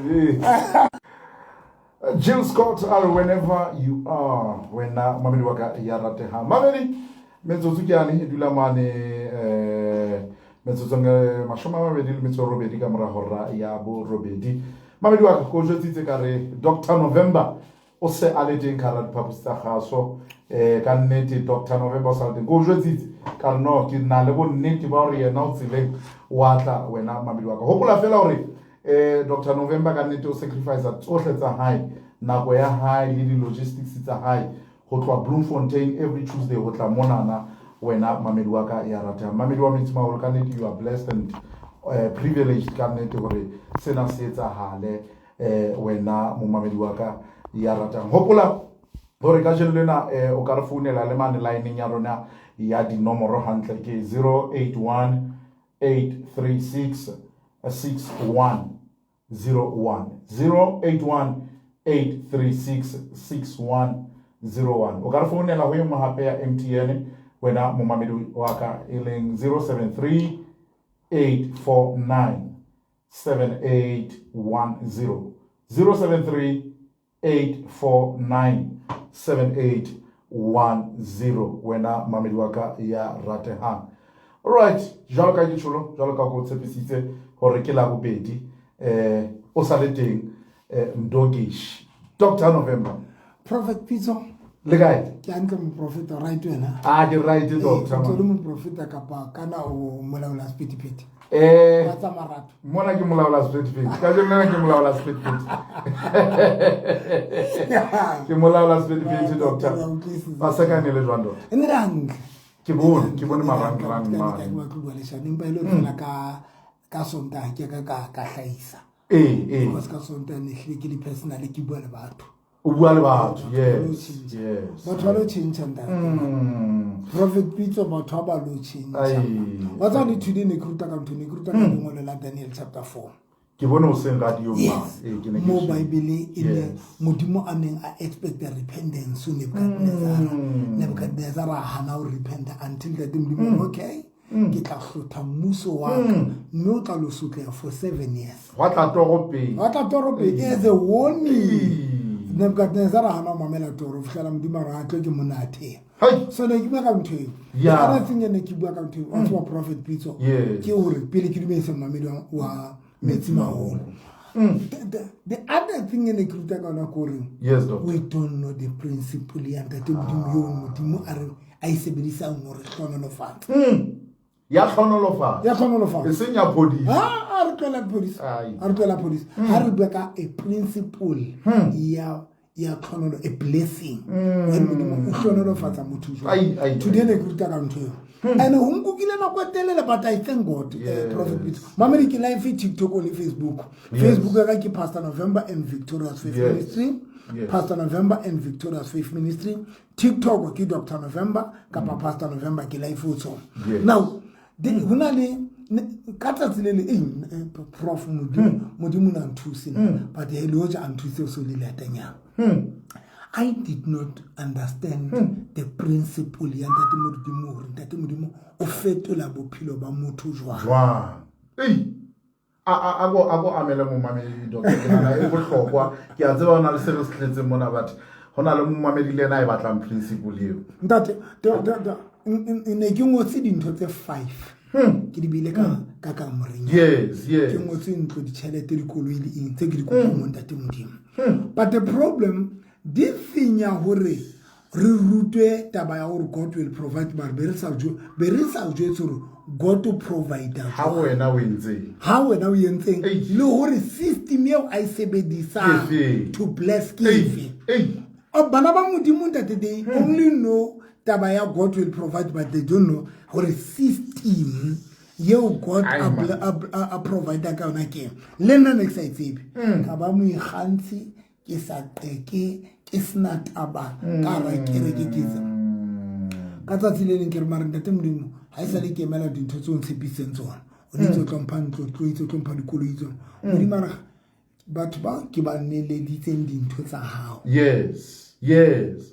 Sebetse. Jill Scott a re, "Whenever You Are." Wena mamedi wa ka ya ratehang, mamedi, metsotso ke yane e dula mane metsotsong 28 ka mora hora ya 8. Mamedi wa ka, ko jwetsitse ka re Dr November o se a le teng ka hara diphaposi tsa kgaso. Ka nnete Dr November o sa le teng. Ko jwetsitse ka re no, ke na le bonnete ba hore yena o tseleng wa tla. Wena mamedi wa ka, hopola fela hore Dr November ka nnete o sacrifice tsohle tsa hae, nako ya hae le di-logistics tsa hae, ho tloha Bloemfontein every Tuesday ho tla monana. Wena mamedi wa ka ya ratang, mamedi wa Metsi Maholo, ka nnete you are blessed and privileged ka nnete hore sena se etsahale. Wena momamedi wa ka ya ratang, hopola hore kajeno lena o ka re founela le mane lineng ya rona ya dinomoro hantle ke 081 836 6101, 081 836 6101. O ka re founela ho e nngwe hape ya MTN, wena momamedi wa ka, e leng 073 849 7810, 073 849 7810. Wena mamedi wa ka ya ratehang, alright, jwalo ka ke tjholo, jwalo ka ko tshepisitse hore ke la bobedi o sa le teng Mdokish Dr November. Prophet Pitso. Le kae? Ke hantle, moprofeta, right wena? Ah, ke right, doctor. O le moprofeta kapa kana o molaola sephethephethe? Wa tsa marato. Mona ke molaola sephethephethe, ka jeno lena ke molaola sephethephethe, ke molaola sephethephethe, doctor. Basekane le jwang, doctor? E ne le hantle. Ke bone marangrang mane. Mane. Ke batlo bua leshano, empa e le hore fela ka Sontaha ke ka hlahisa. Ee ee Because ka Sontaha ne hlile ke le personal, ke bua le batho. O bua le batho. Batho ba lo tjhentjha. Batho ba lo tjhentjha, ntate. Prophet Pitso, batho ba lo tjhentjha. Ai. Wa tseba, le today ne ke ruta ka ntho, ne ke ruta ka lengolo la Daniel chapter 4. Ke bone o seng radio. Yes. Ee, ke ne ke Mo shebile. Bible e ne Modimo a neng a expect repentance ho Nebuchadnezzar. Nebuchadnezzar a hana ho repenta until that Modimo a re, "Okay, ke tla hlotha mmuso wa ka mme o tla lo sotleha for 7 years." Hwa tla toro pele. Wa tla toro pele as a warning. Nebuchadnezzar a hana ho mamela toro ho fihlela Modimo a re a tle ke mona a thea. Hai. So ne ke bua ka ntho eo. The other thing e ne ke bua ka ntho eo, wa tseba, Prophet Pitso, ke hore pele ke dumedisa momamedi wa Metsi Maholo, the other thing e ne ke ruta ka yona ke hore Yes, doctor. we don't know the principle ya ntate Modimo eo Modimo a re a e sebedisang hore hlonolofatsa. Ya hlonolofatsa. Ya hlonolofatsa. E seng ya phodisa. Ah, a re tlohela phodisa. Ai. A re tlohela phodisa. Ha re bua ka a principle ya tlhonolo, a blessing, when Modimo o hlonolofatsa motho jwang. Ai, ai, Today ne ke ruta ka ntho eo and ho nkukile nako e telele, but I thank God. Prophet Peter, mamedi, ke live TikTok le Facebook. Facebook ya ka ke Pastor November and Victorious Faith Ministry. Pastor November and Victorious Faith Ministry. TikTok ke Dr November kapa Pastor November, ke live ho tsona. Now ho na le ka tsatsi le le eng, prof, Modimo na nthuse nna, but le hoja a nthuse o so le latanyana, I did not understand the principle ya ntate Modimo, hore ntate Modimo o fetola bophelo ba motho jwang. Jwang? Ei, a ko amele momamedi, doctor. Ke nahana e bohlokwa. Ke a tseba ho na le se re se tletseng mona, but ho na le momamedi le ena e batlang principle eo. Ntate, ne ke ngotse dintho tse five, ke di beile ka kamoreng. Ke ngotse ntlo, ditjhelete, dikoloi le eng tse ke di kopang mo ntate Modimo. But the problem di fenya hore re rutwe taba ya hore God will provide, but be re sa jwetse hore God o provide Ha wena o entseng? Ha wena o entseng? Ei. Le hore system eo a e sebedisang Ke efe? to bless ke Ei, efe. ei. Oh, bana ba Modimo, ntate, they only know taba ya God will provide, but they don't know hore system yeo God Ai, a, man. a provide ka yona ke eng. Le nna ne ke sa e tsebe, ka ba moikgantshi, ke sa qeke, ke sena taba ka hara kereke. Ke tse ka tsatsi le leng ke re, mare ntate Modimo, ha e sale ke emela dintho tse o ntshepisitseng tsona, o ne itse o tlo mpha ntlo, tlo itse o tlo mpha dikoloi tsona. Modimo a re batho ba ke ba neleditseng dintho tsa hao. Yes.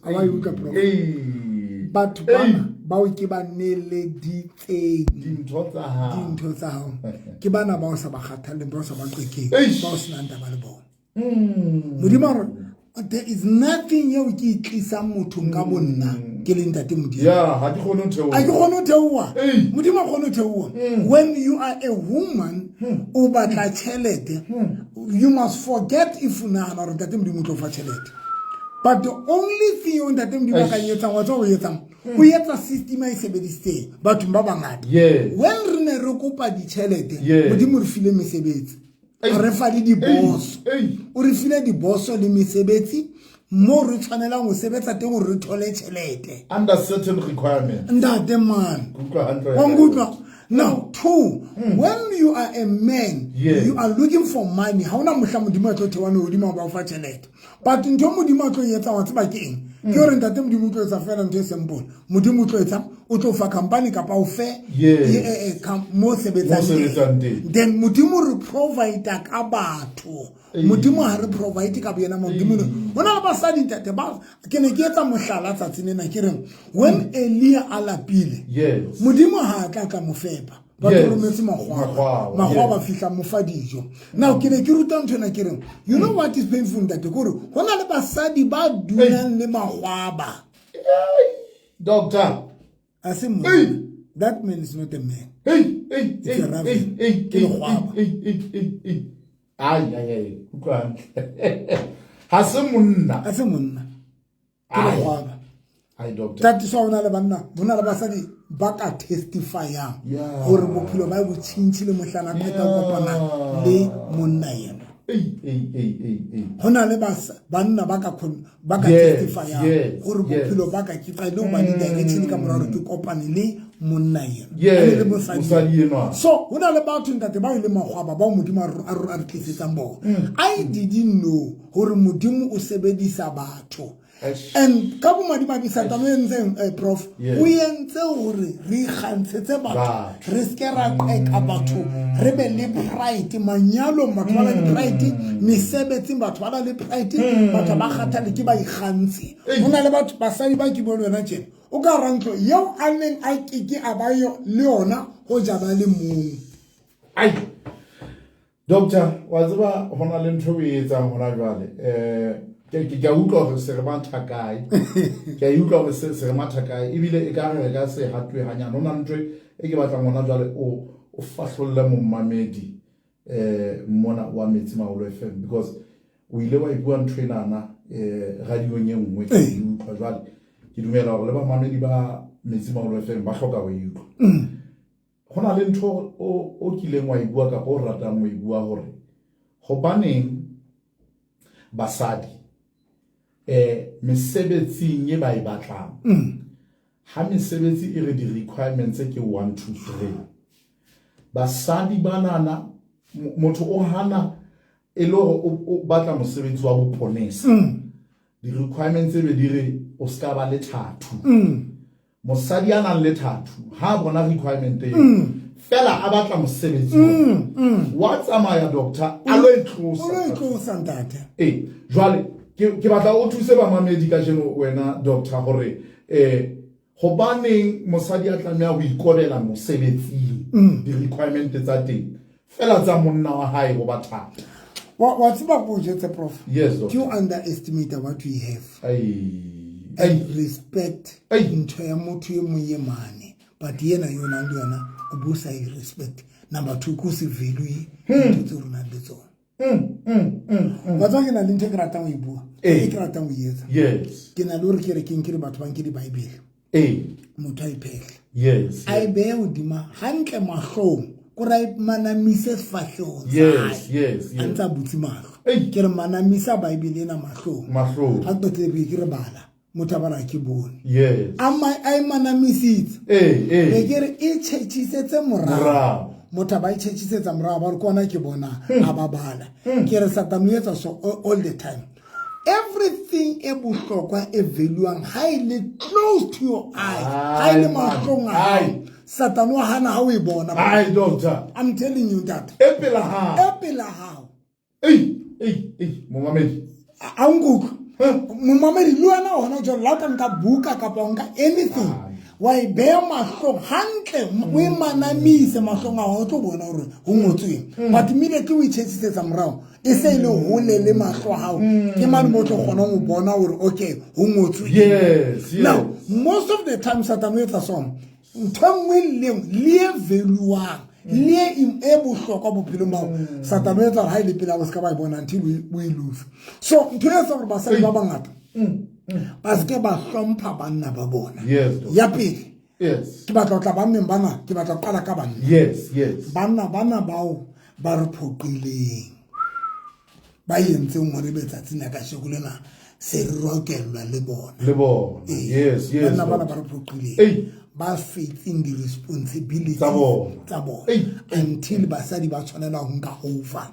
A wa e utlwa, prof? Ei. Batho bana bao ke ba neleditseng dintho tsa hao, dintho tsa hao, ke bana bao sa ba kgathalleng, bao sa ba qekeng, bao senang taba le bona. Modimo a re there is nothing eo ke e tlisang mothong ka bonna ke le ntate Modimo. Yeah, ha ke kgone ho theoha. Ha ke kgone ho theoha. Ei. Modimo ha kgone ho theoha. When you are a woman, o batla tjhelete, you must forget if o nahana hore ntate Modimo o tlo fa tjhelete. But the only thing eo ntate Modimo a ka Eish. etsang, wa tseba o etsang? O etsa system a e sebedisitseng bathong ba bangata. When re ne re kopa ditjhelete, Modimo re file mesebetsi. Ei. Re fa le diboso. Ei. O re file diboso le mesebetsi moo re tshwanelang ho sebetsa teng hore re thole tjhelete. Under certain requirements. Ntate man. Ke utlwa hantle Wa ya nkutlwa? ka. Now, two, when you are a man, you are looking for money. Ha hona mohla Modimo a tlo theoha lehodimo a ba o fa tjhelete. But ntho Modimo a tlo e etsa wa tseba ke eng? Ke hore ntate Modimo o tlo etsa fela ntho e simple. Modimo o tlo etsa, o tlo fa company kapa o fe mo sebetsang Mo sebetsang teng. teng. Then Modimo re provide ka batho. Modimo ha re provide ka boyena, Modimo no. Ho na le basadi ntate ba ke ne ke etsa mohlala tsatsing lena ke reng when Elia a lapile, Modimo ha a tla tla mo fepa. Ba rometse makgwa. Makgwa, Makgwa ba fihla mo fa dijo. Now ke ne ke ruta ntho ena ke reng, you know what is painful ntate, ke hore ho na le basadi ba dulang le makgwa ba. Hey, doctor. A se monna. Hey. That man is not a man. Hey, hey, It's hey, a raven. hey, hey, Ke hey, lekgwaba. hey, hey, hey, hey. Ai, ai, ai, utlwa hantle. Ha se monna. Ha se monna. Ke Ai. lekgwaba. Ai, doctor. That is why hona le banna, hona le basadi ba ka testifyang Yeah. hore bophelo ba bo tjhentjhile mohlang a qeta ho kopana le monna yena. Ei, ei, ei, ei, ei. Hona le banna ba ka ba ka testifyang hore bophelo ba ka ke qadile ho ba le direction ka mora hore ke kopane le monna yena. Le mosadi. Mosadi enwa. So hona le batho ntate ba ile makgwaba bao Modimo a re tlisetsang bona. I didn't know hore Modimo o sebedisa batho. Eish. And ka bomadimabe Satane o entseng, prof, o entse hore re ikgantshetse batho, Batho. re seke ra qeka batho, re be le pride manyalong, batho ba na le pride mesebetsing, batho ba na le pride, batho ba kgathale ke ba ikgantshe. Ei. Ho na le batho, basadi ba ke bua le wena tjena, o ka hara ntlo eo a neng a keke a ba le yona ho ja ba le mong. Ai. Doctor, wa tseba ho na le ntho e etsang hona jwale. Ke a utlwa hore se re matha kae. Ke a utlwa hore se re matha kae. Ebile e ka re re ka se hatwe hanyane. Ho na le ntho e ke batlang hona jwale o fahlolle momamedi, mona wa Metsi Maholo FM, because o ile wa e bua ntho enana, radiong e nngwe ke e utlwa jwale. Ke dumela hore le bamamedi ba Metsi Maholo FM ba hloka ho e utlwa. Ho na le ntho o kileng wa e bua kapa o ratang ho e bua hore hobaneng basadi, mesebetsing e ba e batlang, ha mesebetsi e re di-requirements ke 1, 2, 3, basadi banana, motho o hana e le hore o batla mosebetsi wa boponesa. Di-requirements e be di re o ska ba le tattoo. Mosadi a nang le tattoo, ha a bona requirement eo, fela a batla mosebetsi wa tsamaya doctor, a lo e tlosa. O lo e tlosa, ntate. Ee, jwale ke batla o thuse bamamedi kajeno wena doctor hore, hobaneng mosadi a tlameha ho ikobela mosebetsing, di-requirement tsa teng fela tsa monna wa hae ho ba thata. Wa tseba ko jetse, prof? Yes, doctor. Do you underestimate what we have? Ai. And respect Ai. ntho ya motho e mong e mane, but yena yo nang le yona o bo sa e respect. Number 2, ko se value ntho tse re nang le tsona. Wa tseba ke na le ntho e ke ratang ho e bua, e ke ratang ho e etsa. Ke na le hore ke re ke nke batho ba nke di-Bible. Motho a iphehle. A e behe hodima hantle mahlong, ko ra e manamise sefahlehong sa hae. A ntse a butse mahlo. Ke re manamisa Bible ena mahlong. Mahlong. Ha qetile pele ke re bala. Motho a ba re ha ke bone. A e manamisitse. Be ke re e tjhetjhisetse morao. Morao. Motho a ba e tjhetjhisetsa morao, ba re ke ona ke bona, a ba bala. Ke re Satane o etsa so all the time. Everything e bohlokwa e valuang ha e le close to your eye, ha e le Ai, mahlong a ai. hao, Satane o hana ha o e bona. Ai, doctor. I'm telling you that. E pela hao. E pela hao. Ei, ei, ei, momamedi. A nkutlwe. Momamedi, le wena hona jwale la o ka nka buka kapa o nka anything, wa e beha mahlong hantle, o e manamise mahlong a hao, o tlo bona hore ho ngotsweng. But immediately o itjhesisetsa morao, e se e le hole le mahlo a hao, ke mane mo o tlo kgonang ho bona hore okay, ho ngotswe. Now most of the time Satan o etsa sona, ntho e nngwe le nngwe le e valuang le e bohlokwa bophelong bao, Satan o etsa hore ha e le pele o se ka ba e bona until o e lose. So ntho e etsa hore basadi ba bangata ba se ke ba hlompha banna ba bona. Ya pele, ke batla ho tla banneng bana, ke batla ho qala ka banna. Banna bana bao ba re phoqileng, ba entseng hore betsatsing la kasheko lena se re rokellwa le bona. Le bona. Banna bana ba re phoqileng, ba fetseng di-responsibility tsa bona, tsa bona until basadi ba tshwanela ho nka over.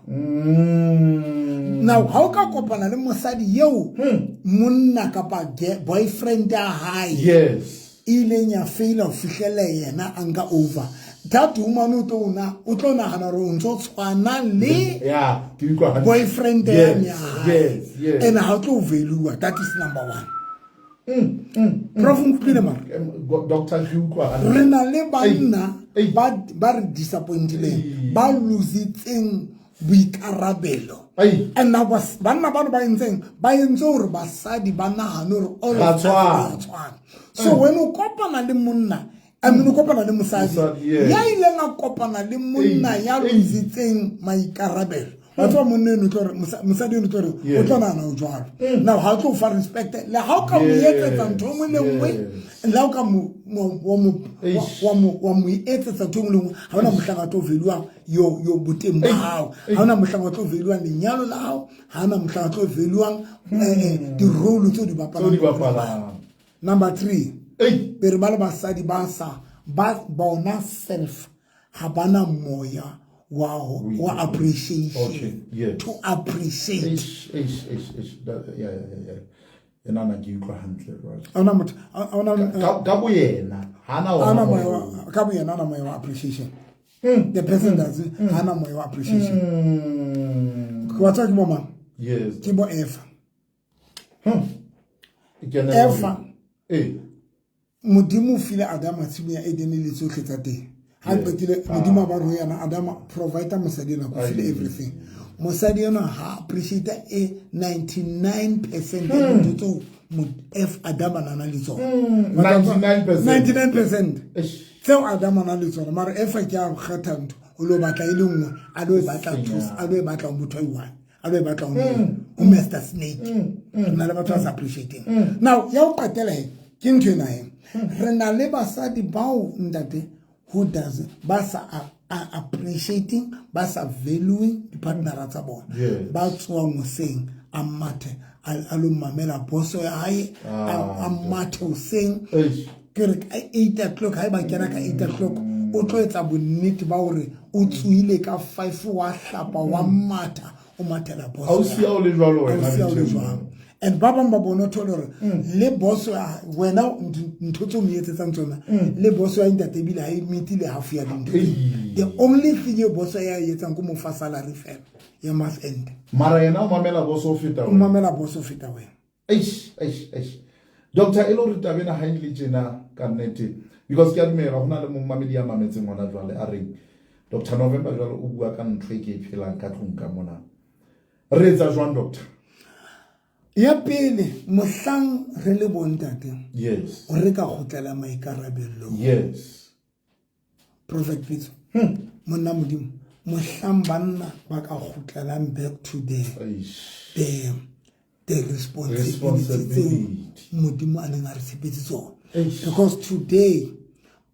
Now ha o ka kopana le mosadi eo monna kapa boyfriend ya hae e ileng ya faila ho fihlella yena a nka over, that woman o tlo nahana hore o ntso tshwana le ke utlwa hantle. boyfriend ya hae. And ha o tlo value. That is number one. Prof, nkutlwile mara? Doctor, ke utlwa hantle. Re na le banna ba re disappointileng, ba lositseng boikarabelo. And now banna bano ba entseng, ba entse hore basadi ba nahane hore all Ra of us tshwana. ra tshwana. So when o kopana le monna, I mean, o kopana le mosadi Mosadi, yes. ya ileng a kopana le monna ya lositseng maikarabelo, wa tseba monna eno o tlo re, mosadi eno o tlo re, o tlo nahana o jwalo. Now ha o tlo fa respect, le ha o ka mo etsetsa ntho e nngwe le nngwe, le ha o ka mo, mo, wa mo, wa, wa mo, wa mo etsetsa ntho e nngwe le nngwe, ha hona mohlang a tlo valuang yo boteng ba hao, ha hona mohlang a tlo valuang lenyalo la hao, ha hona mohlang a tlo valuang, di-role tseo di bapalang. Tseo di bapalang. Number 3, be re ba le basadi ba sa, ba bona self, ha bana moya wa appreciation. Okay, yes. To appreciate. Eish, eish, eish, eish. That, yeah, yeah, yeah, yeah. Ena na ke utlwa hantle jwale. Ha hona motho, ha hona, Ka boyena, ha na ha hona ona moya moya wa, ka boyena, ha hona moya wa appreciation. The person does it, ha hona moya wa appreciation. Wa tseba ke bo mang? Yes. Ke bo Eva. Ke nna Eva. Modimo o file Adama tshimo ya Edene le tsohle tsa teng. Ha qetile, Modimo a ba re ho yena, Adama, provide mosadi enwa, o file everything. Mosadi enwa ha appreciate e 99% ya dintho tseo F Adama na le tsona. 99%. 99%. Eish. Tseo Adama na le tsona, mara Eva ke a kgetha ntho, o lo batla e le nngwe, a lo e batla thuso, a lo e batla ho motho a i-one, a lo e batla ho ho Mister Snake. Re na le batho ba sa appreciating. Now, ya ho qetela he, ke ntho ena he. Re na le basadi bao ntate who does ba sa appreciating, ba sa valuing di-partnera tsa bona. Ba tswang hoseng a mathe, a lo mamela boso ya hae, a mathe hoseng. Ke re ka 8 o'clock, ha eba kena ka 8 o'clock, o tlo etsa bonnete ba hore o tsohile ka 5, wa hlapa, wa matha, o mathela boso Ha o ya siya o le jwalo wena, Ha o siya o le Mthembu. jwalo. And ba bang ba bona o thole hore le boso ya wena, ntho tseo mo etsetsang tsona, le boso ya ntate ebile ha e meet le half ya dintho. The only thing e boso ya e etsang ke mo fa salary fela ya month end. Mara yena o mamela boso ho feta O wena. mamela boso ho feta wena. Eish, eish, eish. Doctor, e le hore taba ena ha e le tjena ka nnete, because ke a dumela ho na le momamedi ya mametseng hona jwale a reng Doctor November jwale o bua ka ntho e ke e phelang ka tlung ka mona. Re etsa jwang, doctor? Ya pele, mohlang re le bontate, re ka kgutlela maikarabellong. Prophet Pitso, monna Modimo, mohlang banna ba ka kgutlelang back to Eish. the responsibility tseo Responsibility. Modimo a neng a re tshepetse tsona. Eish. Because today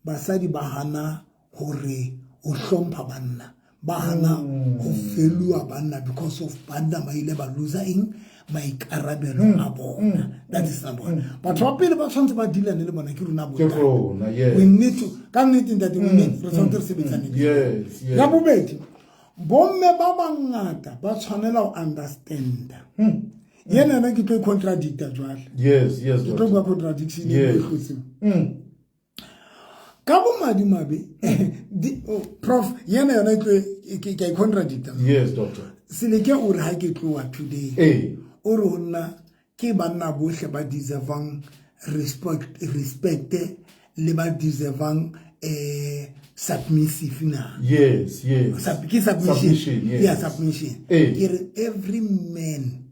basadi ba hana hore ho hlompha banna, ba hana ho value banna because of banna ba ile ba lose eng maikarabelo a bona. That is number one. Batho ba pele ba tshwanetse ba dealane le bona ke rona Ke bontate. rona, yes. We need to, ka nnete ntate, we need, re tshwanetse re sebetsane le bona. Yes, yes. Ya bobedi, bomme ba bangata ba tshwanela ho understand. Yena yena ke tlo e contradicta jwale. Yes, yes, Ke tlo doctor. bua contradiction e hlotseng. Ka bomadimabe, oh, prof, yena yona e tlo e, ke, ke a e contradicta. Yes, doctor. Seleke o re ha ke tloha today. O re ho nna Ke banna bohle ba deservang respect le ba deservang submissive na. Yes. Ke submission. Submission, yes. Yeah, submission. Eh. Ke re every man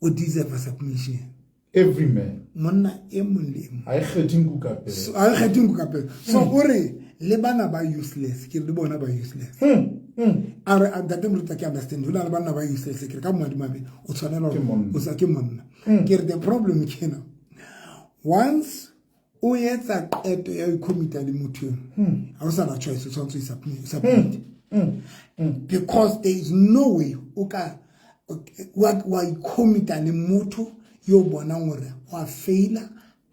o deserve a submission. Every man. Monna e mong le e mong. Ha e kgethe nku ka pele. So, ha e kgethe nku ka pele. So o re le bana ba useless, ke re le bona ba useless. A re, ntate Moruti, ke understand, ho na le banna ba useless, ke re ka madimabe o tshwanela Ke hore monna. o sa ke monna. Ke re the problem ke ena. Once o etsa qeto ya ho i-commit-a le motho eo, ha o sa na choice, o tshwanetse o submit. Because there is no way o ka wa i-commit-a le motho yo bonang hore wa faila,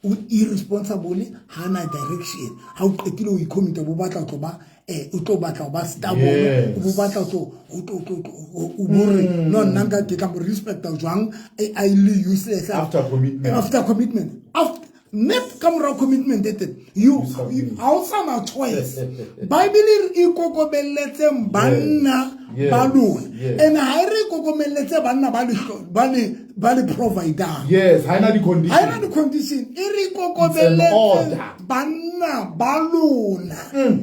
o irresponsible, ha na direction. Ha o qetile ho i-commit-a, bo batla ho tlo ba, o tlo batla ho ba stubborn, o bo batla ho tlo, o tlo, o tlo, o, o bo re, no, nna nka ke tla mo respect-a jwang, a le useless. After commitment. After commitment. After, net ka morao commitment e teng, You submit. you, ha o sa na choice. Bible e re ikokobelletseng banna ba lona. And ha e re ikokobelletse banna ba le hlo-, ba le, ba le provider. Yes, ha ena di-condition. Ha ena di-condition. E re It's an ikokobelletse order. banna ba lona.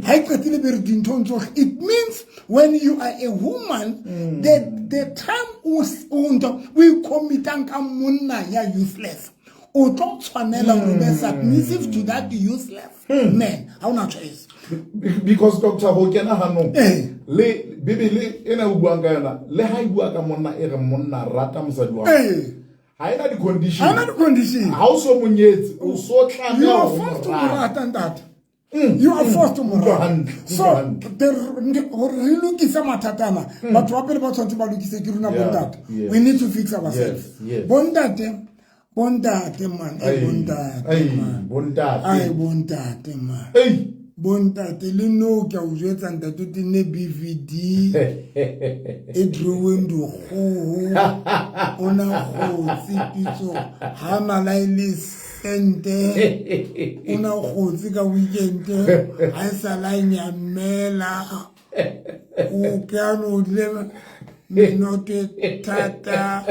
Ha e qetile be re dinthong tsohle. It means when you are a woman, the time o o ntho, o i-committang ka monna ya useless, o tlo tshwanela hore o be submissive to that useless man. Ha ona choice. Because Doctor, ho kena hanong, Eh. le Bibele ena o buang ka yona, le ha e bua ka monna e re monna rata mosadi wa hae. Eh. Ha ena di-condition. Ha ena di-condition. Ha o so monyetse, o so tlameha You are ho forced to mo rata. mo rata, ntate. You are forced to mo Utlwa rata. hantle, So, utlwa hantle. hore re lokise mathata ana, batho ba pele ba tshwanetse ba lokise ke rona bontate. We need to fix ourselves. Bontate, bontate man, Ai, bontate ai, man. bontate. Ai, bontate man. Ei. Bontate le no ke a o jwetsa ntate o tenne BVD e drawing dikgoho, o na kgotsi pitso, ha na la e le sente, o na kgotsi ka weekend, ha e sa la nyamela, o piano le menoto e thata,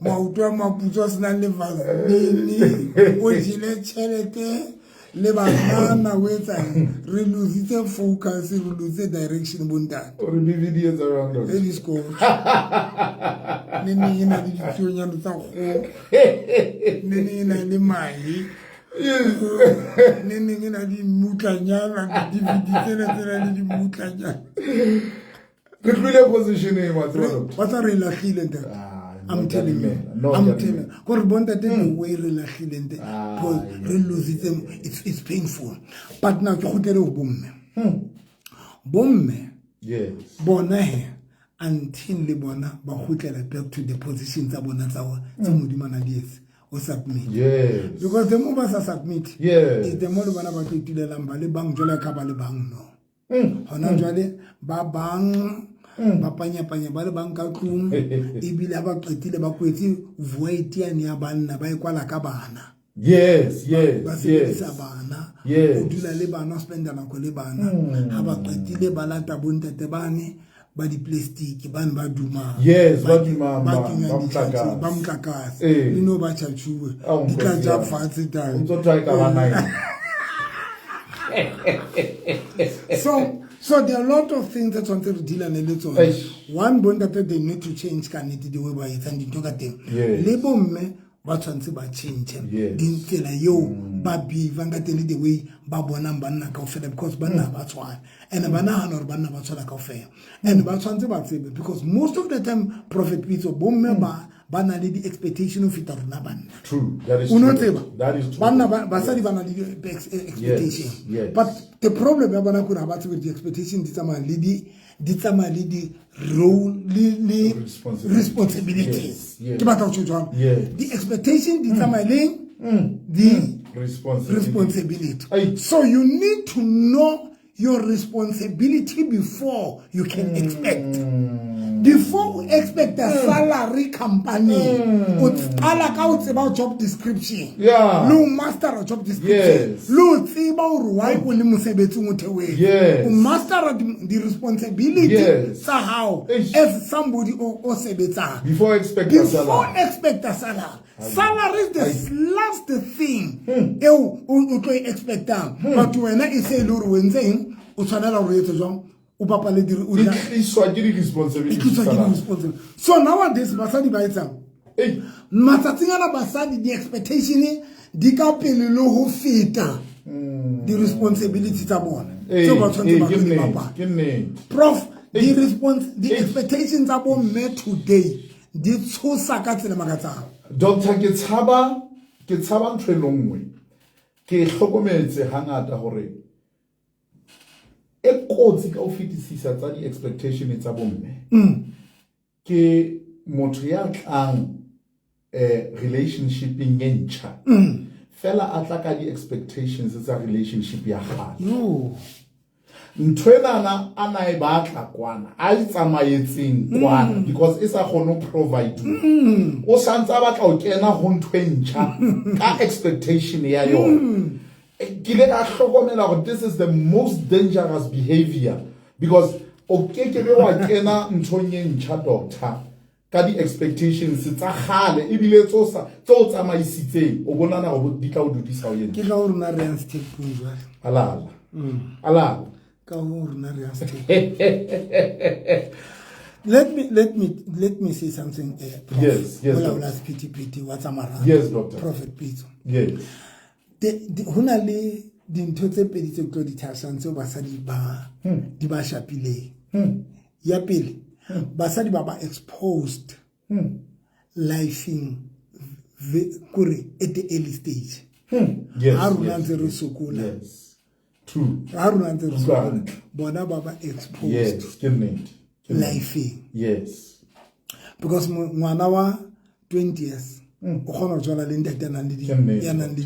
maoto a maputswa a senang le vaseline, o jele tjhelete le banana o etsang, re lositse focus, re lositse direction bontate. O re BVD e etsa jwang, doctor? E di sekolo. Ne neng e na le ditsuonyana tsa kgoho. Ne neng e na le mahe. Ne neng e na le dimmutlanyana, di-D V D tsena tse nang le dimmutlanyana. Re tlohile position e, wa tseba, doctor? Wa tsa re lahlile, ntate. I'm No, telling you. no, I'm no, telling you. Gore bontate the way re lahlileng teng, because re lositse, it's painful. But now ke kgutlele ho bomme. Bomme, bona he, until le bona ba kgutlela back to the position tsa bona tsa tse Modimo a na di etse, o submit. Because the more ba sa submit, is the more le bona ba tlo itulelang ba le bang jwalo ka ba le bang no. Hona jwale ba bang ba panyapanya ba le bang ka tlung, ebile ha ba qetile ba kwetse void yane ya banna ba e kwala ka bana. Ba sebedisa bana. O dula le bana, o spenda nako le bana. Ha ba qetile ba lata bontate bane ba di-plastic, bane ba dumang. Yes, ba Ba dumang, ba kenyang ba di-charge, motlakase. ba motlakase. Ee. Le no ba charge-uwe. Ao, Di tla Nkosi ja ya. fatshe taba. O ntso try ka ba nine. So there are a lot of things that tshwanetse re dealane le tsona. Eish. One, bontate, they need to change ka nnete the way ba etsang dintho ka teng. Le bomme ba tshwanetse ba change ditsela eo ba behavang ka teng le the way ba bonang banna kaofela, because banna ba tshwana. And ba nahana hore banna ba tshwana kaofela. And ba tshwanetse ba tsebe, because most of the time, Prophet Pitso, bomme ba na le di-expectation ho feta rona banna. True. That is O no true. tseba? That is true. Banna ba, basadi ba na le di-expectation. But the problem ya bona ke hore ha ba tsebe di-expectation di tsamaya le di, di tsamaya le di role, le Responsibilities. responsibilities. Yes, yes. Ke batla ho tjho jwalo. Yes. Di-expectation di tsamaya le di Responsibility. responsibility. Aye. So you need to know your responsibility before you can expect. Before o expect a salary company, o qala ka o tseba job description, le o mastera job description, le o tseba hore why o le mosebetsing o theohetse. O mastera di-responsibility tsa hao as somebody o sebetsang. Before expect a Before salary. expect a salary. Salary is the last thing eo o tlo e expectang. But wena e se e le hore o entse eng, o tshwanela hore o etse jwang, o bapale o E tliswa ke di-responsibilities E tliswa ke tsa di-responsibility. So nowadays basadi ba etsang? Ei. Matsatsing ana basadi di-expectation di ka pele le ho feta di-responsibility tsa bona tseo ba tshwanetse ba Ke di nnete, bapala. ke nnete. Prof, di-expectation tsa bo mme today di tshosa ka tsela e makatsang. Doctor, ke tshaba ntho e le nngwe. Ke hlokometse hangata hore e kotsi ka ho fetisisa tsa di-expectation tsa bomme. Ke motho ya tlang relationshipeng e ntjha. Fela a tla ka di-expectations tsa relationship ya kgale. Yo. Ntho enana a na e batla kwana, a e tsamaetseng kwana, because e sa kgone ho provide. O santse a batla ho kena ho ntho e ntjha ka expectation ya yona. Ke ile ka hlokomela hore this is the most dangerous behavior, because o kekebe wa kena nthong e ntjha, doctor, ka di-expectations tsa kgale ebile tse o tsamaisitseng, o bonana hore di tla o dudisa ho ena. Ke ka ho rona re yang stepong jwale. Alala. Alala. Ka ho rona re yang stepong. Let me say something, Prof. Yes, yes, Molaola doctor. sephethephethe wa tsa marato. Yes, doctor. Prophet Pitso. Yes. Ho na le dintho tse pedi tse tlo di thasang tseo basadi ba di ba shapileng. Ya pele, basadi ba ba exposed lifeng kore at the early stage. Yes, Ha rona yes, ntse re yes, sokola. Yes. True. Ha rona ntse re Utlwa sokola, hantle. bona ba ba exposed Yes, ke nnete. Ke nnete. lifeng. Yes. Because ngwana wa 20 years o kgona ho tswala le ntate a nang le di, Ke nnete. ya nang le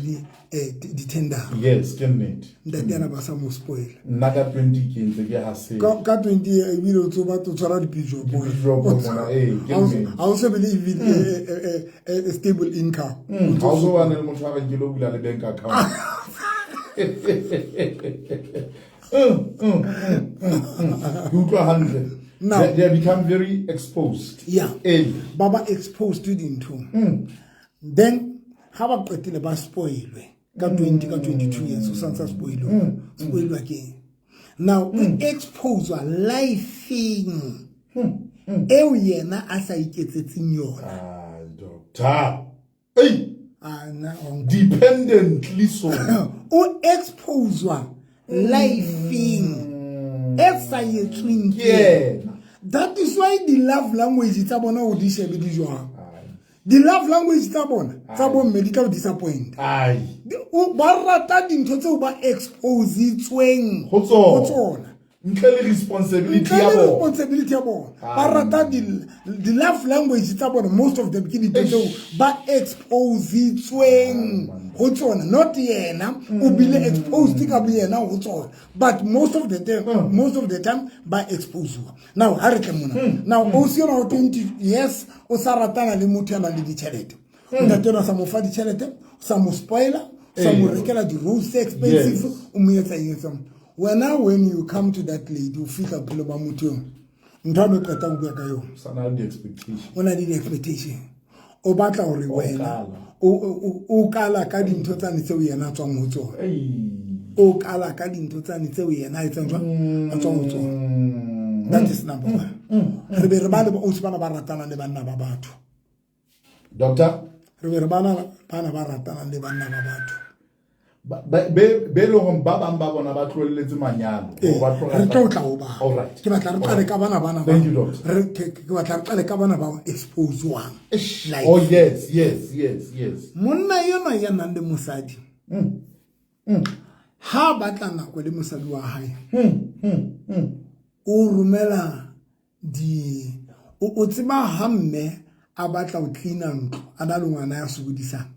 di tender. Yes, ke nnete. Ntate ana ba sa mo spoil. Nna ka 20 ke ntse ke ha se. Ka 20 ebile o tsoba o tshwara dipijo boy. Dipijo boy mona, ke Ha nnete. o se be le even, stable income. Ha o so bane le motho a reng ke lo bula le bank account. Ke utlwa hantle. Now, They have become very exposed. Yeah. Early. Ba ba exposed to dinthong. Then ha ba qetile ba spoilwe ka 20, ka 22 years o santsa spoilwe. Spoilwa ke eng? Now, o expose lifeng eo yena a sa iketsetseng yona. Doctor. Hey. Ah, na, wa nku- Dependently so. O expose lifeng e sa etsweng ke Ke yena. That is why the love language tsa bona o di shebe di jwang. The love language tsa bona tsa bomme di tla o disappoint. Ai. Ba rata dintho tseo ba expositsweng Ho tsona. ho tsona. Ntle le responsibility Ntle ya le bona. responsibility ya bona. Ba rata di love language tsa bona, most of them ke dintho tseo ba expositsweng ho tsona. Not yena o bile exposed ka bo yena ho tsona, but most of the time, most of the time ba exposwa. Now ha re tle mona. Now o se yona 20 years o sa ratana le motho ya nang le ditjhelete. Ntate ona sa mo fa ditjhelete, o sa mo spoiler, o sa mo rekela di-rose tse expensive, o mo etsa eng, etsang. Wena when you come to that lady, o fihla bophelo ba motho eo, ntho a no qetang ho bua ka yona. Sa na le di-expectation. O na le di-expectation. O batla hore O wena kala. o kala ka dintho tsane tseo yena a tswang ho tsona. Ei. O kala ka dintho tsane tseo yena a etsang jwang? A tswang ho tsona. That is number one. Re be re ba le ausi bana ba ratanang le banna ba batho. Doctor? Re be re bana bana ba ratanang le banna ba batho. Be leng hore ba bang ba bona ba tlohelletse manyalo, Ee, ba tlo re rata- tlo tla ho ba. All right. Ke batla re qale ka bana bana ba. Thank you, doctor. Re, ke, ke, ke batla re qale ka bana ba expose-wang. Eish. Like. Oh, yes, yes, yes, yes. Monna enwa ya nang le mosadi. Ha batla nako le mosadi wa hae. O romela di, o tseba ha mme a batla ho clean-a ntlo, a na le ngwana ya sokodisang.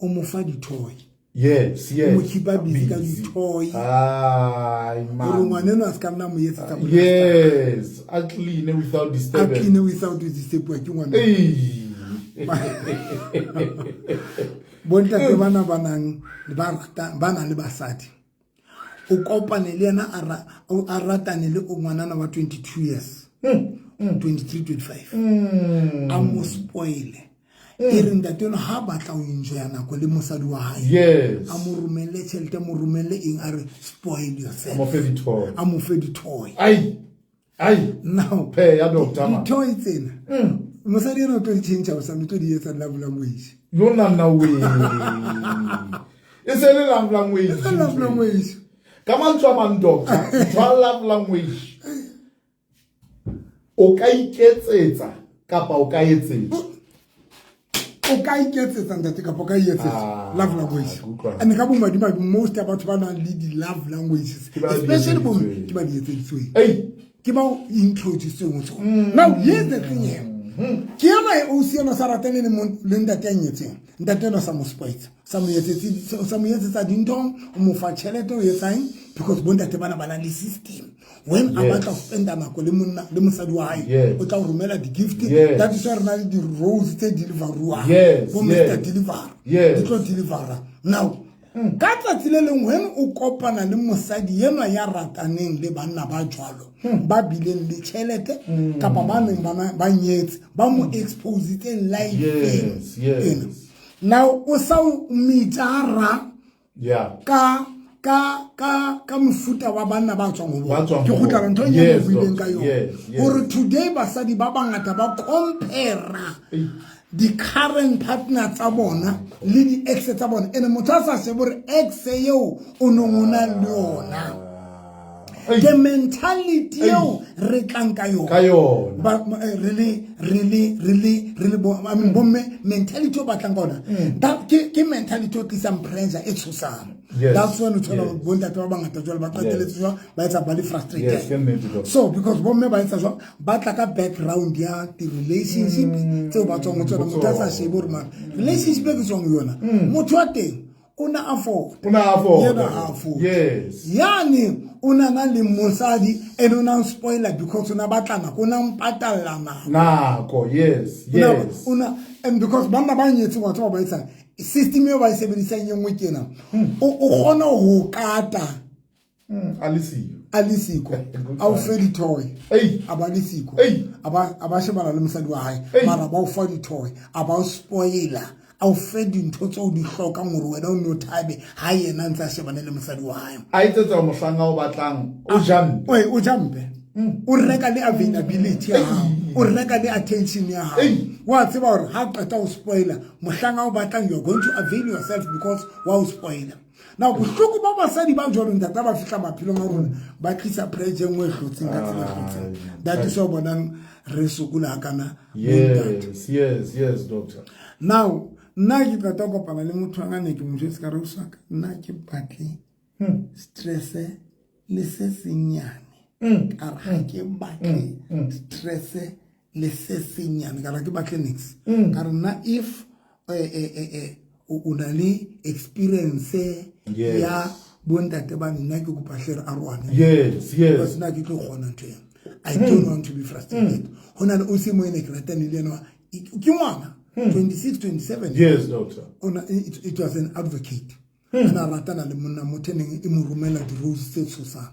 O mo fa di-toy. Yes. Mo keep-a busy ka di-toy. Ai, Gore man. ngwana eno a se ka nna mo etsetsa monate. Yes, a clean without A disturbance. clean without disturb ke ngwana. Ei. Bontate bana ba nang le ba rata ba nang le basadi. O kopane le yena a ratane le o ngwanana wa 22 years. 23, 25. A mo spoile. E re ntate eno ha batla ho enjoya nako le mosadi wa hae. Yes. A mo romelle tjhelete, a mo romelle eng, a re spoil yourself. A mo fe di-toy. A mo fe di-toy. Ai. Ai. Now, Phe ya doctor man. di-toy tsena. Mosadi ena o tlo di change hosane, o tlo di etsa love language. Yo nana we. E se le love language. E se love language. Ka mantswe a mang, doctor, ntho ya love language. O ka iketsetsa kapa o ka etsetsa. O ka iketsetsa ntate kapa o ka etsetsa Ah, love language. ke utlwa. And ka bomadimabe most ya batho ba nang le di-love languages, Ke ba di especially bo etseditsweng. ke ba di etseditsweng. Ei. Ke ba o introduce-ng ho tsona. Now, here's the thing here. Ke yona e ausi ena sa ratane le ntate ya nyetseng. Ntate ena sa mo spoilsa. Sa mo etsetse, sa mo etsetsa dintho, o mo fa tjhelete o etsang, because bontate bana ba na le system. When a batla ho spenda nako le monna le mosadi wa hae, o tla o romela di-gift. That is why re na le di-rose tse deliver-uwang. Bo Mister Deliver. Di tlo delivera. Now, ka tsatsi le leng when o kopana le mosadi enwa ya rataneng le banna ba jwalo, ba bileng le tjhelete, kapa ba neng ba nyetse, ba mo expositse life ena. Now, o sa o metara ka mofuta wa banna ba tswang ho Ba bona. tswang Ke ho kgutlela bona. nthong e Yes, buileng ka doctor. yona. Yes. Hore today basadi ba bangata ba compare Ei. di-current partner tsa bona le di-ex tsa bona. Ene motho a sa shebe hore ex eo o nong o na le yona. Ei. Ke mentality Ei. eo re tlang ka yona. Ka yona. Ba, re le, re le, re le, re le bo, I mean, bomme, mentality o batlang ka yona. That, ke mentality o tlisang pressure e tshosang. Yes. That's when o thola Yes. bontate ba bangata jwale ba qetelletse Yes. jwang, ba etsa ba le frustrated. Yes, ke nnete, doctor. So, because bomme ba etsa jwang, ba tla ka background ya di-relationship tseo ba tswang ho tsona. Motho a sa shebe hore man, relationship e ke tswang ho yona, motho wa teng o na afford. O na afford. Yena ha afford. Yes. Yane o na na le mosadi and o na spoiler because o na batla nako, o na mpatalla nako. Nako, yes, O na, yes. o na, and because banna ba nyetseng wa tseba ba etsang, system eo ba e sebedisang e nngwe ke ena. O kgona ho kata. A le siko. A le siko. A o fe di-toy. Ei. A ba le siko. Ei. A ba shebana le mosadi wa hae. Ei. Mara ba o fa di-toy. A ba o spoiler. A o fe dintho tseo o di hlokang hore wena o nno thabe ha yena a ntse a shebane le mosadi wa hae. A etsetsa mohlang a o batlang, o jumpe. Oi, o jumpe. O reka le availability ya hao. O reka le attention ya hao. Ei. Wa tseba hore ha qeta ho spoiler, mohlang a o batlang, you are going to avail yourself because wa o spoiler. Now, bohloko ba basadi ba jwalo ntate ba fihla maphelong a rona, ba tlisa pressure e nngwe e hlotseng ka tsela e hlotseng. Ai, That is why bonang re sokola hakana bontate. Yes, yes, yes, doctor. Now, nna ke qeta ho kopana le motho wa ngane ke mo jwetse ka re, Ausi wa ka, nna ke batle stress le se senyane. Ka re ha ke batle stress le se senyane. Ka re ha ke batle niks. Ka re nna if, o na le experience Yes. ya bontate ba nna ke kopa hle re arohane. Yes, yes. Because nna ke tlo kgona ntho ena. I don't want to be frustrated. Ho na le o se mo ene ke ratane le yena, ke ngwana, 26, 27. Yes, doctor. Ona, it was an advocate. Ana ratana le monna motho e neng e mo romela di-rose tse tshosang.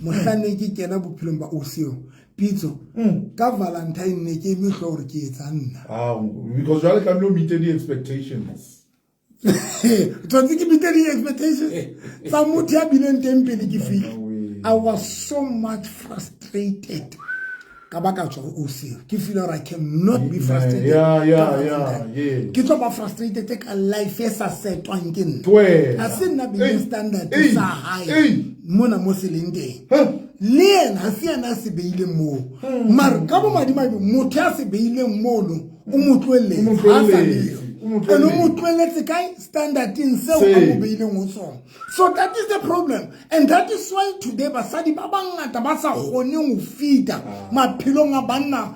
Mohlang ne ke kena bophelong ba Oseo, Pitso, ka Valentine ne ke eme hlooho hore ke etsa nna. Ah, because jwale tlamehile o meet di-expectations. Tshwanetse ke meet di-expectations tsa motho ya bileng teng pele ke fihla. I was so much frustrated. Ka ba ka tswa ho Oseo. Ke feel hore I cannot be frustrated. Yeah, yeah, Ka yeah, Valentine. yes. Ke tlo ba frustrated ka life e sa setwang ke nna. Ke wena. Ha se nna being Ei, standard ei, sa hae. ei. Mona mo se leng teng. Huh? Le yena ha se yena a se beileng moo. Mara ka bomadimabe motho ya se beileng mono o mo tlohelletse. O mo Ha sa tlohelletse. leyo. O mo And o mo tlohelletse. tlohelletse kae standardeng seo a Seo. mo beileng ho sona. So that is the problem. And that is why today basadi ba bangata ba sa kgoneng ho feta maphelong a banna.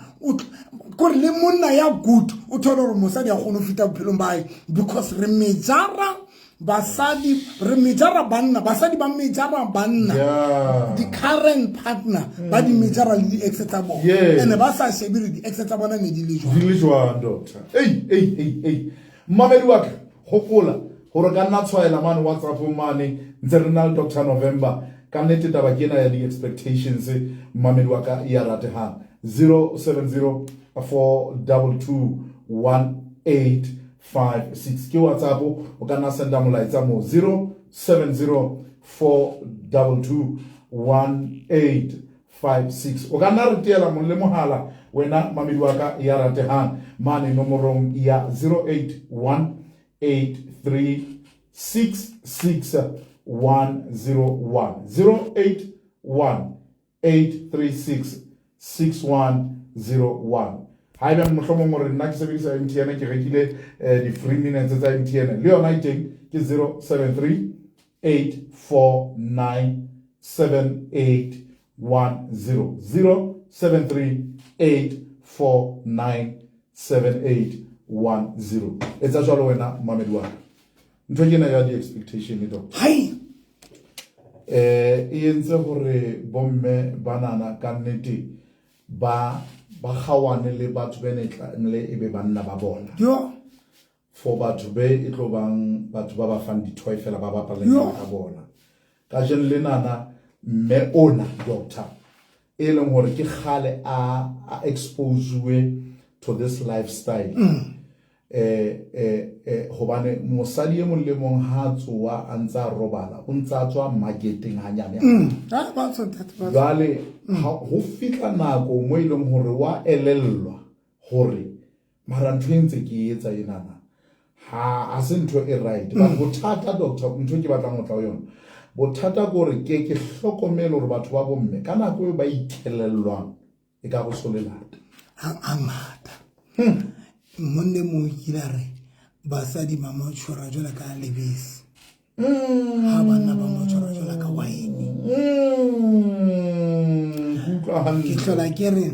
Kore le monna ya good o thole hore mosadi ha kgone ho feta bophelong ba hae because re mejara Basadi re mejara banna, basadi ba mejara banna. Yeah. The current partner ba di mejara le di-ex tsa bona. Yes. And ba sa shebe re di-ex tsa bona ne di le jwang. Di le jwang, doctor? Ei, ei, ei, ei. Mmamedi wa ka, hopola hore ka nna tshwaela mane WhatsApp mane ntse re na le Dr. November. Ka nnete taba ke ena ya di-expectations, mmamedi wa ka ya ratehang. 070 422 1856 ke WhatsApp, o ka nna senda molaetsa mo 070 422 1856. O ka nna re teela mong le mohala wena mamedi wa ka ya ratehang mane nomorong ya 081 83 66 101. 081 836 6101. Haebe mohlomong hore nna ke sebedisa MTN, ke rekile di-free minutes tsa MTN, le yona e teng, ke 073 849 7810. 073 849 7810. Etsa jwalo wena mamedi wa ka. Ntho ke ena ya di-expectation, doctor. Hai. E entse hore bomme banana ka nnete ba kgaohane le batho be ne tlamehile e be banna ba bona. Yo. For batho be e tlo bang batho ba ba fang di-toy fela ba bapaleng Yo. ka bona. Kajeno lenana mme ona doctor e leng hore ke kgale a expose-uwe to this lifestyle. Hobane mosadi e mong le mong ha a tsoha a ntse a robala, o ntse a tswa marketeng hanyane. Ah, ba tswa, ntate, ba tswa. Jwale, ha ho fihla nako mo e leng hore wa elellwa hore mara ntho e ntse ke e etsa enana ha se ntho e right. But bothata, doctor, ntho ke batlang ho tla ho yona, bothata ke hore ke hlokomele hore batho ba bomme ka nako eo ba ikelellwang e ka go so lelata. Hangata. Monna e mong o kile a re basadi ba mo tshwara jwalo ka lebese. Ha banna ba mo tshwara jwalo ka wine. Ke utlwa hantle. Ke hlola ke re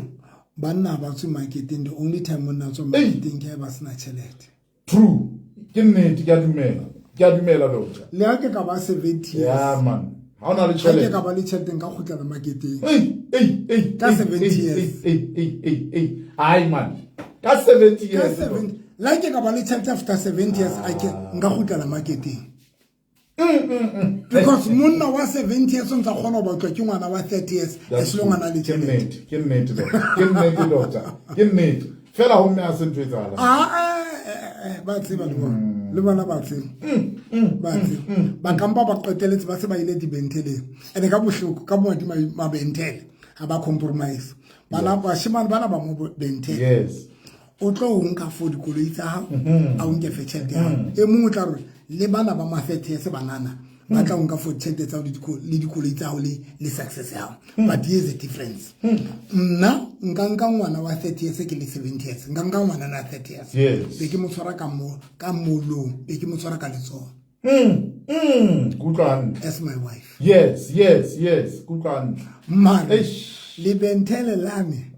banna ba tswe marketeng, the only time monna a tswa marketeng ke ha ba sena tjhelete. True. Ke nnete, ke a dumela. Ke a dumela, doctor. Le ha ke ka ba 70 years. Yeah, man. Ha o na le Ha ke tjhelete. ka ba le tjhelete nka kgutlela marketeng. Ei, ei, ei, Ka ei, 70 ei, years. ei, ei, ei, ei. Ai, man. Ka 70 Ka years, 70. Le ha ke ka ba le tjhelete after 70 years, a ke nka kgutlela marketeng. Because monna wa 70 years o ntsa kgona ho batlwa ke ngwana wa 30 years, That's as long a na le true. Ke tjhelete. nnete, ke nnete, doctor. Ke nnete, doctor. Ke nnete. Fela ho mme ha se ntho e etsahalang. Ba tseba le bona. Le bona ba tseba. Ba tseba. Ba kampa ba qeteletse ba se ba ile dibenteleng. Ene ka bohloko, ka bo mabentele, ha ba compromise. Bana bashemane bana ba mo bentele. Yes. O tlo o nka for dikoloi tsa hao, a o nke fe tjhelete ya hao. E mong o tla re le bana ba ma 30 years banana ba tla o nka for tjhelete tsa hao le dikoloi tsa hao le success ya hao. But here's the difference. Nna nka nka ngwana wa 30 years ke le 70 years. Nka nka ngwana na 30 years. Yes. Be ke mo tshwara ka mo, ka molong, be ke mo tshwara ka letsoho. Ke utlwa hantle. As my wife. Yes, yes, yes. Ke utlwa hantle. Mare, Eish. le bentele lane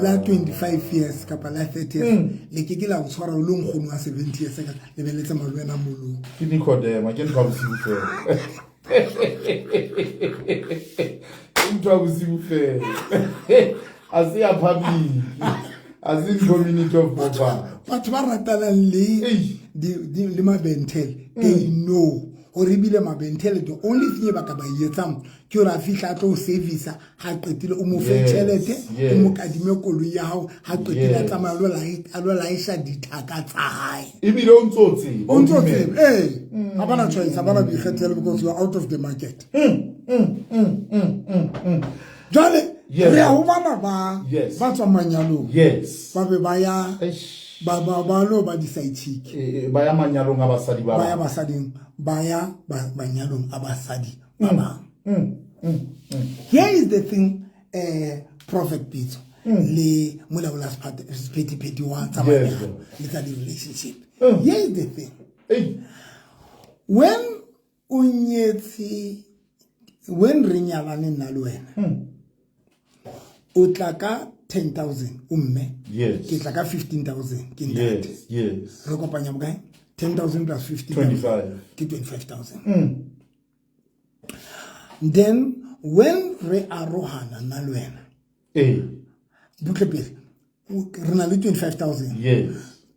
la 25 years kapa la 30 years, le ke ke la o tshwara o le nkgono wa 70 years ka le be le tsamaya le wena molong. Ke Nicodema, ke ntho ya bosiu fela. Ke ntho ya bosiu fela. A se ya public. A se community of property. Batho ba ratanang le Ei. le mabentele, they know hore ebile mabentele the only thing e ba ka ba e etsang ke hore a fihla a tlo o service-a, ha qetile o mo fe Yes, tjhelete, yes. o mo kadime koloi ya hao, ha qetile a Yes. tsamaya a lo laesha dithaka tsa hae. Ebile o ntso o tseba, O ntso o o dumela. tseba, ee. Ha bana choice, ha bana boikgethelo because you are out of the market. Jwale, Yes. re a ho bana ba Yes. ba tswang manyalong. Yes. Ba be ba ya Eish. ba, ba, ba lo ba di-side chick. Ba ya manyalong a basadi ba Ba ya bang. basading, ba ya manyalong a basadi ba bang. Here is the thing, Prophet Pitso, le molaola sephethephethe wa tsa Yes, manyalo, le tsa di-relationship. Mm. Here is the thing. Ei. When o nyetse, when re nyalane nna le wena, o tla ka 10,000 o mme. Yes. Ke tla ka 15,000 ke ntate. Yes, yes. Re kopanya bokae? 10,000 plus 15,000 25. Ke 25,000. Then when re arohana nna le wena, butle pele, re na le 25,000.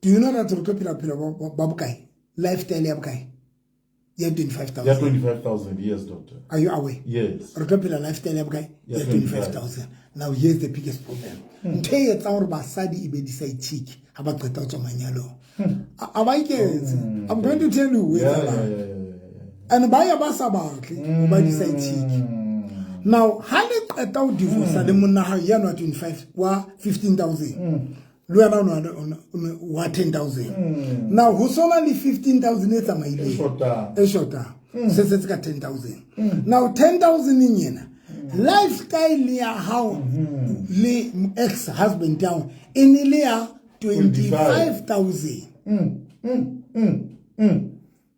Do you know that re tlo phela bophelo ba bokae, lifestyle ya bokae ya 25,000? Yeah, 25,000. Yes, doctor. Are you aware? Yes. Re tlo phela lifestyle ya bokae? Ya Ya 25,000. Now here's the biggest problem. Ntho e etsang gore basadi e be di-side chick ha ba qeta ho tswa manyalong, a ba iketse. I'm going to tell you ho etsahalang. And ba ya ba sa batle ho ba di-side chick. Now ha le qeta ho divorce le monna hao yena wa 25, wa 15,000, le wena o wa 10,000, now ho sona le 15,000 e tsamaileng. E shotang. E shotang. Se setse ka 10,000. Now 10,000 yena, lifestyle ya hao le ex husband ya hao e ne le ya 25,000.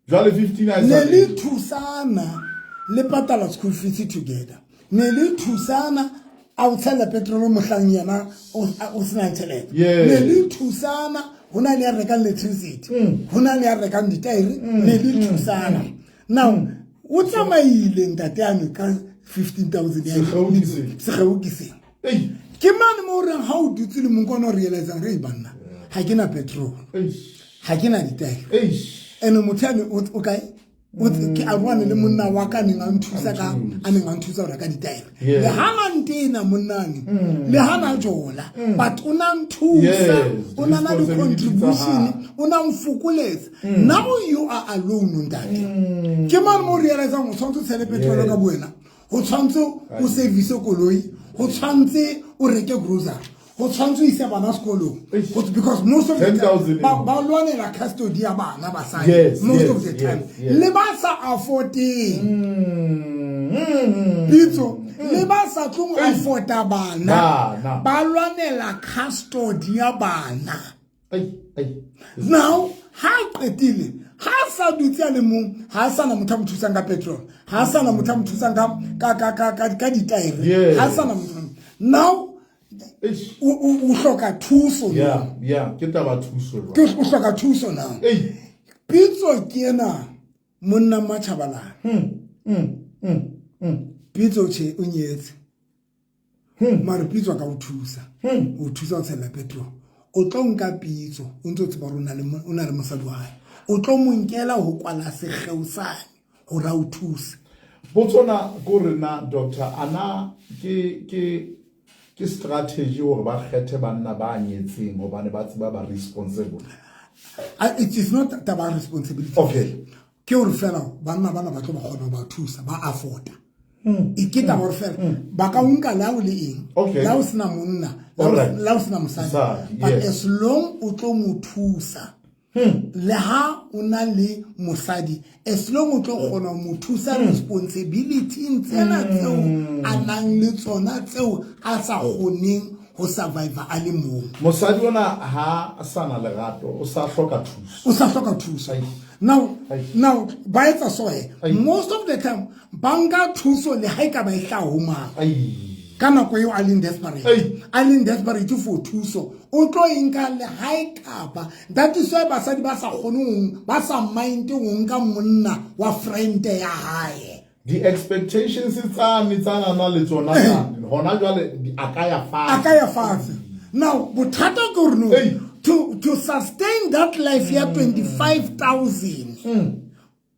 Jwale 15 a e Ne sa le thusana, le patala school fees together, ne le thusana, a o tshela petrol mohlang yena o senang tjhelete. Ne le thusana, ho na le ya rekang electricity, ho na le ya rekang ditaere, ne le thusana. Now o tsamaile ntate yane ka 15,000 ya. Sekgeo ke seng. Sekgeo ke seng. Ei. Ke mane mo reng ha o dutse le mong o realisang re banna, ha ke na petrol, ha ke na ditaere, ene motho yane o kae? Ke arohane le monna wa ka neng a nthusa ka, a neng a nthusa ho reka ditaere. Le ha na ntena monnane, le ha na jola, but o na nthusa, o na na le Responsibility tsa contribution, hae. o na mfokoletsa. Now you are alone, ntate. Ke mane mo realisang o tshwanetse o tshele petrol ka bo wena, ho tshwanetse o service koloi, ho tshwanetse o reke grocery, ho tshwanetse o ise bana sekolong. Eish. Because most of the time, 10,000 ba lwanela custody ya bana basadi. Most of the time. Le ba sa affordeng. Pitso, le ba sa tlong afforda bana. Bana. Ba lwanela custody ya bana. Ei, ei. Now, ha qetile, ha sa dutse a le mong, ha sa na motho a mo thusang ka petrol, ha sa na motho a mo thusang ka ditaere, ha sa na motho. Now, Eish. o hloka thuso now. Yeah, ke taba thuso jwale. Ke o hloka thuso now. Ei. Pitso ke ena monna Matjhabalana. Pitso tjhe o nyetse. Mare Pitso a ka o thusa. O thusa ho tshela petrol. O tlo nka Pitso, o ntso tseba hore o na le mosadi wa hae. O tlo mo nkela ho kwala sekgeo sane hore a o thuse. Botsona ko re na doctor, ana ke strategy hore ba kgethe banna ba nyetseng hobane ba tseba ba responsible? It is not taba responsibility. Ke hore fela banna bana ba tlo ba kgona ho ba thusa, ba afforda. E ke taba hore fela ba ka o nka le ha o le eng, le ha o sena monna, le ha o sena mosadi. Mosadi, But yes. as long o tlo mo thusa, le ha o na le mosadi, as long o tlo kgona ho mo thusa responsibility tsena tseo a nang le tsona, tseo a sa kgoneng ho survive a le mong. Mosadi ona ha a sa na lerato, o sa hloka thuso. O sa hloka thuso. Ai. Now, Ai. now, ba etsa so he. Ai. Most of the time, ba nka thuso le ha e ka ba e hlaha ho mang. Ai. Ka nako eo a leng desperate. Ai. A leng desperate for thuso. O tlo e nka le ha e ka ba. That is why basadi ba sa kgone ho, ba sa mind ho nka monna wa friend ya hae. Di expectations tsane tsa nana le tsona tsane. Hona jwale di a ka ya fatshe. A ka ya fatshe. Now, bothata ke hore no, Ei. to sustain that life ya 25,000.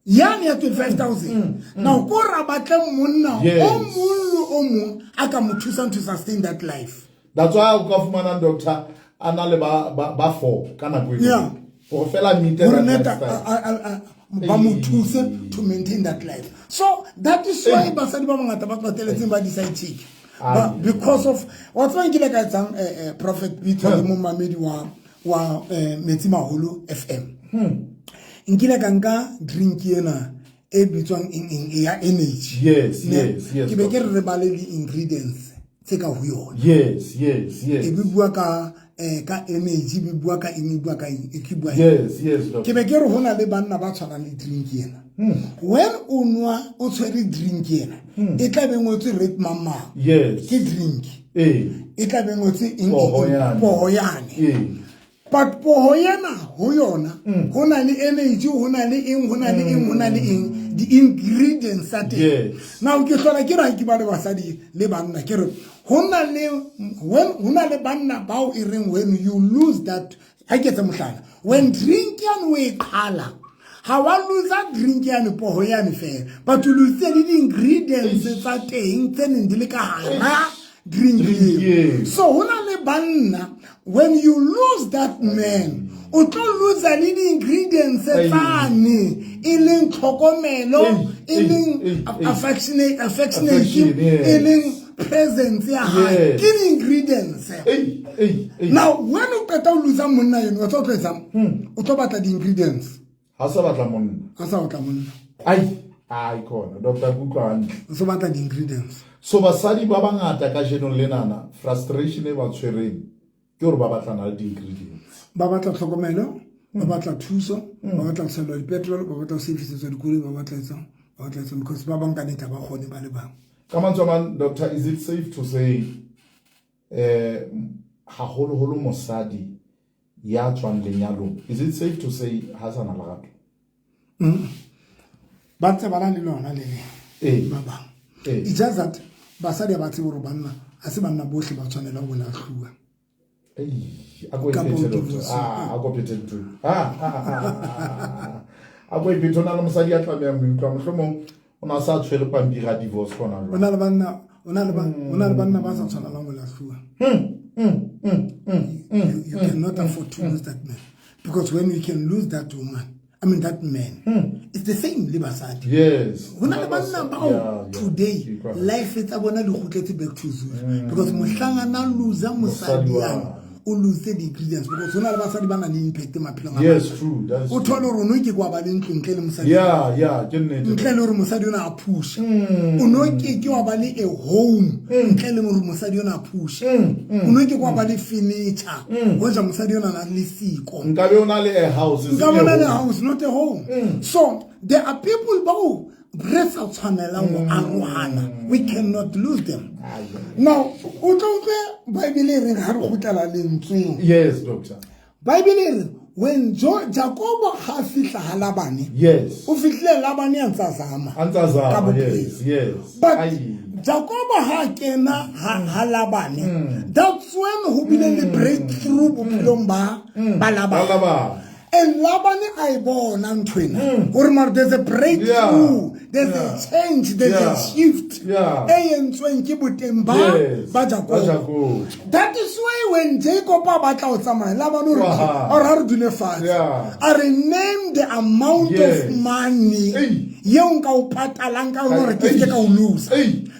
Yane ya 25,000. Now, ko ra batle monna o mong le o mong a ka mo thusang to sustain that life. That's why o ka fumana doctor a na le ba 4 ka nako e. Hore fela meet Hore that neta, lifestyle. ba mo Ei. thuse to maintain that life. So that is why Ei. basadi ba bangata ba qetelletseng ba di-side chick. Ai. But because of wa tseba nkile ka etsang, Prophet Peter le momamedi wa Metsi Maholo FM. Nkile ka nka drink ena e bitswang eng eng e ya energy. Yes, Ne? yes, yes, Ke be ke doctor. re re bale di-ingredients tse ka ho yona. Yes, yes, yes. E be bua ka energy, be bua ka eng, e bua ka eng, e ke bua eng. Yes, yes, doctor. Ke be ke re hona le banna ba tshwanang le drink ena. When o nwa o tshwere drink ena, e tla be ngotswe red mama. Yes. Ke drink. Eh. E tla be ngotswe eng, eng, Poho yane. poho yane. Eh. But poho ena ho yona ho na le energy, ho na le eng, ho na le eng, ho na le eng, di-ingredients tsa teng. Now ke hlola ke re ha ke ba le basadi le banna, ke re ho na le banna bao e reng when you lose that, ha ke etse mohlala, when drink yane o e qhala, ha wa lose drink yane poho yane fela, but o lose le di-ingredients tsa teng tse neng di le ka hara drink eo. So ho na le banna, when you lose that man, o tlo lose le di-ingredients tsane, e leng tlhokomelo, e leng affectionate, e leng presence ya hae, ke di-ingredients. Now when o qeta o lose monna eno, o tlo etsang? O tlo batla di-ingredients. Ha sa batla monna. Ha sa batla monna. Ai khona, Dr. Kutlwa hantle. O so batla di-ingredients. So basadi ba bangata ka jenong lenana, frustration e ba tshwereng ke hore ba batlana le di-ingredients. Ba batla tlhokomelo, ba batla thuso, ba batla ho tshellwa di-petrol, ba batla ho servicetswa dikoloi, ba batla etsang, ba batla etsang, because ba bang ka nnete ha ba kgone ba le bang. Ka mantswe a mang, Doctor, is it safe to say haholoholo mosadi ya tswang lenyalong, is it safe to say ha sa na lerato? Ba ntse ba na le lona le le ba bang. It's just that basadi ha ba tsebe hore banna ha se banna bohle ba tshwanelang ho lahluwa. A ko iphethe, o na le mosadi ya tlamehang ho utlwa, mohlomong o na sa tshwere pampiri ya divorce hona jwale. O na le banna, o na le banna ba sa tshwanelang ho lahluwa. You cannot afford to lose that man, because when you can lose that woman, I mean that man, it's the same le basadi. Yes. Ho na le banna bao today life tsa bona di kgutletse back to zero, because mohlang a na lose mosadi yana, o lose the ingredients, because ho na le basadi ba nang le impact maphelong a bona. Yes, true. That's o thole hore o no ke kwa ba le ntlo ntle le mosadi. Yeah, ke nnete. Ntle le hore mosadi ona a push. O no ke ke wa ba le a home ntle le hore mosadi ona a push. O no ke kwa ba le furniture hoja mosadi ona na le siko. Nkabe o na le a house. Nkabe o na le house, not a home. So there are people bao re sa tshwanelang ho arohana. We cannot lose them. Now, o tlo utlwe Bible e reng ha re kgutlela lentsweng. Yes, doctor. Bible e re when Jacob ha fihla ha Labane, yes, o fihlile Labane a ntsa zama. A ntsa zama, yes, yes. But Jacob ha kena ha Labane, that's when ho bile le breakthrough bophelong ba Labane. And Laban a e bona ntho ena. Hore mara there's a breakthrough, there's a change, there's a shift. E entsweng ke boteng ba Jacob. That is why when Jacob a batla ho tsamaya, Laban o re o re dule fatshe. A re name the amount of money eo nka o patalang ka hore ke se ka o lose.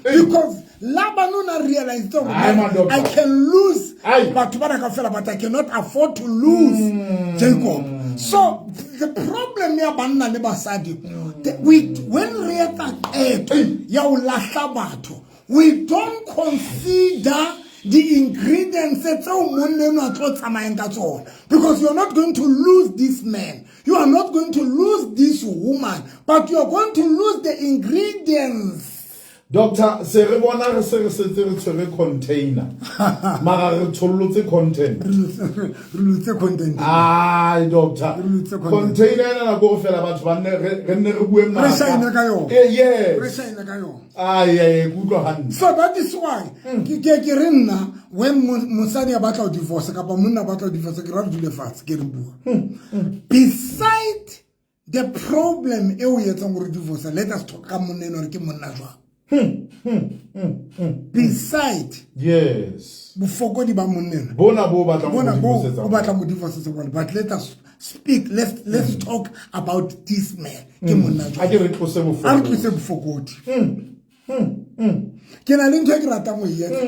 Because Laban o na realize that I can lose batho bana kaofela, but I cannot afford to lose Jacob. So the problem ya banna le basadi, when re etsa qeto ya ho lahla batho, we don't consider the ingredients tseo monna enwa a tlo tsamayang ka tsona, because you are not going to lose this man, you are not going to lose this woman, but you are going to lose the ingredients. Doctor, se re bona re se re setse re tshwere container. Mara re tshollotse content. Re lutse content. Ai, doctor. Re lutse content. Container ena nako go fela batho ba nne re nne re bue maka. Re shine ka yona. Yes. Re shine ka yona. Ai, ai, ke utlwa hantle. So that is why ke re nna when mosadi a batla ho divorce kapa monna a batla ho divorce, ke ra re dule fatshe ke re bua. Beside the problem e o etsang hore divorce, let us talk ka monna eno re ke monna jwang. Beside, yes, bofokodi ba monna bona bo batla mo divorce, but let us speak, let's talk about this man. Ke monna jwang? A ke re tlose bofokodi. A re tlose bofokodi. Ke na le ntho e ke ratang ho e etsa.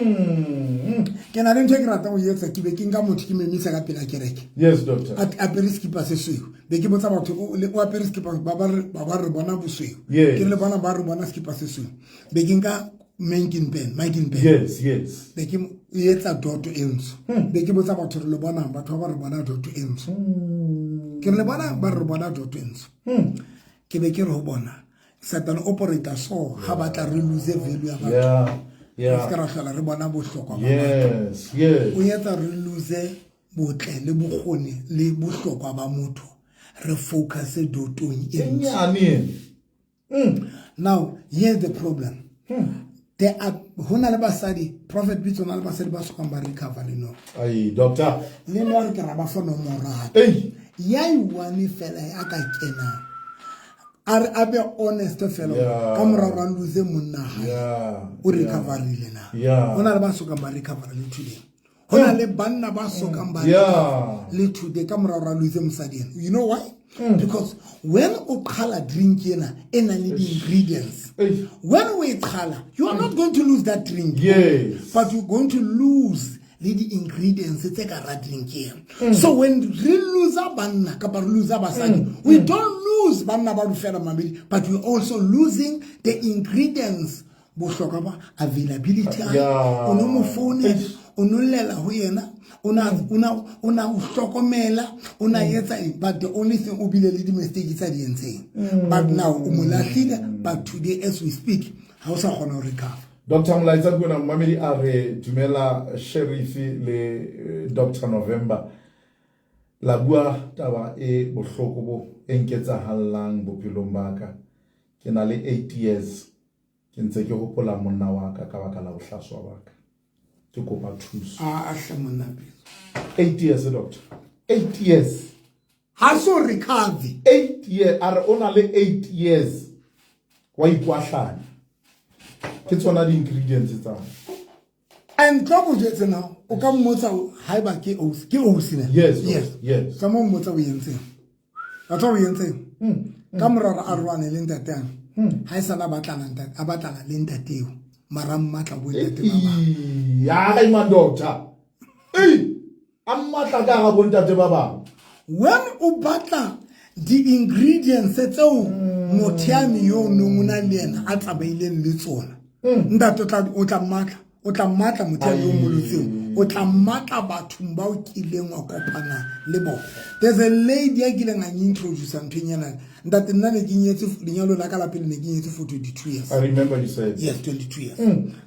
Ke na le ntho e ke ratang ho e etsa, ke be ke nka motho ke memisa ka pela kereke. Yes, doctor. A apere sekipa se sweu. Be ke botsa batho o apere sekipa ba ba re bona bosweu. Ke le bona ba re bona sekipa se sweu. Be ke nka mankin pen. Yes, yes. Be ke etsa doto e ntsho. Be ke botsa batho re le bona batho ba re bona doto e ntsho. Ke le bona ba re bona doto e ntsho. Ke be ke re ho bona Satan operator so ha batla re lose value ya batho. Yeah. Re ska ra hlola re bona bohlokwa ba batho. Yes, yes. O etsa re lose Botle le bokgoni le bohlokwa ba motho re focus dotong e nyane. Now here's the problem. There are ho na le basadi, Prophet Pitso, na le basadi ba sokang ba recover le no. Ai, doctor. Le no re ke ra ba fa nomoro hape. Ei. Ya iwane fela a ka kenang. A re a be honest fela ka mora ra lose monna hae. O recoverile na. Ho na le ba sokang ba recover le today. Ho na le banna ba sokang ba le today ka mora ra lose mosadi ena. You know why? Because when o qhala drink ena e na le di-ingredients, when o e qhala, you are not going to lose that drink. Yes. But you're going to lose le di-ingredients tse ka ra drink ena. So when re lose banna kapa re lose basadi, we don't lose banna ba fela mamedi, but we're also losing the ingredients. Bohlokwa ba availability, o no mo founela, o no llela ho yena, o na o hlokomela, o na etsa eng, but the only thing o bile le di-mistake tsa di entseng. But now o mo lahlile, but today as we speak ha o sa kgona ho recover. Dr. Molaetsa ke wena momamedi a re dumela Sheriff le Dr. November. La bua taba e bohloko bo e nketsahallang bophelong ba ka. Ke na le 8 years. Ke ntse ke hopola monna wa ka ka baka la bohlaswa ba ka. Ke kopa thuso. A hle monna Pitso. 8 years, doctor. 8 years. Ha so recover. 8 years. A re o na le 8 years. Wa ikwahlanya. Ke tsona di-ingredients tsa. And tlo go jwetse now, o ka mmotsa haeba ke ausi, ke ausi ne? Yes, yes. Yes. Ka mo mmotsa o entseng. Batho o entseng. Ka mora a rwane le ntate. Ha e sala batlana ntate, a batlana le ntate eo. Mara mmatla bo ntate ba bang. Ya ma doctor. Ei, a mmatla ka ga bo ntate ba bang. When o batla di-ingredients tseo motho yane yo nong o na le yena a tsamaileng le tsona. Ntate o tla mmatla, o tla mmatla motho yo mo lotseng, o tla mmatla bathong ba o kileng wa kopana le bona. There's a lady ya kileng a introduce nthong ena. Ntate nna ne ke nyetse lenyalo la ka la pele ne ke nyetse for 22 years. I remember you said. Yes, 22 years.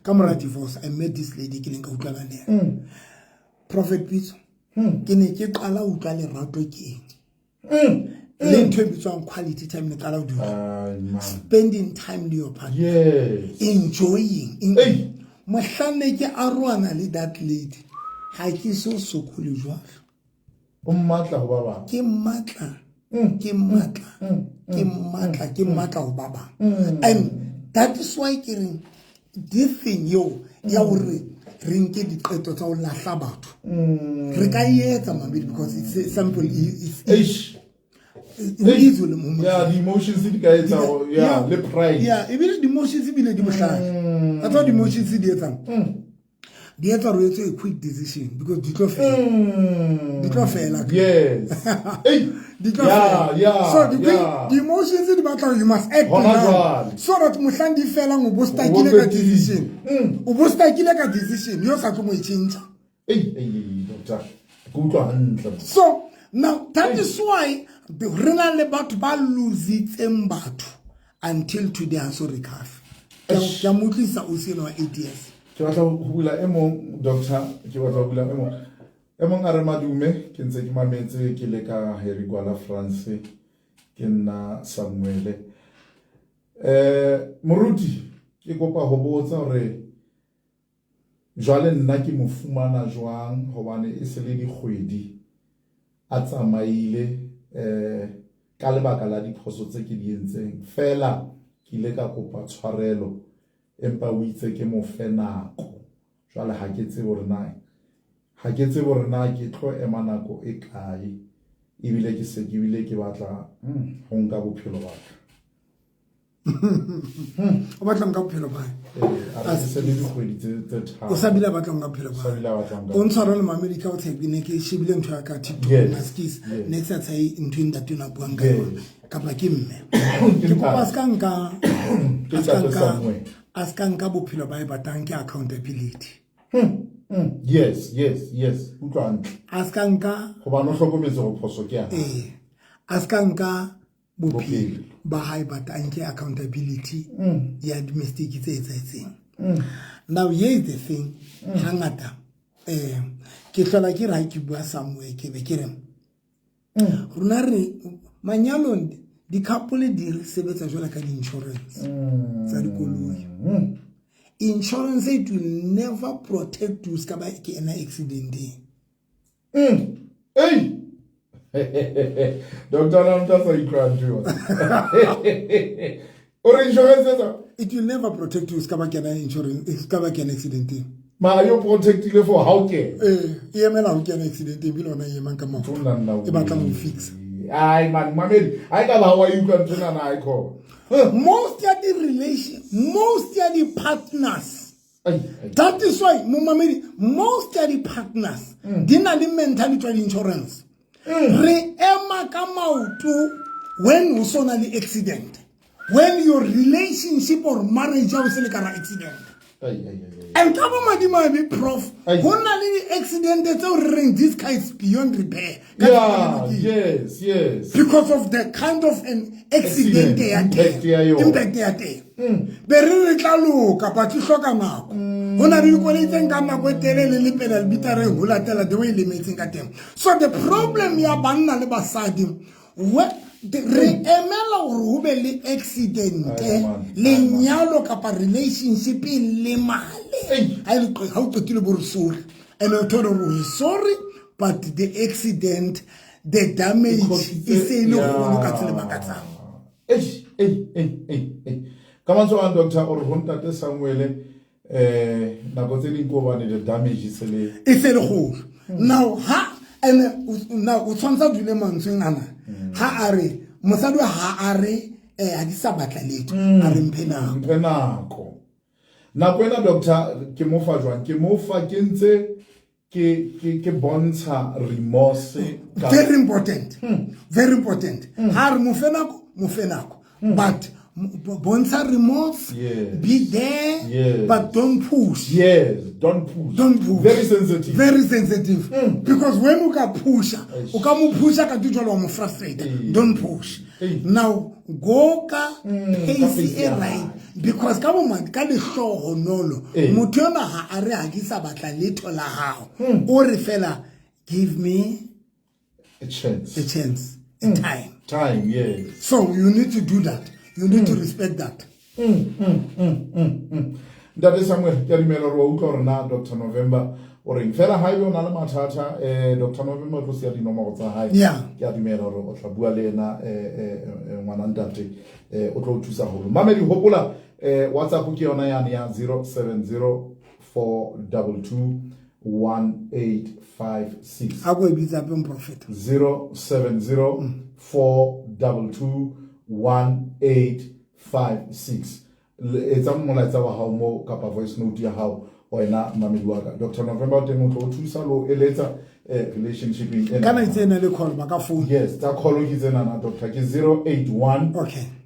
Ka mora divorce, I met this lady ke leng ka utlwana le yena. Prophet Pitso, ke ne ke qala ho utlwa lerato ke eng. Le ntho e bitswang quality time ne qala ho dula. Spending time le your partner. Yes. Enjoying. Mohlang ne ke arohana le that lady, ha ke so sokole jwalo. O mmatla ho ba bang. Ke mmatla. Ke mmatla. Ke mmatla, ke mmatla ho ba bang. And that is why ke reng this thing yo ya hore re nke diqeto tsa ho lahla batho. Re ka etsa mamedi because it's simple, it's easy. Yeah, the emotions di ka etsa, yeah, le pride. Yeah, ebile the emotions ebile di bohlale. That's what the emotions di etsang. Di etsa re etse a quick decision because di tlo fela. Di tlo fela. Yes. Hey. Di tlo fela. Yeah. So the emotions di batla you must act now. So that mohlang di felang o bo stakile ka decision. O bo stakile ka decision yo sa tlo mo e change. Hey, doctor. Ke utlwa hantle. So now that is why re na le batho ba lositseng batho until today ha so recover. Ke a mo utlwisa o seno wa 8 years. Ke batla ho bula e mong doctor, ke batla ho bula e mong. E mong a re madume, ke ntse ke mametse ke le ka Harry Gwala France, ke nna Samuele. Moruti, ke kopa ho botsa hore jwale nna ke mo fumana jwang hobane e se le dikgwedi a tsamaile ka lebaka la diphoso tse ke di entseng. Fela ke ile ka kopa tshwarelo empa o itse ke mo fe nako. Jwale ha ke tsebe hore na ha ke tsebe hore na ke tlo ema nako e kae, ebile ke se ke bile ke batla ho nka bophelo ba ka. O batla nka bophelo ba hae? A se le dikgwedi tse tharo. O sa bile batla nka bophelo ba hae. O ntshwara le Maamerika o tshepe ne ke shebile ntho ya ka TikTok na skis ne ke sa tshae ntho e ntate ona buang ka yona kapa ke mme. Ke kopa ska nka a ska nka bophelo ba hae batang ke accountability. Yes, yes, yes. Utlwa hantle. A ska nka hobane o hlokometse hore phoso ke ya hae. A ska nka bophelo ba hae batang ke accountability ya di mistake tse etsahetseng. Now here is the thing, hangata Ke hlola ke re ha ke bua somewhere ke be ke re rona re manyalong di-couple di re sebetsa jwalo ka di-insurance tsa dikoloi. Insurance, it will never protect you ska ba ke ena accidenteng. Ei, Doctor Namta sa utlwa ntho o re insurance etsa. It will never protect you ska ba kena insurance ska ba kena accidenteng. Ma yo protectile for how ke? Eh, e emela ho kena accidenteng ebile ona e emang ka maoto e batlang ho fixa. Ai man, mamedi, ha e ka ba wa utlwa ntho ena na e khona. Most ya di-relation, most ya di-partners, that is why momamedi, most ya di-partners di na le mentality ya di-insurance. Re ema ka maoto when o so na le accident, when your relationship or marriage ya o se le ka ra accident. And ka bo madimabe, prof, go na le di-accident tseo re reng this car is beyond repair. Yeah, yes. Because of the kind of an accident ya teng, impact ya teng, be re re tla loka, but e hloka nako. Ho na le dikoloi tse nkang nako e telele le pela lebitareng ho latela the way e lemetseng ka teng. So the problem ya banna le basadi, re emela hore ho be le accident, lenyalo kapa relationship e lemale. Ha o qetile bo re sorry, and o thole hore sorry, but the accident, the damage e se e le kgolo ka tsela e makatsang. Ka mantswe a, doctor, o re ho ntate Samuele, nako tse ding ke hobane the damage e se le e se le kgolo. Now ha and now o tshwantsha dule mantsweng ana ha a re mosadi ha a re ha di sa batla letho, a re mphe nako. Mphe nako. Nako ena, doctor, ke mo fa jwang? Ke mo fa ke ntse ke bontsha remorse? Very important, very important. Ha re mo fe nako, mo fe nako, but bontsha remorse. Be there, but don't push. Yes, don't push. Don't push. Very sensitive. Very sensitive, because when o ka pusha, o ka mo pusha ka jwalo wa mo frustrate. Don't push. Now go ka pace e right, because ka bo ka lehlohonolo motho yona ha a re ha ke sa batla letho la hao, o re fela give me a chance, a chance, a time. Time, yes. So you need to do that. You need to respect that. Ntate Samuel, ke a dumela gore wa utlwa gore na Dr November o reng. Fela ha ebe o na le mathata, Dr November o tlo siya dinomoro tsa hae. Ke a dumela gore o tla bua le ena, ngwana ntate, o tlo o thusa haholo. Mamedi, hopola, WhatsApp ke yona yane ya 070 422 1856. A ko e bitsa hape, moprofeta. 070 422 1856. Etsa molaetsa wa hao mo kapa voice note ya hao, wena mamedi wa ka. Dr November o teng, o tlo o thusa le o eletsa relationship ena. Kana itse ena le call ba ka phone. Yes, tsa call ke tsenana, doctor, ke 081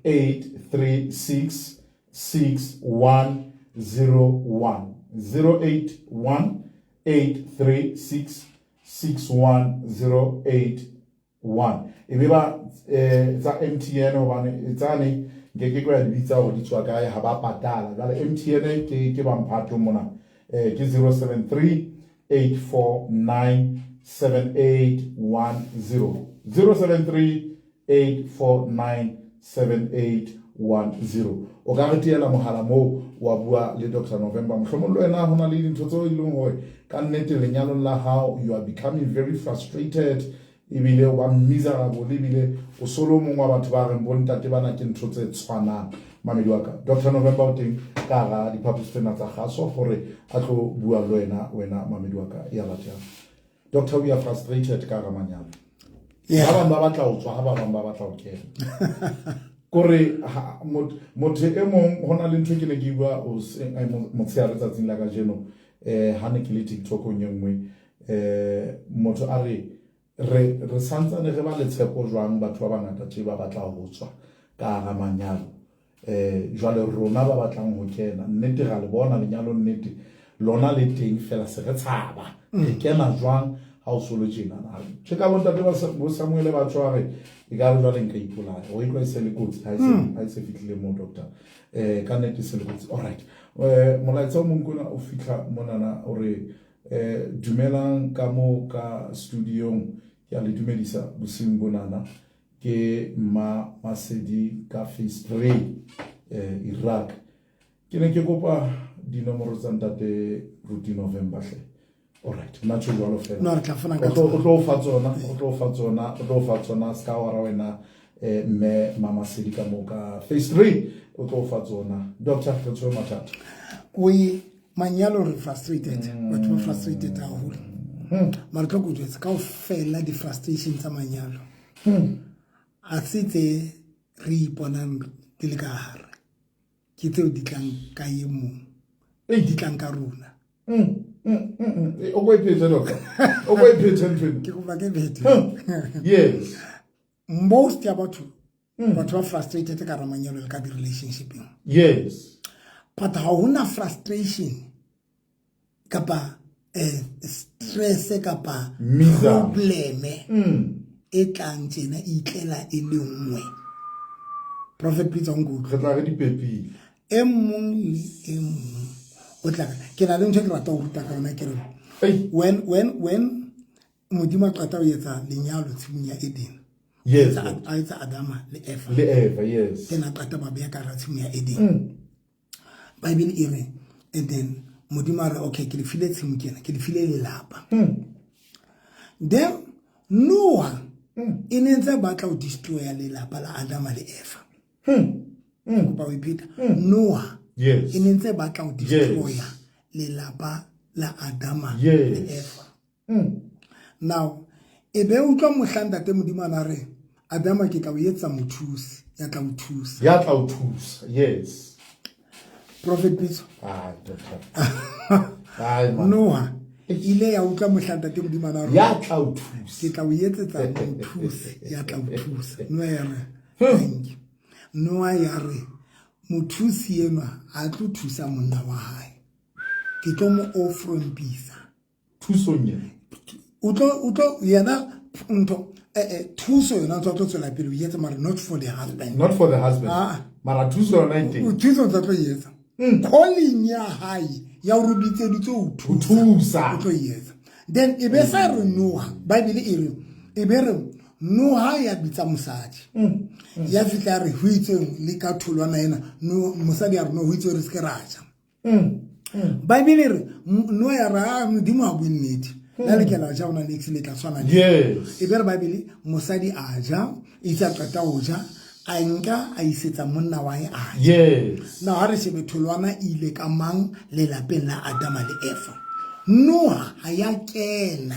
836 6101, 081 836 6108. E be ba tsa MTN, hobane tsane nke ke kwa di bitsa hore di tswa kae, ha ba patala. Jwale MTN ke ba mphato mona, ke 073 849 7810, 073 849 7810. O ka re tiela mohala moo wa bua le Dr November. Mohlomong le wena ho na le dintho tseo e leng hore ka nnete lenyalong la hao you are becoming very frustrated, ebile o ba miserable, ebile o solo mong wa batho ba reng bontate bana ke ntho tse tshwanang. Mamedi wa ka, Dr November o teng ka hara diphaposi tsena tsa kgaso hore a tlo bua le wena, wena mamedi wa ka ya ratang. Doctor, we are frustrated ka hara manyalo. Ba bang ba batla ho tswa, ha ba bang ba batla ho kena. Kore motho e mong, ho na le ntho ke ne ke bua motshehare tsatsing la kajeno, ha ne ke le TikTokong e nngwe, motho a re re santsane re ba le tshepo jwang, batho ba bangata tje ba batla ho tswa ka hara manyalo, jwale rona ba batlang ho kena, nnete ra le bona lenyalo, nnete lona le teng, fela se re tshaba re kena jwang ha o solo tjena. Tjhe, ka bontate ba bo Samuel ba tshware e ka re jwale nka ipolaya, o itlwa e se le kotsi ha e se fihlile mo, doctor, ka nnete se le kotsi. All right, molaetsa o mong kona o fihla monana o re Dumelang ka mo ka studiong, ke a le dumedisa bosiung bonana. Ke Mma Masedi ka phase 3 Iraq. Ke ne ke kopa dinomoro tsa ntate Ruti November hle. Alright, nna tjho jwalo fela. No, re tla fana ka O tlo fa tsona, o tlo fa tsona, o tlo fa tsona ska wa ra wena mme Mama Masedi ka mo ka phase 3 o tlo fa tsona. Doctor, re tshwere mathata. We manyalo re frustrated, batho ba frustrated haholo. Mara tlo ko jwetsa kaofela di-frustration tsa manyalo. A se tse re iponang di le ka hare. Ke tseo di tlang ka e mong. Di tlang ka rona. O ko iphethe, doctor. O ko iphethe ntho. Ke kopa ke phethe. Yes. Most ya batho, batho ba frustrated ka manyalo le ka di-relationshipeng. But ha hona frustration kapa stress kapa problem e tlang tjena e itlela e le nngwe. Prophet Peter Nkuku. Re tla re di pepile. E mong le e mong o tla ke na le ntho e ke rata ho ruta ka yona ke re when Modimo a qeta ho etsa lenyalo tshimong ya Eden. A etsa Adama le Eva. Le Eva, yes. Then a qeta ba beha ka hara tshimo ya Eden. Bible e re, and then Modimo a re, okay, ke le file tshimo ke ena, ke le file lelapa. Then Noah e ne ntse batla ho destroya lelapa la Adama le Eva. Kopa ho ipheta. Noah e ne ntse batla ho destroya lelapa la Adama le Eva. Now, e be utlwa mohlang ntate Modimo a re, Adama ke tla o etsa mothusi, ya tla o thusa. Ya tla o thusa, yes. Prophet Pitso. Ai, doctor. Ai, man. Noah ile ya utlwa mohlang ntate Modimo a re, ya tla o thusa. Ke tla o etsetsa mothusi, ya tla o thusa. Noah ya re, thank you. Noah ya re, mothusi enwa a tlo thusa monna wa hae. Ke tlo mo ofrompisa. Thusong ena. O tlo yena ntho thuso yona tlo tswela pele o etsa mara not for the husband. Not for the husband. Mara thuso yona e teng. Thuso tsa tlo etsa. Calling ya hae ya o rubitseditse ho thusa. O tlo etsa. Then e be sa re Noah, Bible e re e be re Noah ya bitsa mosadi. Ya fihla re ho itseng le ka tholwana ena. No mosadi a re no ho itse re se ke ra ja. Bible re Noah ya ra Modimo ha bue nnete. La le ke la ja ona next le tla tshwana le. Yes. E be re Bible mosadi a ja, itse qeta ho ja, a nka a isetsa monna wa hae a ja. Yes. Now ha re shebe tholwana ile ka mang lelapeng la Adama le Eva. Noah ha ya kena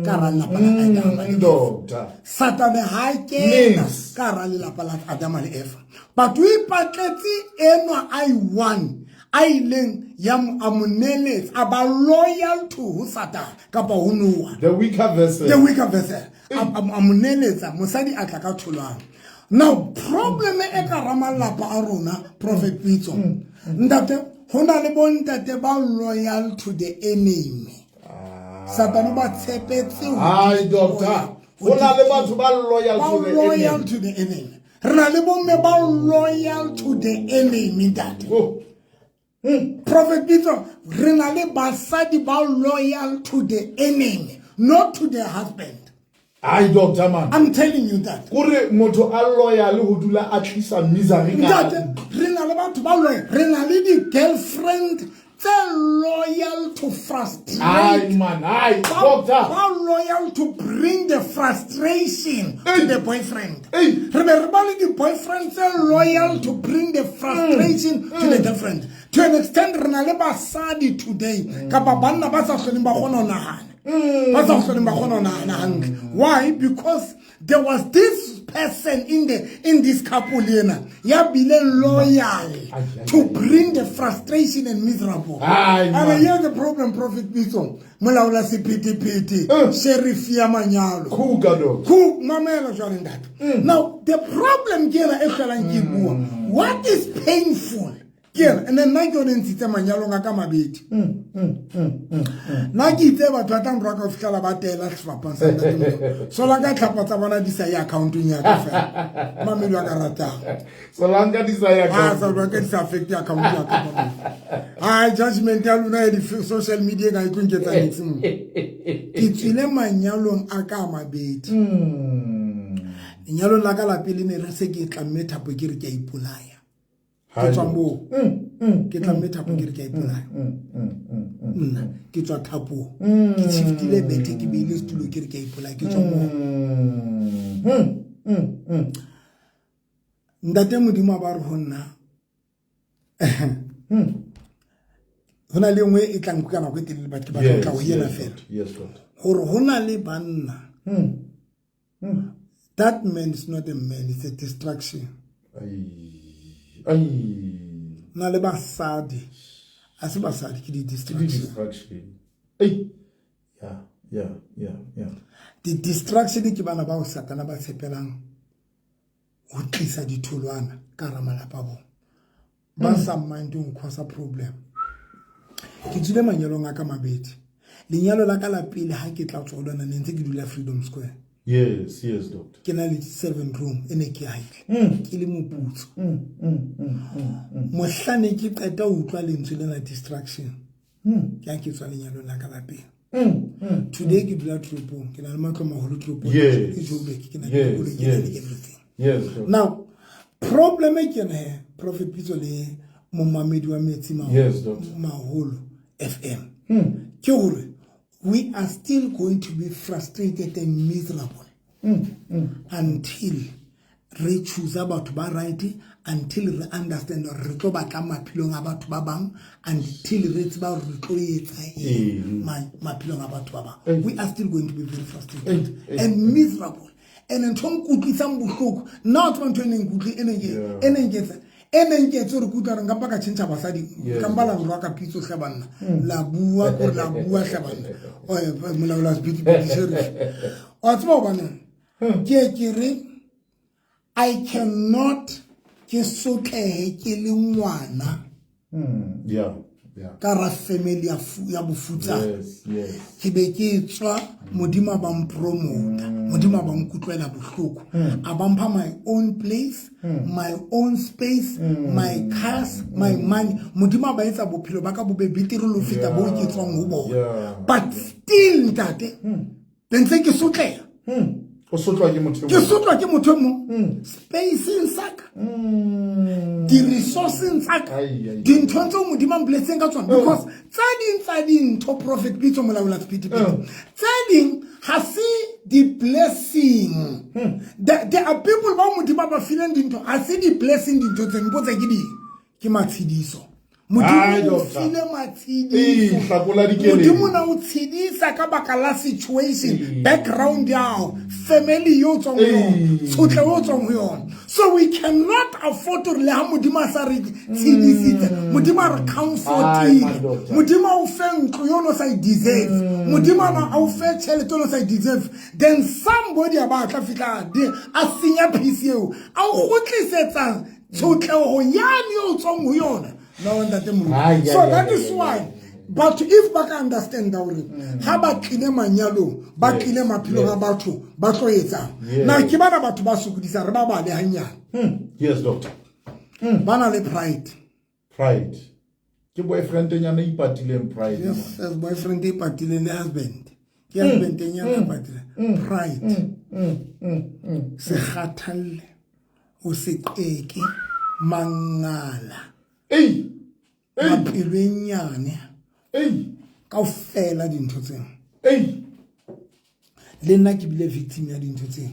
ka ra lelapa la Adama le Eva. Satane ha kena ka ra lelapa la Adama le Eva. But o ipatletse enwa I won. A ileng ya a mo neletsa, a ba loyal to ho Satan kapa ho Noah. The weaker vessel. The weaker vessel. A mo neletsa, mosadi a tla ka tholwana. Now problem e ka ramalapa a rona, Prophet Pitso. Ntate, ho na le bontate ba loyal to the enemy. Satan ba tshepetse ho. Ai doctor, ho na le batho ba loyal to the enemy. Loyal to the enemy. Re na le bomme ba loyal to the enemy, ntate. Oh. Prophet Pitso, re na le basadi ba loyal to the enemy, not to their husband. Ai doctor man. I'm telling you that. Kore motho a loyal ho dula a tlisa misery ka. Ntate, re na le batho ba loyal, re na le di girlfriend tse loyal to frustrate. Ai man, ai doctor. Ba loyal to bring the frustration to the boyfriend. Hey. Re be re ba le di boyfriend tse loyal to bring the frustration to the girlfriend. To an extent re na le basadi today kapa banna ba sa hloleng ba kgona ho nahana. Ba sa hloleng ba kgona ho nahana hantle. Why? Because there was this person in this couple yena ya bile loyal to bring the frustration and miserable. And here's the problem, Prophet Pitso. Molaola sephethephethe, sheriff ya manyalo. Ku mamela jwale ntate. Now the problem ke ena e hlolang ke bua. What is painful? Ke ena, and then nna ke yone ntshitse manyalong a ka mabedi. Nna ke itse batho ba tla nroa ka ho fihlela ba teela sefapang sa ntate Modimo. Solanka tlhapa tsa bona di sa ye accountong ya ka fela. Mamedi wa ka ratang. Solanka di sa ye Ah, solanka di sa affect account ya ka. Ah, judgment ya lona ya di social media ka e tlo nketsa niks mo. Ke tswile manyalong a ka a mabedi. Lenyalong la ka la pele ne re se ke tlamme thapo ke re ke a ipolaya. Ke tswa moo. Ke tlamme thapo ke re ke a ipolaya. Nna ke tswa thapong. Ke shiftile bethe ke beile setulo ke re ke a ipolaya, ke tswa moo. Ntate Modimo a ba re ho nna. Ho na le nngwe e tla nkuka nako e telele, but ke batla ho tla ho yena fela. Hore ho na le banna. That man is not a man, it's a distraction. Na le basadi. A se basadi, ke di-distraction. Di-distraction ke bana bao Satana ba tshepelang ho tlisa ditholwana ka hara malapa a bona. Ba sa mind ho cause problem. Ke tswile manyalong a ka mabedi. Lenyalo la ka la pele ha ke tla tswa ho lona ne ntse ke dula Freedom Square. Yes, yes, doctor. Ke na le 7 room e ne ke ahile. Ke le moputso. Mohla ne ke qeta ho utlwa lentswe lena distraction. Ke ha ke tswa lenyalong la ka la pele. Today ke dula toropong, ke na le matlo a maholo toropong. Ke Joburg, ke na le dikoloi, ke na le everything. Yes, doctor. Now, problem e ke yona he, Prophet Pitso le momamedi wa Metsi Yes, doctor. Maholo FM. Ke hore we are still going to be frustrated and miserable until re choose batho ba right, until re understand hore re tlo batla maphelong a batho ba bang, until re tseba hore re tlo etsa eng maphelong a batho ba bang. We are still going to be very frustrated and miserable. And ntho e nkutlwisang bohloko, nna wa tseba ntho e neng nkutlwi, e neng ke, e neng ke etsa, e neng ke etse hore ke utlwa hore nka mpa ka tjhentjha basadi, ka mpa la nroa ka pitso hle banna. La bua, kore la bua hle banna. Oe, molaola sephethephethe sheriff. Wa tseba hobaneng? Ke ke re, I cannot ke sotlehe ke le ngwana. Ka ra family ya bofutsana. Yes, yes. Ke be ke tswa Modimo a ba mpromota, Modimo a ba nkutlwela bohloko. A ba mpha my own place, my own space, my cars, my money. Modimo a ba etsa bophelo ba ka bo be betere le ho feta bo ke tswang ho bona. But still ntate, be ntse ke sotleha. O sotlwa ke motho e Ke mong. sotlwa ke motho e mong. Spaceng sa ka. Di-resourceng tsa ka. Ai, ai, ai. Dinthong tseo Modimo a mpoletseng ka tsona. Because tse ding tsa dintho, Prophet Pitso Molaola Sephethephethe, tse ding ha se di-blessing. There are people bao Modimo a ba fileng dintho, ha se di-blessing dintho tse, mpotse ke ding? Ke matshediso. Modimo Ai, o doctor. file matshediso. Ee, hlakola dikeledi. Modimo na o tshedisa ka baka la situation, Ee. background ya hao, family yo tswang ho yona, Ee. tshotleho yo tswang ho yona. So we cannot afford hore le ha Modimo a sa re tshedisitse, Modimo a re comfortile. Ai, my doctor. Modimo a o fe ntlo yo no sa e deserve. Modimo a na a o fe tjhelete o no sa e deserve. Then somebody a ba tla fihla a senya peace eo, a o kgutlisetsa tshotleho yane yo tswang ho yona. No, ntate Moruti. Ai, ai, So ai, that ai, is ai, why, ai. but if ba ka understand hore ha ba tlile manyalong, ba tlile maphelong a batho, ba tlo etsang? Now ke bana batho ba sokodisa, re ba bale hanyane. Yes, doctor. Ba na le pride. Pride. Ke boyfriend e nyana e ipatileng pride. Yes, as boyfriend e ipatileng le husband. Ke husband e nyana e ipatileng. Pride. Se kgathalle, o se qeke, mangala. Ei! Ei! Mapelo e nyane. Ei! Kaofela dintho tseo. Ei! Le nna ke bile victim ya dintho tseo.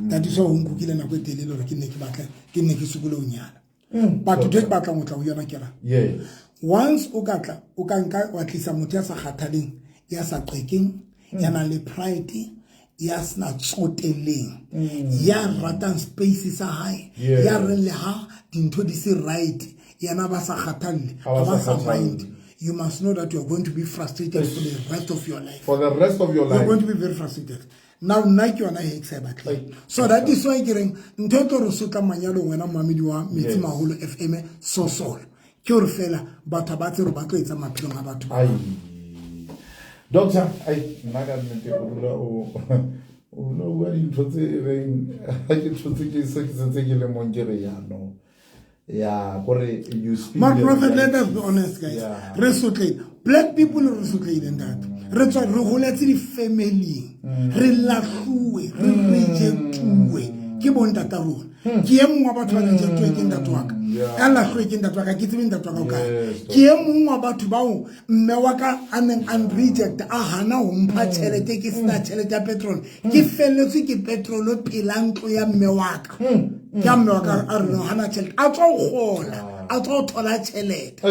That is why ho nkukile nako e telele hore ke nne ke batla, ke nne ke sokole ho nyala. But ntho e ke batlang ho tla ho yona ke ra. Once o ka tla, o ka nka wa tlisa motho ya sa kgathaleng, ya sa qekeng, ya nang le pride, ya sena tsoteleng, ya ratang space sa hae, ya reng le ha dintho di se right, yena ba sa kgathalle, Ha ba ba sa sa kgathalle. mind. You must know that you are going to be frustrated for the rest of your life. For the rest of your You are life. going to be very frustrated. Now, nna ke yona e ke sa e batleng. Ai. So that is why ke reng, ntho e tlo re sotla manyalong wena momamedi wa Metsi Maholo FM, Sosolo. Ke Ke hore fela batho ba tsere ba tlo etsa maphelong a batho. Ai. Doctor, ai nna ka nnete o dula o o bua dintho tse reng ha ke thotse ke se ke sentse ke le mong ke re ya no. Ya kore you speak. My prophet, let us be honest guys. Re sotlehile. Black people re sotlehile ntate. Re tswa re holetse di family. Re lahluwe, re rejectuwe ke bontata rona. Ke e mong wa batho ba rejectuwe ke ntate wa ka. Ka lahluwe ke ntate wa ka, ke tsebe ntate wa ka o kae. Ke e mong wa batho bao mme wa ka a neng a reject a hana ho mpha tjhelete, ke sena tjhelete ya petrol. Ke felletswe ke petrol pela ntlo ya mme wa ka. Ke mme wa ka a re no hana tjhelete, a tswa ho kgola, a tswa ho thola tjhelete.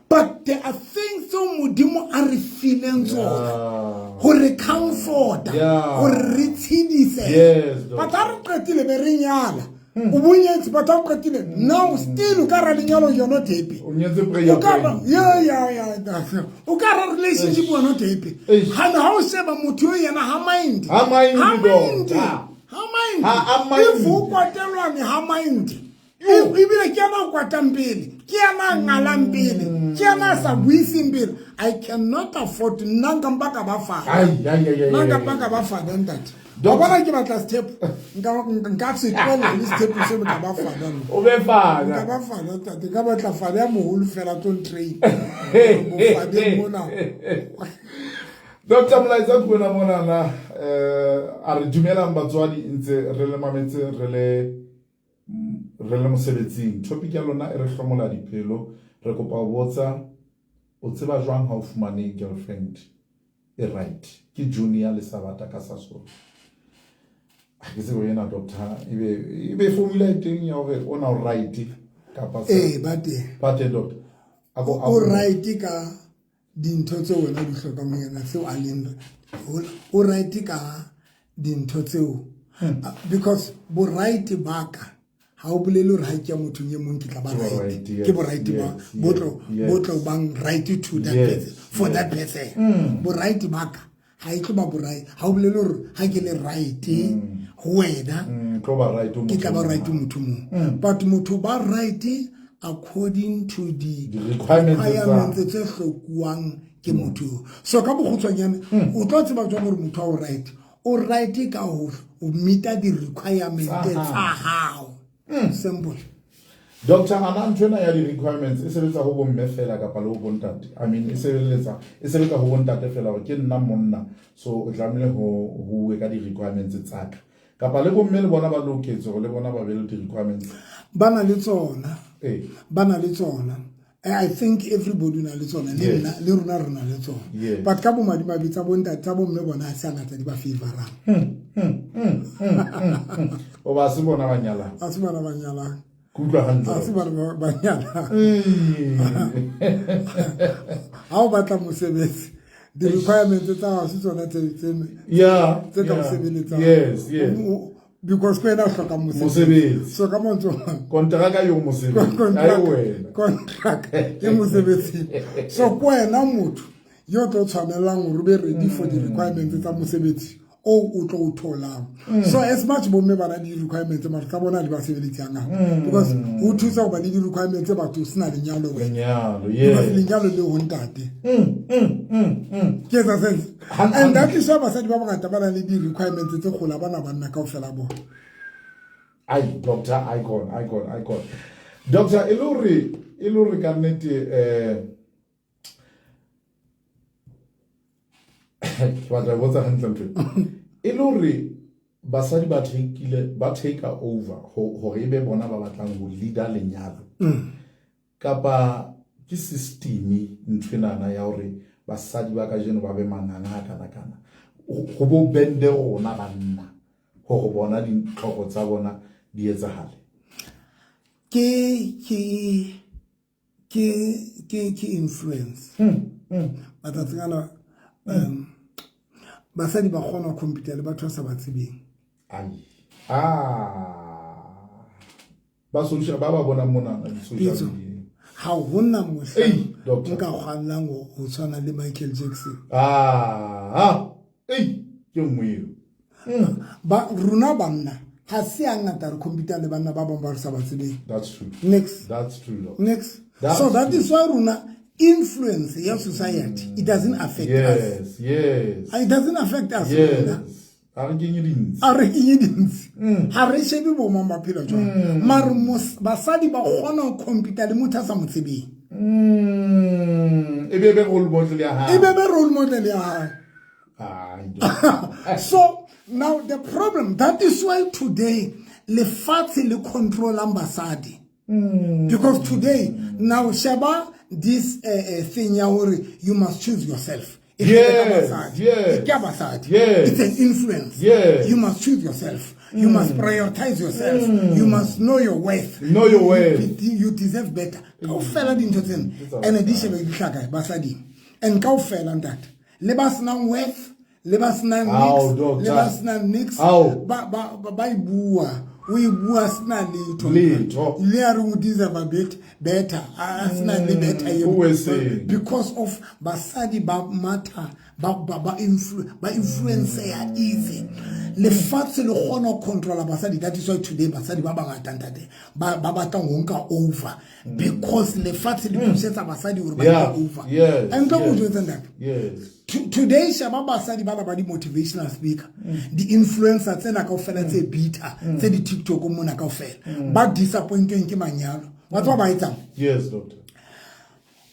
But there are things tseo Modimo a re fileng tsona ho re comforta, ho re tshedise. But ha re qetile be re nyala. O bonyetse but ha o qetile now still o ka ra lenyalo you're not happy. O nyetse prayer O ka ra point. yeah. O ka ra relationship you're not happy. Hana ha o sheba motho yo yena ha mind. Ha mind, Ha mind. doctor. Ha mind. Ha mind. If o kwatelwane ha mind. Ebile ke yena a kwatang pele, ke yena a ngalang pele, ke yena a sa buiseng pele. I cannot afford nna nka mpa ka ba fana. Ai, ai, ai, ai, Nna nka ai, mpa ai. ka ba fana, ntate. Wa bona ke batla sethepu. Nka se tlohela le sethepu seo nka ba fana nna. O be fana. Nka ba fana, ntate. Nka batla fana ya moholo fela tlo ntrain. Bofadeng mona. Doctor Molaetsa ke wena monana, a re dumelang batswadi ntse re le mametse re le mosebetsing. Topic ya lona e re hlomola dipelo. Re kopa ho botsa, o tseba jwang ha o fumane girlfriend e right? Ke Junior le Sabata ka Sasol. Ha ke tsebe yena doctor, ebe formula e teng ya hore ona o right kapa se? Ee, ba teng. Ba teng, doctor. O right ka dintho tseo wena o di hlokang ho yena, tseo a leng o right ka dintho tseo. Because bo right ba ka ha o bolele hore ha ke ya mothong e mong ke tla ba Ke bo right. right, yes, Ke bo right ba, yes, bo tlo, yes. bo tlo bang right to that Yes, person, for yes. that person. Bo right ba ka ha e tlo ba bo right. Ha o bolele hore ha ke le right ho wena, Tlo ba right ho ke tla ba motho right ho mong. motho mong. But motho ba right according to the The requirements tsa requirements tse hlokuwang ke motho. So ka bokgutshwanyane, o tlo tseba jwang hore motho o right? O right ka ho meeta di-requirement tsa hao. Simple. Doctor, ana ntho ena ya di-requirements e sebetsa ho bomme fela kapa le ho bontate? I mean, e sebetsa ho bontate fela hore ke nna monna, so o tlamehile ho bue ka di-requirements tsa ka. Kapa le bomme le bona ba loketse hore le bona ba be le di-requirements? Ba na le tsona. Ba na le tsona. I think everybody na le tsona, le nna, le rona re na le tsona. But ka bomadimabe tsa bontate, tsa bomme bona ha se hangata di ba favorang. O ba se bona ba nyalang. Ha se bona ba nyalang. Ke utlwa hantle. Ha se bona ba nyalang. Ha o batla mosebetsi, di-requirements tsa hao se tsona tse ka o sebeletsang. Yes, yes. Because ko ena o hloka mosebetsi. Mosebetsi. So ka mantswe a mang. Kontraka yo mosebetsi. Ai wena. Contract ke mosebetsi. So ko wena motho yo tlo tshwanelang hore o be ready for the requirements tsa mosebetsi o o tlo o tholang. So as much bomme ba na le di-requirements, mara tsa bona di ba sebeletse hangata. Because ho thusa ho ba le di-requirements tse batho o sena lenyalo wena. Lenyalo, Because yes. lenyalo le ho ntate. Ke etsa sense. And that is why basadi ba bangata ba na le di-requirements tse kgolo, ha ba na banna kaofela bona. Ai, doctor, icon, icon, icon. Doctor, e le hore ka nnete, ke batla ho botsa hantle ntho e. E le hore basadi ba take-ile, ba take over hore ebe bona ba batlang ho leader lenyalo. Kapa ke system nthwenana ya hore basadi ba kajeno ba be manganga ha kana kana. Ho bo bende rona banna hore bona ditlhoko tsa bona di etsahale. Ke influence. Matsatsing ana, basadi ba kgona ho compete le batho ba sa ba tsebeng. Ai. Ba social, ba ba bona mona di social Pitso. media. Ha hona mohla Ei, doctor. nka kgannang ho tshwana le Michael Jackson. Ei, ke nngwe eo. Ba rona banna ha se hangata re compete le banna ba bang ba re sa ba tsebeng. That's true. Next. That's true, doctor. Next. That's So that true. is why rona influence ya society, it doesn't affect us. It doesn't affect us rona. A re kenye dintsi. A re kenye dintsi, ga re shebe bo mang ba phela jwang, mare basadi ba kgona ho compete le motho a sa mo tsebeng. E be be role model ya hae. E be be role model ya hae. Ah. So now the problem, that is why today lefatshe le controlang basadi, because today now sheba this thing ya hore you must choose yourself. E tlile ka basadi. E ke basadi. It's an influence. You must choose yourself, you must prioritize yourself, you must know your worth. Know your worth. You deserve better. Kaofela dintho tsena ene di shebe di hlaka basading, and kaofela, ntate, le ba senang worth, le ba senang Ao, nix, doctor. le ba senang nix, Ao. ba e bua, o e bua sena letho. Letho. Le a re o deserve a bit better, a sena le better eo. O e seng. Because of basadi ba matha ba influenceya easy. Lefatshe le kgona ho controla basadi. That is why today basadi ba bangata, ntate, ba batlang ho nka over, because lefatshe le pusetsa basadi hore ba nke over. And tlo go jwetsa, ntate, today shaba basadi bana ba di-motivational speaker, di-influencer tsena kaofela tse bitter, tse di-TikTok mona kaofela, ba disappointweng ke manyalo, wa tseba ba etsang? Yes, doctor.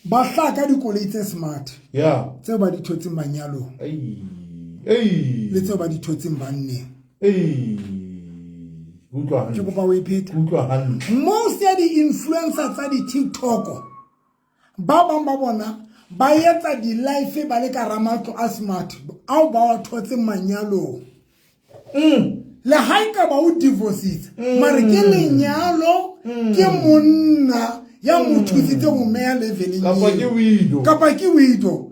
Ba hlaha ka dikoloi tse smart tseo ba di thotseng manyalong Ei. Ei. le tseo ba di thotseng banneng. Ei. Utlwa Ke hantle. kopa o e pheta. Utlwa hantle. Most ya di-influencer tsa di-TikTok, ba bang ba bona ba etsa di-life ba le ka hara matlo a smart ao ba wa thotseng manyalong. Le ha e ka ba o divorcitse, mare ke lenyalo, ke monna ya mo thusitse ho meya leveleng Kapa eo. ke widow. Kapa ke widow.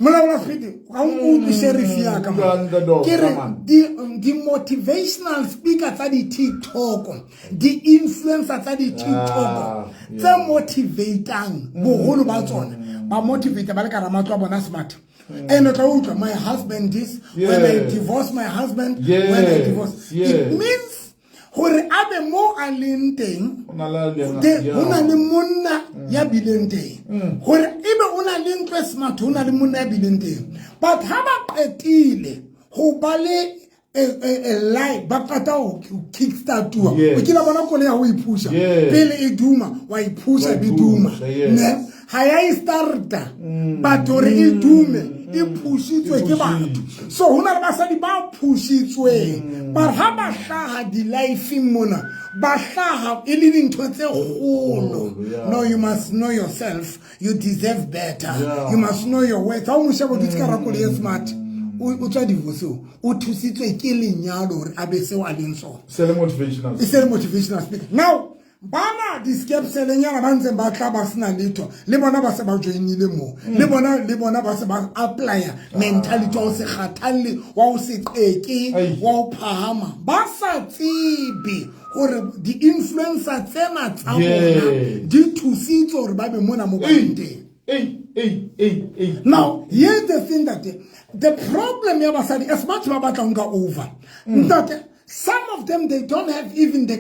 Molaola Fete, ga o utlwe sheriff ya ka, man. Utlwa hantle, doctor, Ke re man. di-motivational speaker tsa di-TikTok, di-influencer tsa di-TikTok tse motivatang, boholo ba tsona ba motivate ba le ka hara matlo a bona smart. And o tla utlwa, my husband this, when I divorce my husband, when I divorce. It means hore a be mo a leng teng, Ho na le a leng- ho na le monna ya bileng teng, hore ebe o na le ntlo e smart, ho na le monna ya bileng teng. But ha ba qetile ho ba le a lie, ba qeta ho kickstartuwa. O kile bona koloi ya ho iphusha, pele e duma, wa iphusha, Wa e be duma. iphusha, yes. Ne? Ha ya e starta, but hore e dume, e phushitswe ke batho. So ho na le basadi ba phushitsweng, but ha ba hlaha di-lifeng mona, ba hlaha e le dintho tse kgolo. No, you must know yourself, you deserve better. You must know your worth. Ha o mo sheba o dutse ka hara koloi e smart, o tswa divorce-ong, o thusitswe ke lenyalo hore a be seo a leng sona. Se le motivational. E se le motivational speaker. Now bana di-skepselenyana ba ntseng ba tla ba sena letho, le bona ba se ba joinile moo, le bona ba se ba applya mentality wa ho se kgathalle, wa ho se qeke, wa ho phahama, ba sa tsebe hore di-influencer tsena tsa bona di thusitse hore ba be mona mo ba leng teng. Ei, ei, ei, ei. Now here's the thing, that the problem ya basadi, as much ba batla ho nka over, ntate, some of them, they don't have even the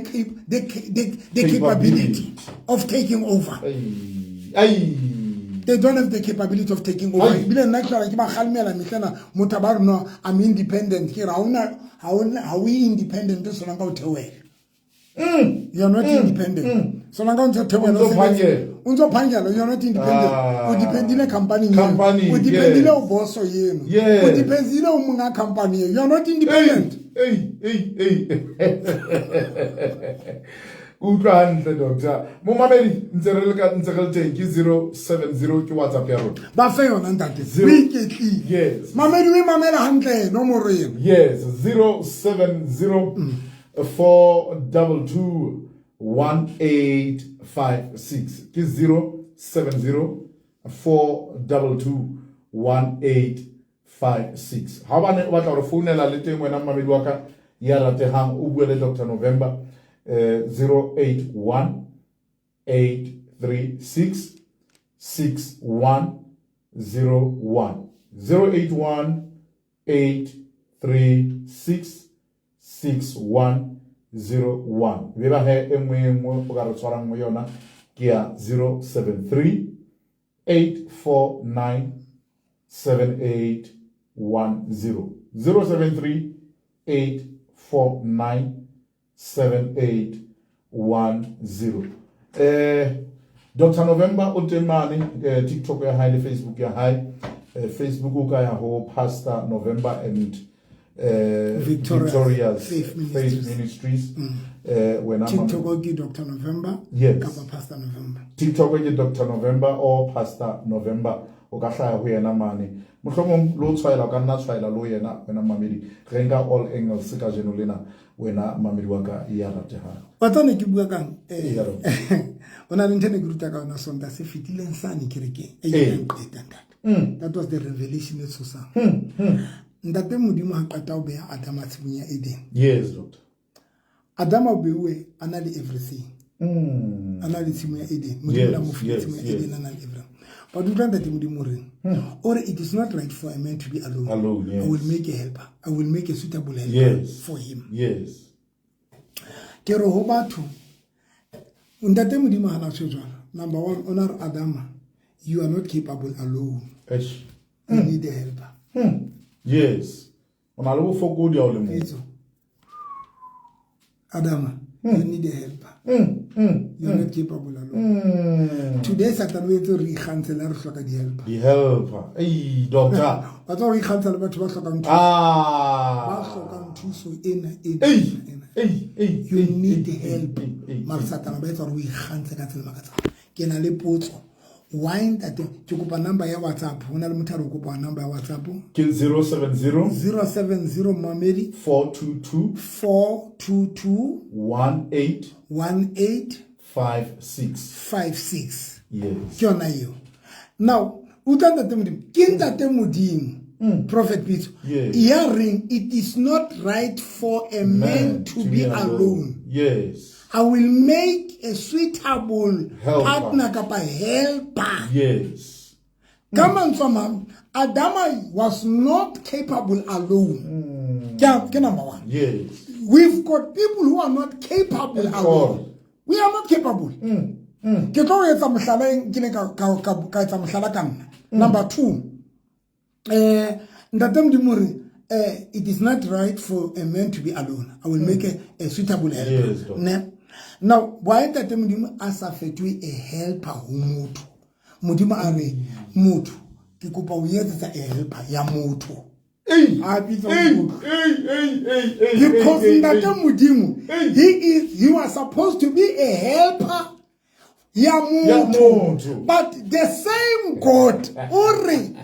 capability of taking over. Ei, ei. They don't have the capability of taking over. Ei. Ebile nna ke hlola ke ba kgalemela mehlena, motho ba re, no, I'm independent. Ke re, ha o independent so long ka o theohela. You are not independent. So long ka o ntse o theohela, O ntso phangela. O ntso phangela, you are not independent. O dependile company eno. Company, O dependile yes. o boss eno. O dependile o monga company eo. You are not independent. Ei, ei, ei, ei. Utlwa hantle, doctor. Momamedi, ntse re le ka, ntse re le teng, ke 070, ke WhatsApp ya rona. Ba fe yona, ntate. Zero. O iketlile. Yes. Mamedi, o e mamela hantle nomoro eno. Yes, 070 422 1856. Ke 070 422 1856. Ha ba ne o batla hore founela le teng wena mmamedi wa ka ya ratehang, o bue le Doctor November, 081 836 6101. 081 836 6101. Be ba he e nngwe e nngwe o ka re tshwarang mo yona. Ke ya 073 849 7810. 073 849 7810. Dr. November o teng mane, TikTok ya hae le Facebook ya hae. Facebook o ka ya ho Pastor November and Victorious Faith Ministries. Ministries. Wena TikTok ke Dr. November Yes. kapa Pastor November. TikTok ke Dr. November or Pastor November, o ka hlaya ho yena mane. Mohlomong le o tshwaela, o ka nna tshwaela le ho yena, wena mamedi. Re nka all angles ka jeno lena, wena mamedi wa ka ya ratehang. Wa tsane ke bua kang? Eya, Rob. O na le ntho e ne ke ruta ka yona Sontaha se fetileng sane kerekeng. E ileng qeta, ntate. That was the revelation e tshosang. Ntate Modimo ha qeta ho beha Adama tshimong ya Eden. Yes, doctor. Adama o beuwe a na le everything. A na le tshimo ya Eden. Modimo na mo file tshimo ya Eden, a na le everything. But utlwa ntate Modimo o reng? O re it is not right for a man to be alone. Alone, yes. I will make a helper. I will make a suitable helper for him. Yes. Ke re ho batho, ntate Modimo ha na tjho jwalo. Number one, o na re Adama, you are not capable alone. Eish. You need a helper. Yes. O na le bofokodi ha o le mong. Pitso. Adama, you need a helper. You are not capable alone. Today, Satan o etse re ikgantshe le ha re hloka di-helper. Di-helper. Ei, doctor. Wa tseba re ikgantsha le batho ba hlokang thuso. Ba hlokang thuso ena, ena, Ei, ena. ei, ei, You ei, need ei, help. ei, ei, Mara ei. Satan ba etsa hore o ikgantshe ka tsela e makatsang. Ke na le potso. Why ntate, ke kopa number ya WhatsApp. Ho na le motho a re o kopa number ya WhatsApp. Ke 070 070 Mamedi 422 422 18 18 56. 56. Yes. Ke yona eo. Now, utlwa ntate Modimo, ke ntate Modimo, Prophet Pitso. Yes. Ya reng it is not right for a man to be alone. Yes. I will make a suitable Helper. partner kapa helper. Yes. Ka mantswe a mang, Adama was not capable alone. Ke number one. Yes. We've got people who are not capable At alone. all. We are not capable. Ke tlo etsa mohlala e nkileng ka etsa mohlala ka nna. Number two, ntate Modimo re, it is not right for a man to be alone. I will make a suitable helper. Yes, doctor. Ne? Now, why ntate Modimo a sa fetohe a helper ho motho? Modimo a re, motho, ke kopa o etsetsa a helper ya motho. Ei, A bitsa ei, motho. ei, ei, ei, ei, Because ei, ei, ntate ei. Modimo, Ei. he was supposed to be a helper ya Ya motho. motho. But the same God, o re,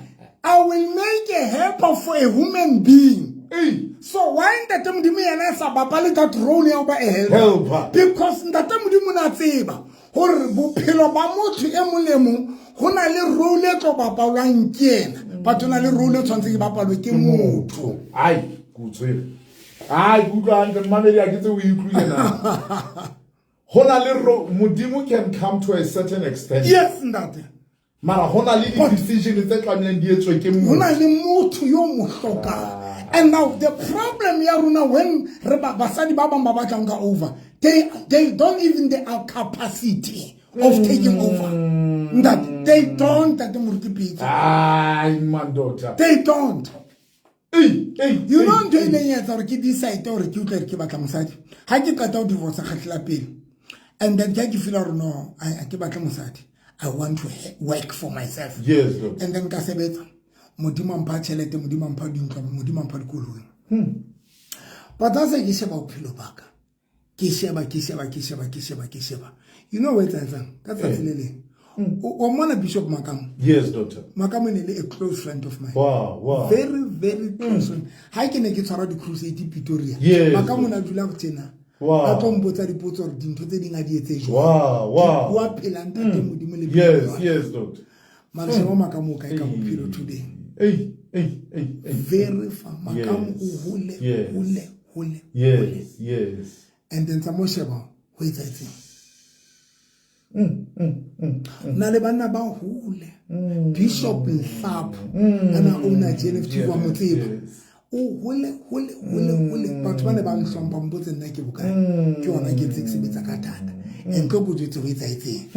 I will make a helper for a human being. Ei. So why ntate Modimo yena a sa bapale that role ya ho ba a helper? Helper. Because ntate Modimo na tseba hore bophelo ba motho e mong le mong ho na le role e tlo bapalwang ke yena, but ho na le role e tshwanetseng e bapalwe ke motho. Ai, ke o tshwere. Ai, ke utlwa hantle, mmamedi, ha ke tsebe o e utlwile na. Ho na le Modimo can come to a certain extent. Yes, ntate. Mara ho na le di-decision tse tlamehileng di etswe ke Ho na motho. le motho yo mo hlokang. And now the problem ya rona when re ba basadi ba bang ba batlang ka over, they don't even the capacity of taking over. Ntate, they don't, ntate Moruti Pitso. Ai, man, doctor. They don't. Ei, ei, You ei, know ntho e ei. leng ya etsa hore ke decide hore ke utlwe hore ke batla mosadi. Ha ke qeta ho divorce kgetlo la pele. And then ke ha ke feel hore no, ha ke batle mosadi. I want to work for myself. Yes, doctor. And then ka sebetsa. Modimo a mpha tjhelete, Modimo a mpha dintlo, Modimo a mpha dikoloi. But ha se ke sheba bophelo ba ka. Ke sheba, ke sheba, ke sheba, ke sheba, ke sheba. You know what etsang? Ka tsatsi le leng. O mona Bishop Makamo. Yes, doctor. Makamo ne le a close friend of mine. Wow, wow. Very, very close friend. Ha ke ne ke tshwara di-crusade Pretoria. Yes. Makamo na dula tjena. Wow. A tlo mpotsa dipotso hore dintho tse ding a di etse jwang. Wow, wow. Wa phela ntate Modimo le Yes, bophelo. yes, doctor. Mara sheba Makamo o kae ka bophelo today. Ei, ei, ei, ei. Very far. Makamo Yes. o hole, Yes. hole, hole, Yes, hole. yes. And then tsa mo sheba ho etsahetseng. Na le banna ba hole. Bishop Nhlapho, ana owner JLFT wa mo tseba. Yes. O hole, hole, hole, hole. Batho ba ne ba nhlompha, mpotse nna ke bokae. Ke yona ke ntse ke sebetsa ka thata. And tlo ko jwetse ho etsahetseng.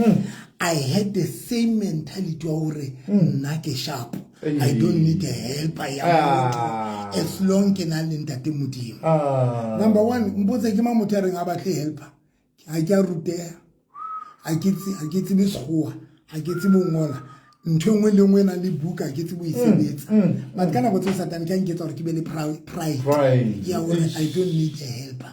I had the same mentality wa hore nna ke sharp. I don't need a helper ya motho as long ke na le ntate Modimo. Number one, mpotse ke mang motho ya reng a batle helper. Ha ke a ruteha. Ha ke tsebe sekgowa, ha ke tsebe ho ngola. Ntho e nngwe le nngwe e nang le buka ha ke tsebe ho e sebetsa. But ka nako tseo Satane ke a nketsa hore ke be le pride ya hore I don't need a helper.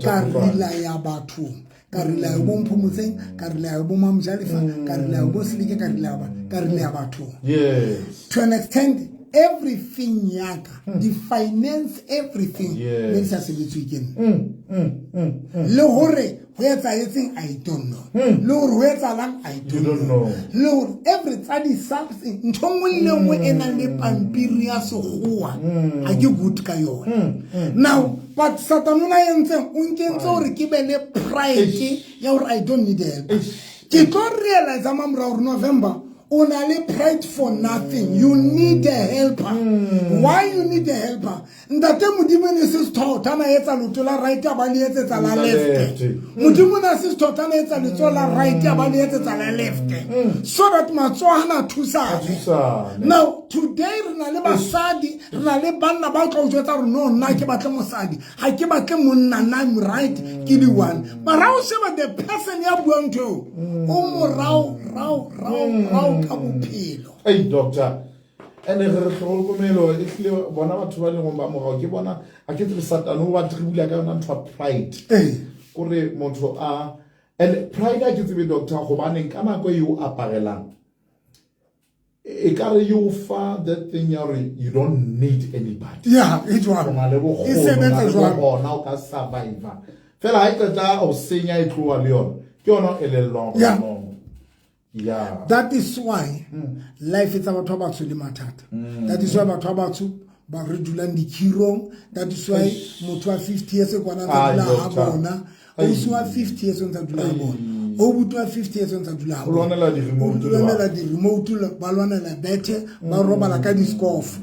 Ka relaya bathong, ka relaya bo Mphomotseng, ka relaya bo Mamjalefa, ka relaya bo Seleke, ka relaya ba, ka relaya bathong. Yes. To an extent, everything yaka, the finance everything, ne di sa sebetswe ke nna. Le hore ho etsahetseng, I don't know. Le hore ho etsahalang, I don't know. Le hore every tsa di-subs, ntho nngwe le nngwe e nang le pampiri ya sekgowa, ha ke good ka yona. Now, but Satan o na entseng, o nkentse hore ke be le pride ya hore I don't need help. Ke tlo realize mamorao hore November, o na le pride for nothing. You need a helper. Why you need a helper? Ntate Modimo ne se sethotha na etsa leoto la right a ba le etsetsa la left. Modimo ne se sethotha na etsa letsoho la right a ba le etsetsa la left. So that matsoho a na thusane. Now today re na le basadi, re na le banna ba tlo jwetsa hore no nna ke batle mosadi, ha ke batle monna, nna I'm right, ke di one. Mara o sheba the person ya buang ntho eo, o morao rao rao rao ka bophelo. Hey doctor, ene re hlokomelo e hlile bona batho ba leng ba morao ke bona a ke tsebe Satane o ba tribula ka yona ntho ya pride. Kore motho a and pride a ke tsebe doctor hobaneng ka nako e o aparelang e ka re you fa that thing ya hore you don't need anybody. Yeah, e jwalo. O na le bokgoni, E sebetsa o na le jwalo. bokgona, o ka survive. Fela ha e qeta o senya e tloha le yona. Ke yona e elellwang hore no. Yeah. That is why life tsa batho ba batsho le mathata. That is why batho ba batsho ba re dulang dikhirong. That is why motho wa 50 years kwana ntse dula ha bona. Ausi wa 50 years o ntse dula ha bona. O buti wa 50 years o ntse dula ha O lwanela di-remote O lwanela di-remote, ba lwanela bethe, ba robala ka di-scoff.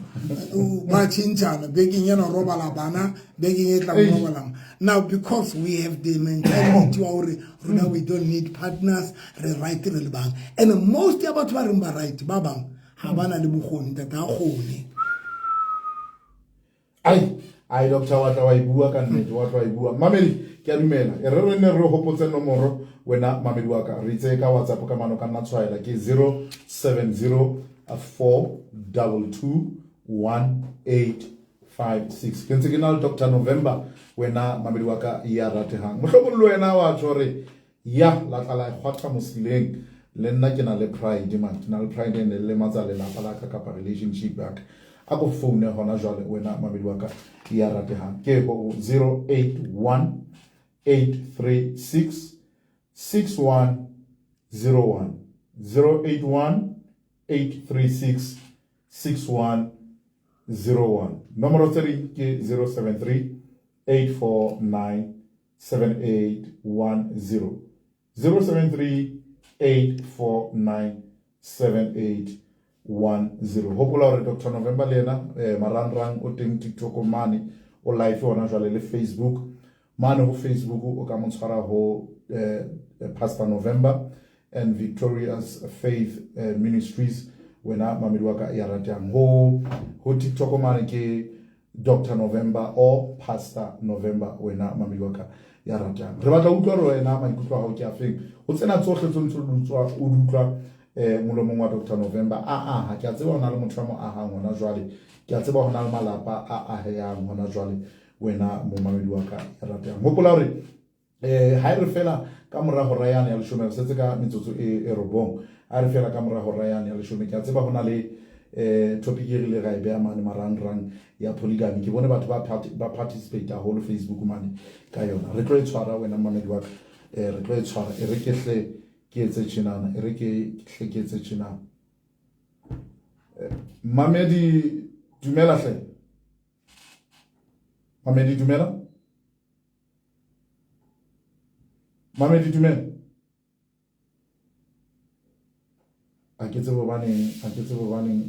Ba tjhentjhana, bekeng ena robala bana, bekeng e tlang robala. Now because we have the mentality wa hore rona we don't need partners, re right re le bang. And most ya batho ba reng ba right, ba bang ha ba na le bokgoni, ntate ha kgone. Ai, ai doctor wa tla wa e bua ka nnete, wa tla wa e bua. Mamedi, ke a dumela. E re re ne re hopotse nomoro wena mamedi wa ka. Re itse ka WhatsApp ka mano ka nna tshwaela ke zero seven zero four double two one eight five six. Ke ntse ke na le Doctor November wena mamedi wa ka ya ratehang. Mohlomong le wena wa tjho hore ya la tla la kgwatha mosileng. Le nna ke na le pride man, ke na le pride ene le lematsa lelapa la ka kapa relationship ya ka. A ko foune hona jwale wena mamedi wa ka ya ratehang. Ke ho zero eight one eight three six six one zero one. 081 836 6101. Nomoro tse ding ke zero seven three eight four nine seven eight one zero. Zero seven three eight four nine seven eight one zero. Hopola hore Doctor November le yena marangrang o teng TikTok mane, o live hona jwale le Facebook. Mane ho Facebook o ka mo tshwara ho Pastor November and Victorious Faith Ministries. Wena mamedi wa ka ya ratang. Ho TikTok mane ke Doctor November or Pastor November, wena mamedi wa ka ya ratang. Re batla utlwa hore wena maikutlo a hao ke afeng. Ho tsena tsohle tse ntse o di utlwa molomong wa Doctor November. A aha, ke a tseba hona le motho a mo ahang hona jwale. Ke a tseba hona le malapa a aheyang hona jwale, wena momamedi wa ka ya ratang. Hopola hore ha e re fela ka mora hora yane ya leshome, re setse ka metsotso e robong. Ha re fela ka mora hora yane ya leshome, ke a tseba hona le topic e re ile ra e beha mane marangrang ya polygamy. Ke bone batho ba participate haholo Facebook mane ka yona. Re tlo e tshwara wena mamedi wa ka, re tlo e tshwara. E re ke hle ke etse tjenana, e re ke hle ke etse tjenana. Mamedi, dumela hle. Mamedi, dumela. Mamedi, dumela. Ha ke tsebe hobaneng, ha ke tsebe hobaneng,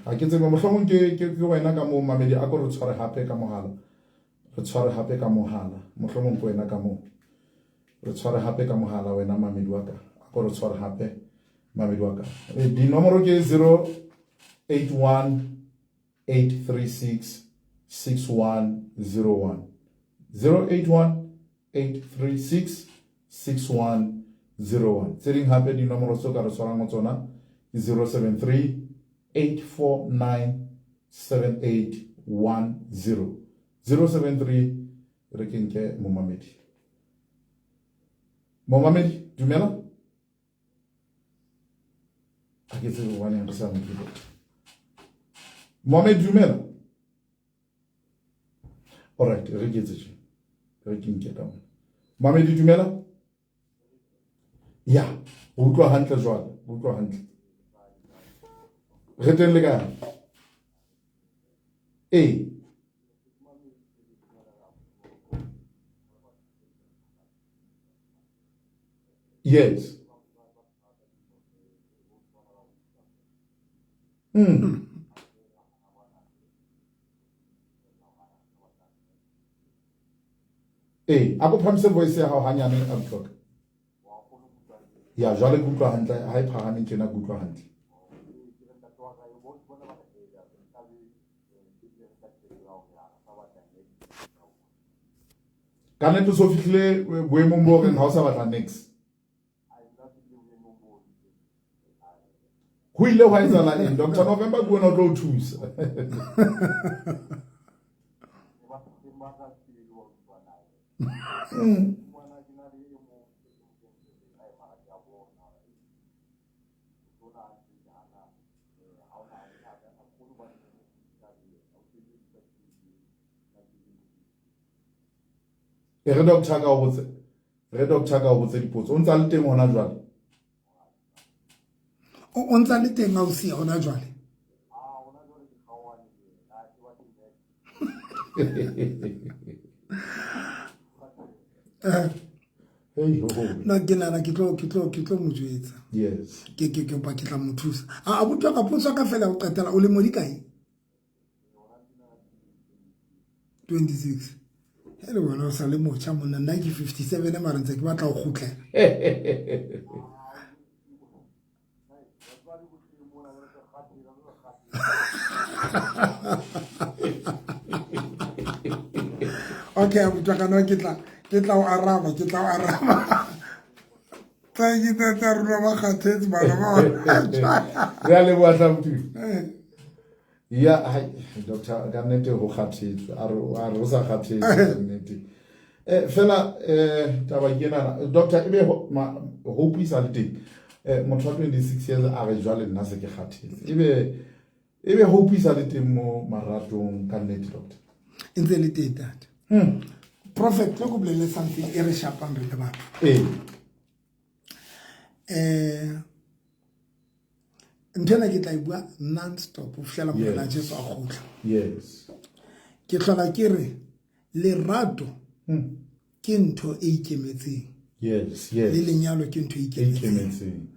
ha ke tsebe, mohlomong ke wena ka moo, Mamedi, a ko re tshware hape ka mohala. Re tshware hape ka mohala. Mohlomong ke wena ka moo. Re tshware hape ka mohala wena mamedi wa ka. A ko re tshware hape mamedi wa ka. Dinomoro ke 081 836 6101. 081 836 6101. Tse ding hape dinomoro tseo ka re tshwarang ho tsona ke 073 849 7810. 073 re ke nke momamedi. Momamedi, dumela. A ke tsebe hobaneng re sa mo utlwe. Momamedi, dumela. Alright, re ke etse tje. Re ke nke ka mona. Momamedi, dumela. Ya, o utlwa hantle jwale, o utlwa hantle. Re teng le kae? Ee. Yes. Ee, a ko phamise voice ya hao hanyane a utlwa. Ya, jwale ke utlwa hantle, ha e phahame tjena ke utlwa hantle. Ka nnete o so fihlile boemong bo reng ha o sa batla nix. Ho ile hwa etsahala eng? Dr. November ke wena o tlo o thusa. E re doctor ka o botse, re doctor ka o botse dipotso. O ntsa le teng hona jwale? O ntsa le teng ausi hona jwale? No, ke nana ke tlo mo jwetsa. Yes. Ke ke ke tla mo thusa. A abuti wa ka potso ka fela o qetela o le mo di kae? 26. Hele wena o sa le motjha monna, nna ke 57 mara ntse ke batla ho kgutlela. Okay, abuti wa ka no ke tla o araba, ke tla o araba. Tsa ke tsa rona ba kgathetse bana ba. Re a leboha tla abuti. Ya, hai, doctor, ka nnete ho kgathetswe. A re o sa kgathetse ka nnete. Fela taba ke ena, doctor, ebe hope e sa le teng. Motho wa 26 years a re jwale nna se ke kgathetse. Ebe hope e sa le teng mo maratong ka nnete, doctor? E ntse le teng, tate. Prophet, tlo ko bolelle something e re shapang re le batho. Ntho ena ke tla e bua non-stop ho fihlela Morena Jesu a kgutla. Yes. Ke hlola ke re lerato ke ntho e ikemetseng. Yes, yes. Le lenyalo ke ntho e ikemetseng.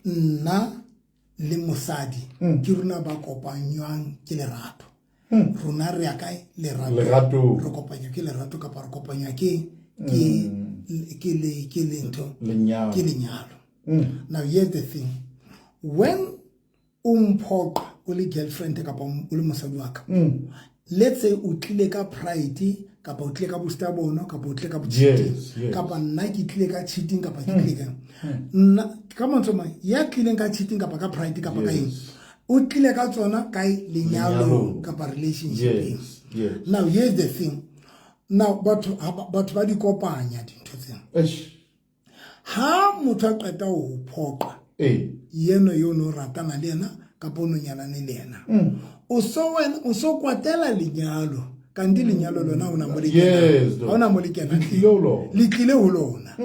Nna le mosadi ke rona ba kopanywang ke lerato. Rona re ya kae? Lerato. Lerato. Re kopanywa ke lerato kapa re kopanywa ke ke le ntho. Lenyalo. Ke lenyalo. Now here's the thing. When o mphoqa o le girlfriend kapa o le mosadi wa ka, let's say o tlile ka pride kapa o tlile ka bostubborn kapa o tlile ka cheating, kapa nna ke tlile ka cheating kapa ke tlile ka nna ka mantswe mang ya tlileng ka cheating kapa ka pride kapa ka eng, o tlile ka tsona kae? Lenyalong kapa relationship. Yes. Now here's the thing. Now batho ba di kopanya dintho tsena. Ha motho a qeta ho phoqa, yeno yo no ratana le yena kapa o no nyalane le yena, o so kwatela lenyalo, kanti lenyalo lona o na mo le kena. Ha ona mo le kena. Le tlile ho lona.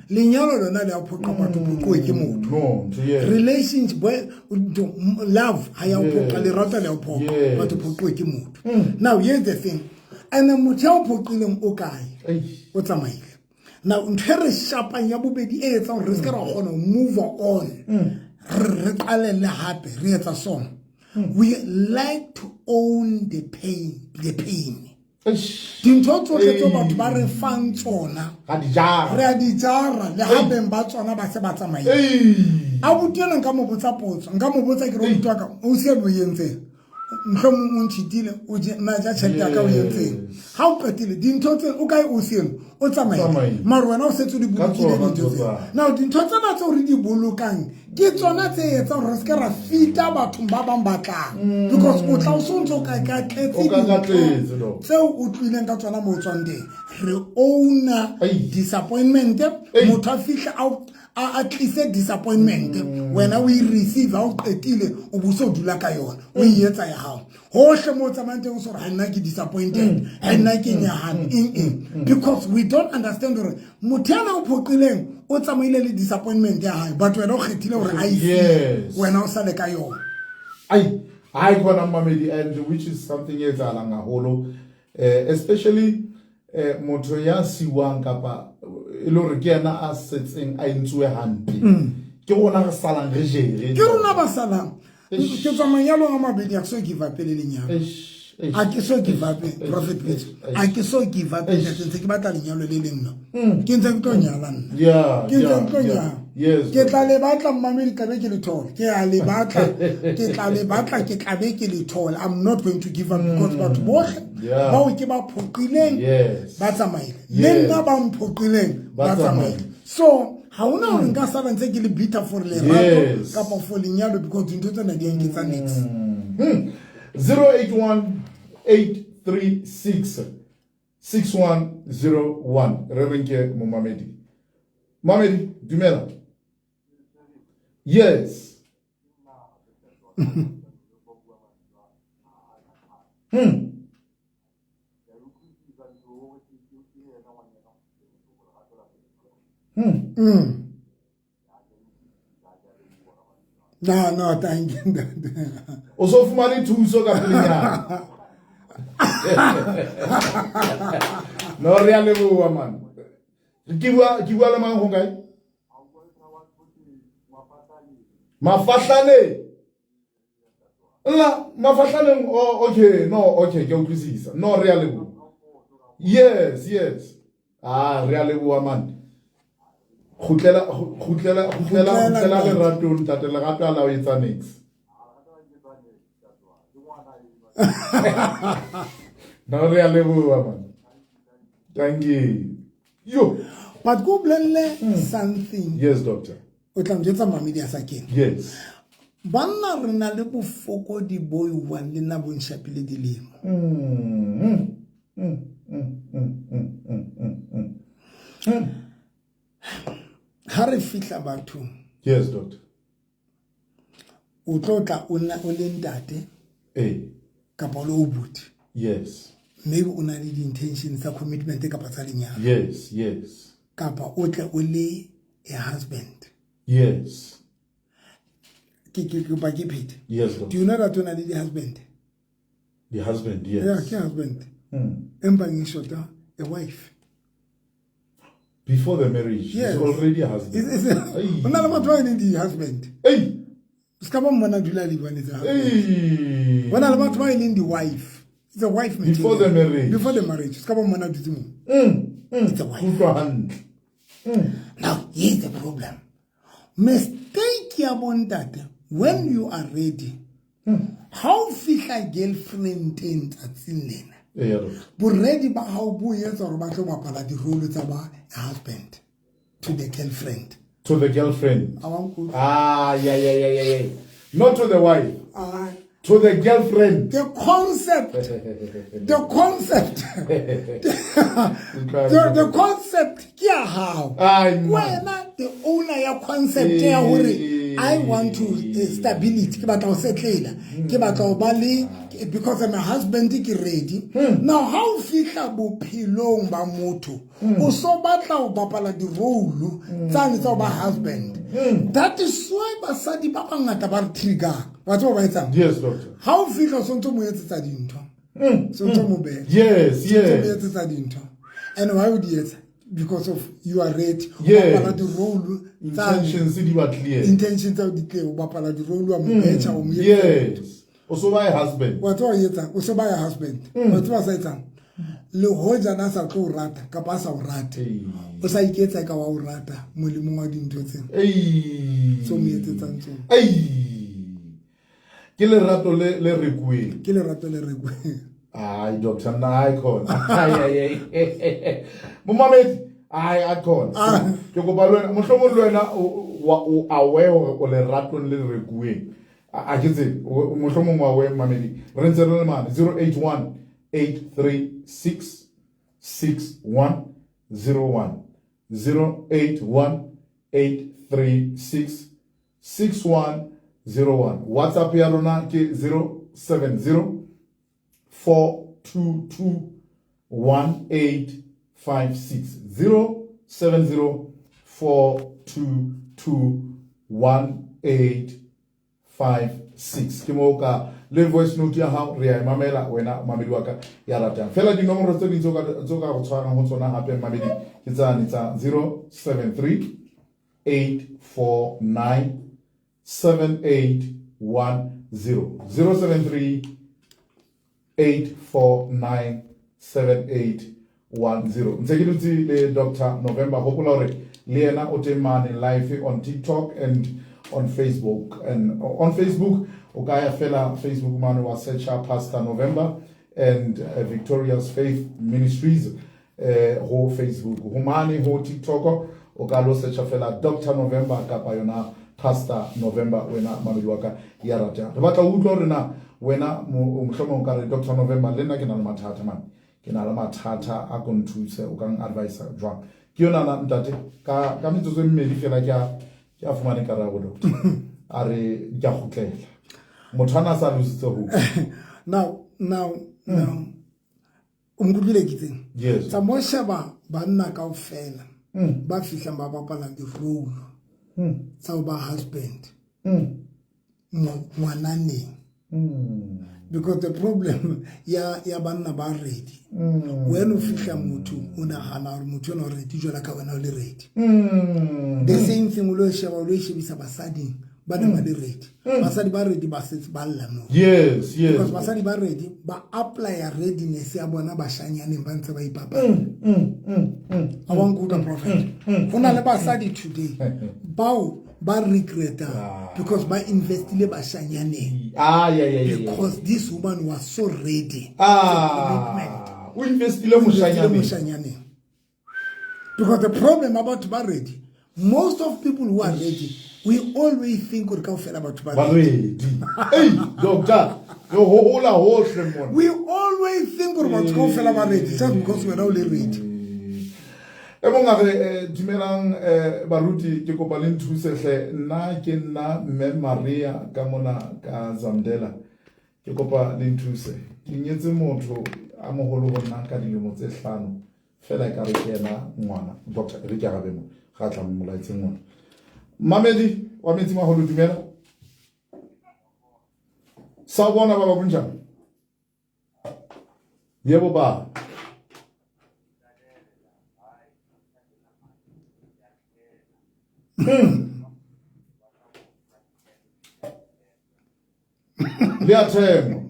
Lenyalo lona le a phoqa batho, phoqoe ke motho. Relationship, love ha ya phoqa, lerato le a phoqa batho, phoqoe ke motho. Now here's the thing. And motho ya o phoqileng o kae? O tsamaile. Now ntho e re shapang ya bobedi e etsang re se ke ra kgona ho move on, re qalelle hape re etsa sona. We like to own the pain, the pain. Dintho tsohle tseo batho ba re fang tsona re a di jara, le ha beng ba tsona ba se ba tsamaile. Abuti ena nka mo botsa potso, nka mo botsa ke re motho wa ka o se o entseng, mohlomong o ntšhitile, o na ja tšhelete ya ka, o entseng. Ha o qetile dintho tse o kae, o seno o tsamaile, mare wena o setse o di bolokile dintho tseo. Now dintho tsena tseo re di bolokang ke tsona tse etsang gore re seke ra fita bathong ba bang ba tlang, because o tla o se o ntse o kakatletse dintho tseo o tlohileng ka tsona mo o tswang teng. Re owna disappointment. Motho a fitlhe a tlise disappointment, wena o e receive, ha o qetile o buse o dula ka yona, o e etsa ya gago. Hohle mo o tsamayang teng o se gore ga nna ke disappointed, ga nna ke nyahame, eng eng, because we don't understand gore motho yana o phoqileng o tsamaile le disappointment ya gae, but wena o kgethile gore a ise wena o sale ka yona. Ai hayi khona mmamedi, and which is something e etsahalang haholo, especially motho ya siwang kapa e le hore ke yena a setseng a entsuwe hampe, ke rona re salang re jere. Ke rona ba salang. Ke tswa manyalong a mabedi, a ke so give up le lenyalo, a ke so give up, Prophet Pitso, a ke so give up. Ke ntse ke batla lenyalo le leng, no, ke ntse ke tlo nyala nna, ke ntse ke tlo nyala. Ke tla le batla, mmamedi, tlabe ke le thole. Ke a le batla, ke tla le batla, ke tlabe ke le thole. I'm not going to give up because batho bohle bao ke ba phoqileng ba tsamaile, le nna ba mphoqileng ba tsamaile. So ha hona hore nka sala ntse ke le bitter for lerato kapa for lenyalo, because dintho tsena di nketsa niks. 081 836 6101. Re reng ke momamedi. Mamedi, dumela. Yes. No, thank you. O so fumane thuso ka pelenyana. No, re a leboha, man. Ke bua le mang, ho kae? Mafahlaneng. La Mafahlaneng. Oh, okay. No, okay, ke utlwisisa. No, re a leboha. Yes. Ah, re a leboha, man. Kgutlela, kgutlela, kgutlela, kgutlela leratong, ntate. Lerato a la o etsa nix. No, re a leboha, man. Thank you. Yo. But go bolelle something. Yes, doctor. O tla njwetsa mamedi a sa kene. Yes. Banna re na le bofokodi bo iwang le nna bo nshapile dilemo. Ha re fihla bathong, Yes, doctor. o tlo tla o na o le ntate kapa o le obuti. Maybe o na le di-intention tsa commitment kapa tsa lenyalo. Kapa o tle o le a husband. Ke ba ke phete. Yes, doctor. Do you know that o na le di-husband? The husband, yes. Yeah, ke husband. Empa ngisho a wife. Before the marriage, he's already a husband. O na le batho ba e leng di-husband. Hey. Se ka ba mmona dula le bone tsa husband. Hey. Ho na le batho ba e leng di-wife. It's a wife material. Before the marriage. Before the marriage. Se ka ba mmona dutse moo. It's a wife. Utlwa hantle. Now, here's the problem. Mistake ya bontate, when you are ready, ha o fihla girlfriend teng tsatsing lena, Doctor. Boredi ba hao bo etsa hore ba tlo bapala di-role tsa ba husband to the girlfriend. To the girlfriend. A wa nkutlwa? Ah, yeah. Not to the wife. Ah. To the girlfriend. The concept ke ya hao. Ai, man. Wena the owner ya concept ya hore I want to stability, ke batla ho setlela, ke batla ho ba le, because I'm a husband, ke ready. Now ha o fihla bophelong ba motho, o so batla ho bapala di-role tsane tsa ho ba husband. That is why basadi ba bangata ba re trigger. Wa tseba ba etsang? Yes, doctor. Ha o fihla o sontso mo etsetsa dintho. Sontso mo beha. Yes, Sontso mo yes. etsetsa dintho. And why o di etsa? Because of you are ready. O bapala di-role tsa Intentions di ba clear. Intentions tsa di clear. O bapala di-role wa mo betjha, o mo etsa. Yes. O so ba husband. Wa tseba o etsang? O so ba husband. Wa tseba sa etsang? Le hoja na sa tlo o rata kapa a sa o rate, o sa iketsa ka wa o rata molemong wa dintho tsena tseo mo etsetsang tsona. Ke lerato le rekuweng. Ke lerato le rekuweng. Ai, doctor, nna ai khona. Ai ai ai. Momamedi, ai a khona. Ah. Ke kopa le wena, mohlomong le wena o aware hore o leratong le rekuweng. A ke tsebe, mohlomong o aware momamedi. Re ntse re le mane 081 836 6101 081 836 6101. WhatsApp ya rona ke 070 422 1856 070 422 1856. Ke moo ka le voice note ya hao re ya e mamela wena mamedi wa ka ya ratang. Fela dinomoro tse ding tse o ka go tshwarang ho tsona hape mamedi ke tsane tsa 073 849 7810 073 849 7810. Ntse ke dutse le Dr. November. Hopola hore le yena o teng mane live on TikTok and on Facebook. And on Facebook o ka ya fela Facebook mane wa searcha Pastor November and Victorious Faith Ministries ho Facebook. Ho mane ho TikTok o ka lo searcha fela Dr. November kapa yona Pastor November wena mamedi wa ka ya ratang. Re batla ho utlwa hore na wena mohlomong o ka re Dr. November le nna ke na le mathata mane. Ke na le mathata a ko nthuse, o kang advise jwang? Ke yona na ntate ka metsotso e mmedi fela ke a fumane karabo doctor. A re ke a kgutlela. Motho ana sa lositse ho. Now now now o nkutlwile ke tseng? Yes. Tsa mo sheba banna kaofela ba fihlang ba bapalang di-role tsa ho ba husband ngwananeng. Because the problem ya banna ba ready. When o fihla motho o nahana hore motho ena o ready jwalo ka wena o le ready. The same thing o lo sheba, o lo shebisa basading ba ne ba le ready. Basadi ba ready ba setse ba lla nou. Yes, yes. Because basadi ba ready ba apply readiness ya bona bashanyaneng ba ntse ba ipapala. A wa nkutlwa prophet. Ho na le basadi today bao ba regreta because ba investile bashanyaneng. Yeah, yeah, yeah, yeah. Because this woman was so ready. Commitment. O investile moshanyaneng. Moshanyaneng. Because the problem about ba ready, most of people who are ready, we always think gore kaofela batho ba Ba ready. ready. Hey, doctor, re hohola hohle mona. We always think gore batho kaofela ba ready just because wena o le ready. E mong a re, dumelang, baruti, ke kopa le nthuse hle. Nna ke nna Mme Maria ka mona ka Zamdela. Ke kopa le nthuse. Ke nyetse motho a moholo ho nna ka dilemo tse hlano. Fela e ka re ke yena ngwana. Doctor, re ke arabe mo. Ga tla mo molaetseng ngwana. Mamedi wa metsi maholo, dumela. Sawubona baba, kunjani? Yebo baba. Liyathengwa.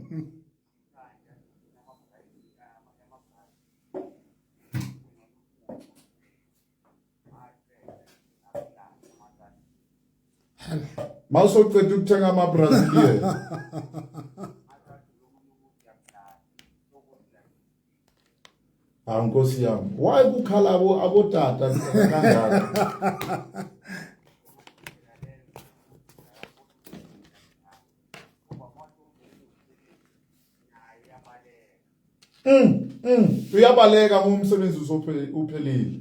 Mawusoqeda ukuthenga ama-Brazilian. Hawu Nkosi yami, why kukhala abotata kangaka? Uyabaleka uma umsebenzi uphelile.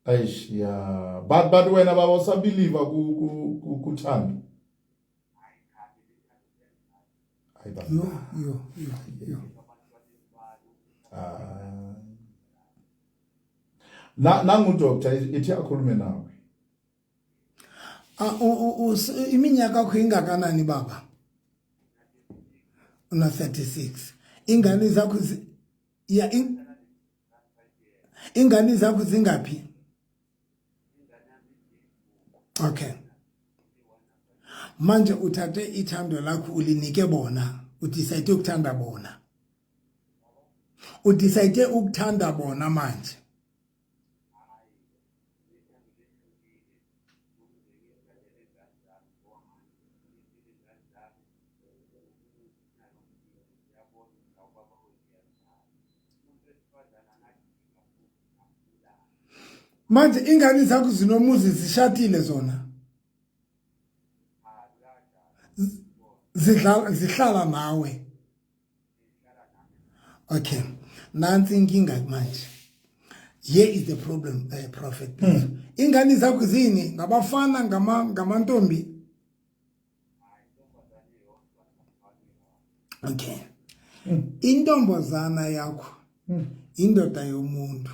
Eish, yeah. But wena baba usabelieve kuthando. Hayi baba. Yo, yo, yo, yo. Nangu doctor ithi akhulume nawe. Iminyaka yakho ingakanani baba? Una 36. Ingane zakho ya ingane zakho zingaphi? Okay. Manje uthathe ithando lakho ulinike bona. O decide ukuthanda bona. O decide ukuthanda bona manje. Manje ingane zakho zinomuzi, zishadile zona, zidlala, zihlala nawe. Okay, nansi inkinga manje. Here is the problem, prophet. Ingane zakho zini? Ngabafana, ngamantombi? Okay, intombazana yakho indoda yomuntu,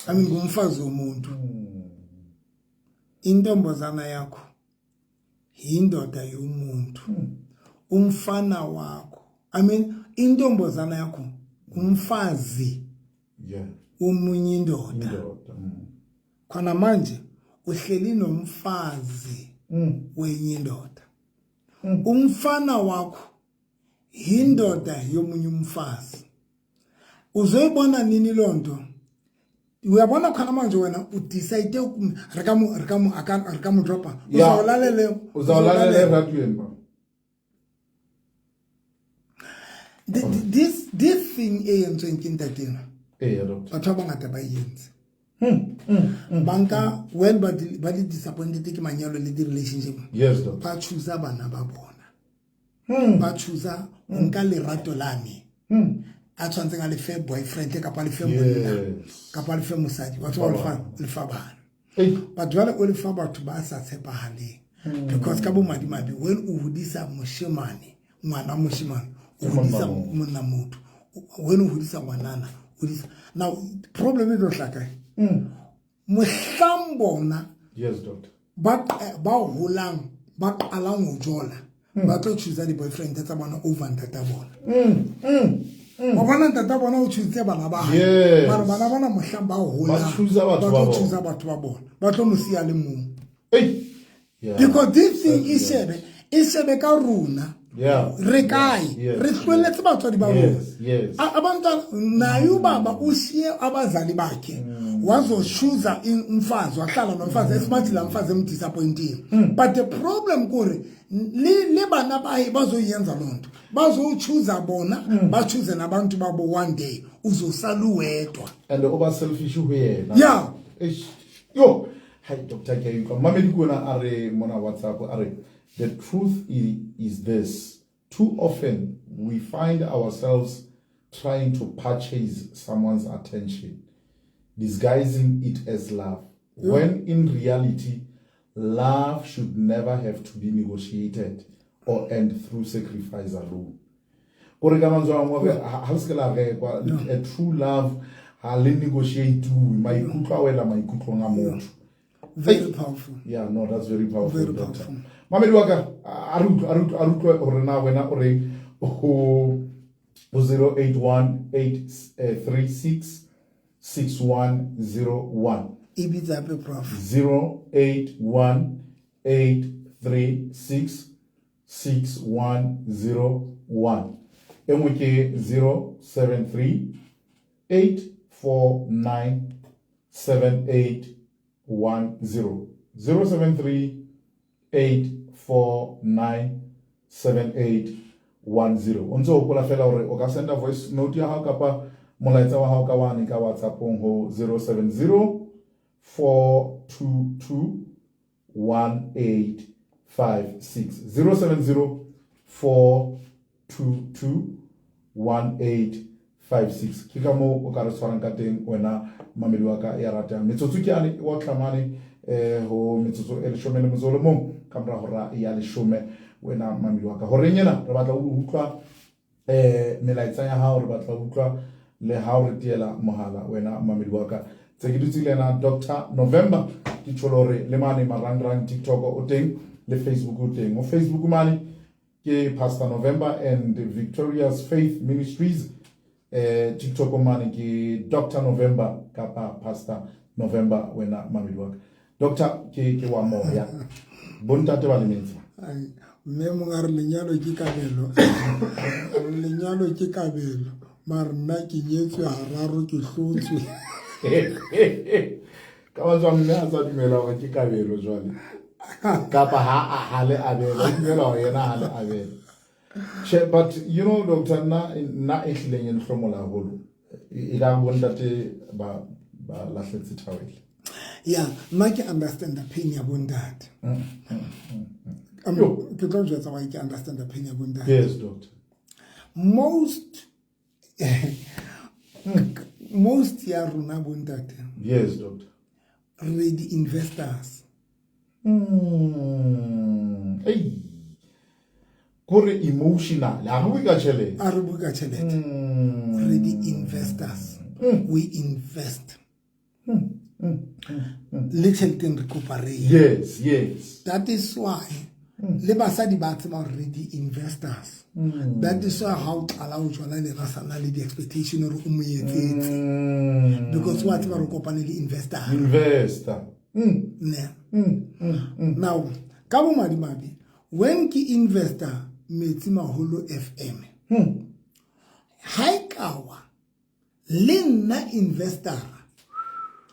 I mean, ngumfazi womuntu. Intombazana yakho indoda yomuntu. Umfana wakho, I mean, intombazana yakho umfazi omunye indoda. Indoda. Khona manje uhleli nomfazi wenye indoda. Umfana wakho indoda yomunye umfazi. Uzoyibona nini lonto? Uyabona khona manje wena udecide re ka mo dropa. Uzawulalele. Uzawulalela eradiyweni ba. This thing eyenziwe ke ntatena, Eya, doctor. Batho ba bangata ba e entse. Banka when ba le disappointed ke manyalo le di-relationship, Yes, doctor. ba choosa bana ba bona, ba choosa ho nka lerato lane a tshwantseng a lefe boyfriend kapa a lefe monna kapa a lefe mosadi wa tseba, o lefa bana. Ei. But jwale o lefa batho ba sa tshepahaleng, because ka bomadimabe, when o hodisa moshemane, ngwana moshemane, o hodisa monna motho. When o hodisa ngwanana, o hodisa. Now problem e tlo hlaka mohlang bona Yes, doctor. ba holang, ba qalang ho jola, ba tlo choosa di-boyfriend tsa bona over ntata bona. Wa bona, ntata bona o choositse bana ba hae. Mara bana bana mohlang ba holang, Ba choosa batho ba ba tlo bona. choosa batho ba bona, ba tlo mo siya le mong. Ei. Yeah. Because this thing e shebe ka rona. Re kae? Re hlwelletse batswadi ba rona. Abantwana naye ubaba ushiye abazali bakhe, wazochoosa umfazi, wahlala nomfazi esimathi la mfazi emdisappointile. But the problem kuri le bana baye bazoyenza loo nto, bazochoosa bona, bachoose nabantu babo. One day uzosala uwedwa. And o ba selfish ho yena. Eish. Yo, hi doctor, ke a utlwa. Mamedi ke ona a re mona WhatsApp, a re the truth is this: too often we find ourselves trying to purchase someone's attention, disguising it as love, when in reality love should never have to be negotiated or end through sacrifice alone. Kore ka mantswe a mangwe, ha le se ke la rekwa. A true love ha le negotiate, maikutlo a wela maikutlong a motho. Very powerful. Yeah, no, that's very powerful. Very Doctor. powerful. Mamedi wa ka, a re utlwe hore na wena o reng ho 081 836 6101. E bitsa hape, prof. 081 836 6101. E nngwe ke 073 849 7810, 073 849 7810. O ntse o hopola fela hore o ka senda voice note ya hao kapa molaetsa wa hao ka wane ka WhatsAppong ho 070 422 1856, 070 422 1856. Ke ka moo o ka re tshwarang ka teng, wena mamedi wa ka ya ratang. Metsotso ke ane wa tlamane ho metsotso e 11 ka mora hora ya 10. Wena mamedi wa ka, horeng ena re batla ho utlwa melaetsa ya hao, re batla ho utlwa le ha o re tiela mohala, wena mamedi wa ka. Tse ke dutse le yena Dr November. Ke tjholo hore le mane marangrang, TikTok o teng le Facebook o teng. Ho Facebook mane ke Pastor November and Victorious Faith Ministries. TikTok mane ke Dr November kapa Pastor November. Wena mamedi wa ka, doctor, ke wa moya, bontate ba lemetse. Ai, Mme mongwe a re lenyalo ke kabelo, lenyalo ke kabelo, mare nna ke nyetswe hararo, ke hlotswe. Ka ba tswa mme a sa dumela hore ke kabelo jwale, kapa ha a hale abela, o dumela hore yena ha le abela. Che, but you know, doctor, nna e hlileng e nhlomola haholo, e ka bontate ba lahletse towel. Yeah, nna ke understand the pain ya bontate. Ke tlo jwetsa why ke understand the pain ya bontate. Yes, doctor. Most ya rona bontate. Yes, doctor. Re di investors. Hey. Kore emotional. A re bue ka tjhelete. A re bue ka tjhelete. Re di investors. We invest. Le tjheleteng re kopa re. Yes, yes. That is why le basadi ba tseba hore re di investors. That is why ha o qala ho jwala le ra sana le di expectation hore o mo etsetse. Because wa tseba re kopane le investor. Investor. Ne. Now, ka bo madimabe, when ke investor Metsi Maholo FM. Ha e kawa le nna investor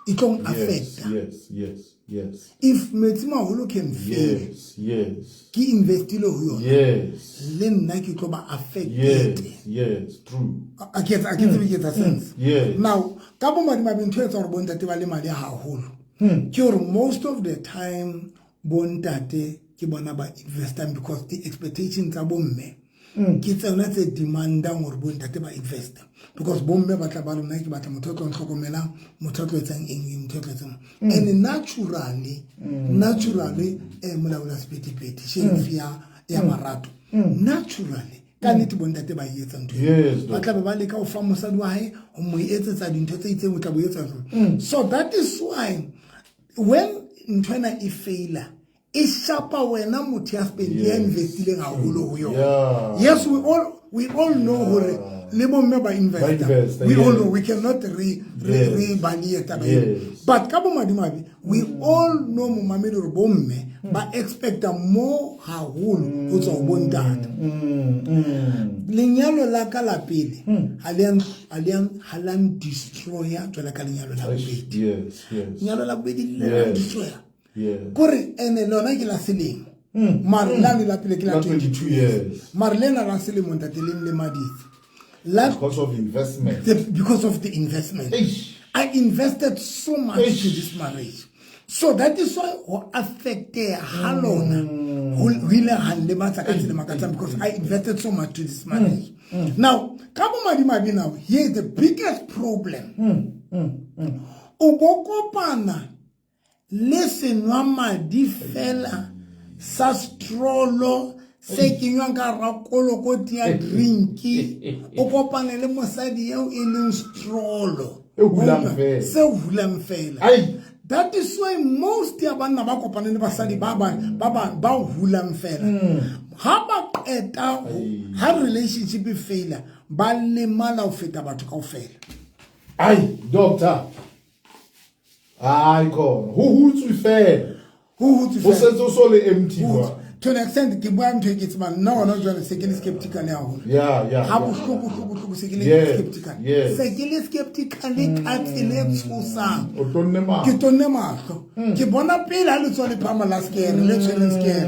e tlong affect. Yes, yes, yes. If Metsi Maholo can fail, yes, yes. Ke investile ho yona. Yes. Le nna ke tlo ba affected. Yes, yes, true. A ke etsa sense. Yes. Now, ka bo madimabe ntho e etsa hore bontate ba le madi haholo. Ke hore most of the time bontate ke bona ba investang because the expectations tsa bomme ke tsona tse demandang hore bontate ba invest, because bomme ba tla ba rona ke batla motho a tlo ntlhokomelang, motho a tlo etsang eng, motho a tlo etsang. And naturally molaola sephethephethe sheriff ya marato, naturally ka nnete bontate ba etsa ntho eo. Ba tla be ba leka ho fa mosadi wa hae ho mo etsetsa dintho tse itseng, o tla bo etsa. So that is why when ntho ena e faila, e shapa wena motho ya spend ya investileng haholo ho yona. Yes, we all know hore le bomme ba invest. We all know we cannot re baliye taba eo. But ka bo madimabe, we all know momamedi hore bomme ba expecta more haholo ho tswa ho bontate. Lenyalo la ka la pele ha le a destroyer jwalo ka lenyalo la bobedi. Yes, yes. Lenyalo la bobedi le la destroyer. Yeah. Kore ene lona ke la selemo. Mare la la pele ke la 22 years. Mare lena la selemo ntate le le maditse. Because of investment. Because of the investment. Eish. I invested so much to this marriage. So that is why ho affecte ha lona ho ile ha lematsa ka tsela makatsang, because I invested so much to this marriage. Now, ka bo madimabe now, here is the biggest problem. O bo kopana le senwa madi fela sa strolo se kenywang ka hara kolokoti ya drinki, o kopane le mosadi eo e leng strolo se hulang fela. That is why most ya banna ba kopane le basadi ba ba hulang fela. Ha ba qeta ha relationship e faila, ba lemala ho feta batho kaofela. Ai, doctor. Ai khona ho hutswe fela. Ho hutswe fela. Ho setse o so le empty kwa. To an extent ke bua ntho e ke tsebang nna hona jwale se ke le skeptical haholo. Yeah. Ha bohloko se ke le skeptical. Se ke le skeptical ka tsela e tshosang. O tonne mahlo. Ke tonne mahlo. Ke bona pele ha le tswa le phama la scare le tshwereng scare.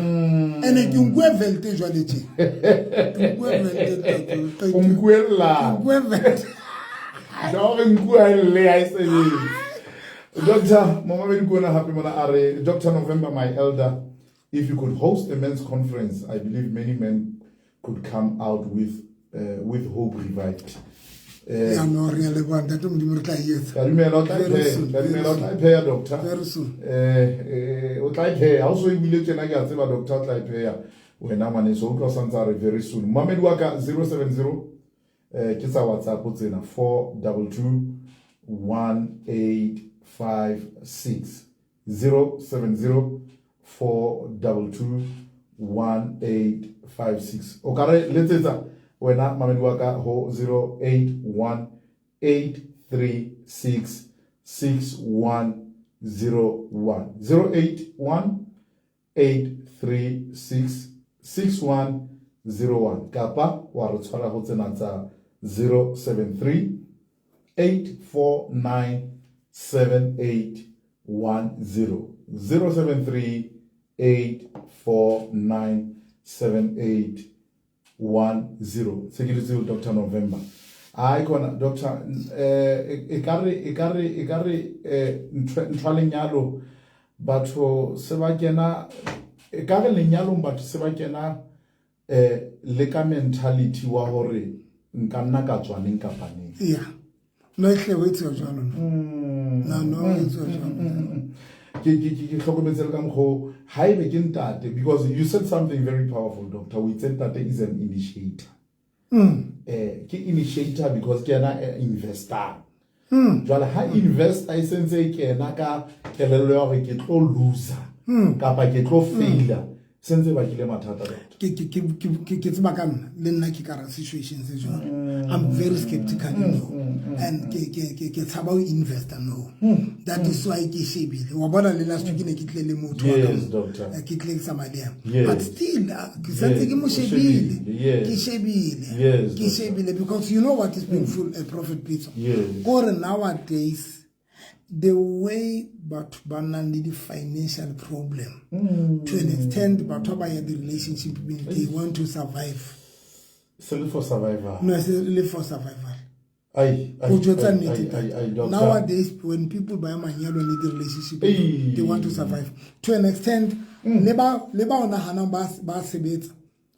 Ene ke nkuwe velte jwale tje. Ke nkuwe velte. O nkuella. Nkuwe velte. Ja re nkuwa le ha e sebetse. Doctor, Momamedi Kona hape mona a re, Dr. November, my elder, if you could host a men's conference, I believe many men could come out with hope revived. Ya no re le bua ntate Modimo re tla etsa. Ka dumela o tla ipheya, doctor. Very soon. O tla ipheya. Ha o so e buile tjena ke a tseba doctor o tla ipheya. Wena ngwaneso o utlwa santse a re very soon. Momamedi wa ka 070 ke tsa WhatsApp tsena 422 1856 070 422 1856. O ka re letsetsa wena mamedi wa ka ho 081 836 6101 081 836 6101 kapa wa re tshwara go tsena tsa 073 849 7810 073 849 7810. Se ke dutse Dr November. Ai khona doctor, e ka re e ka re e ka re ntho lenyalo batho se ba kena, e ka re lenyalong batho se ba kena le ka mentality wa hore nka nna ka tswa neng kapa neng. Yeah. No ehle ho etsuwa jwalo. No no etsuwa jwalo. Ke hlokometse le ka mokgo haebe ke ntate, because you said something very powerful, doctor. O itse ntate is an initiator. Ke initiator because ke yena investor. Jwale ha investor e sentse e kena ka kelello ya hore ke tlo loser kapa ke tlo failure, sentse bakile mathata, doctor. Ke tseba ka nna, le nna ke ka ra situation se jwalo. I'm very skeptical, you know. And ke tshaba ho investa, no. That is why ke shebile. Wa bona le last week ne ke tle le motho wa ka Yes, mo. doctor. Ke tle ke tsamaya le yena. Yes. But still, ke santse ke mo Yes, shebile. Yes. Ke shebile. Yes, Ke doctor. shebile because you know what is painful, Prophet Pitso? Yes. Kore nowadays, the way batho ba nang le di-financial problem, to an extent batho ba ya di-relationship, they want to survive. Se le for survival. No, se le for survival. Ai, ai, Go jwetsa ai, nnete. ai, ai, ai, doctor. Nowadays when people buy manyalo le di-relationship, Ei. they want to survive to an extent. Le ba o nahanang ba sebetsa,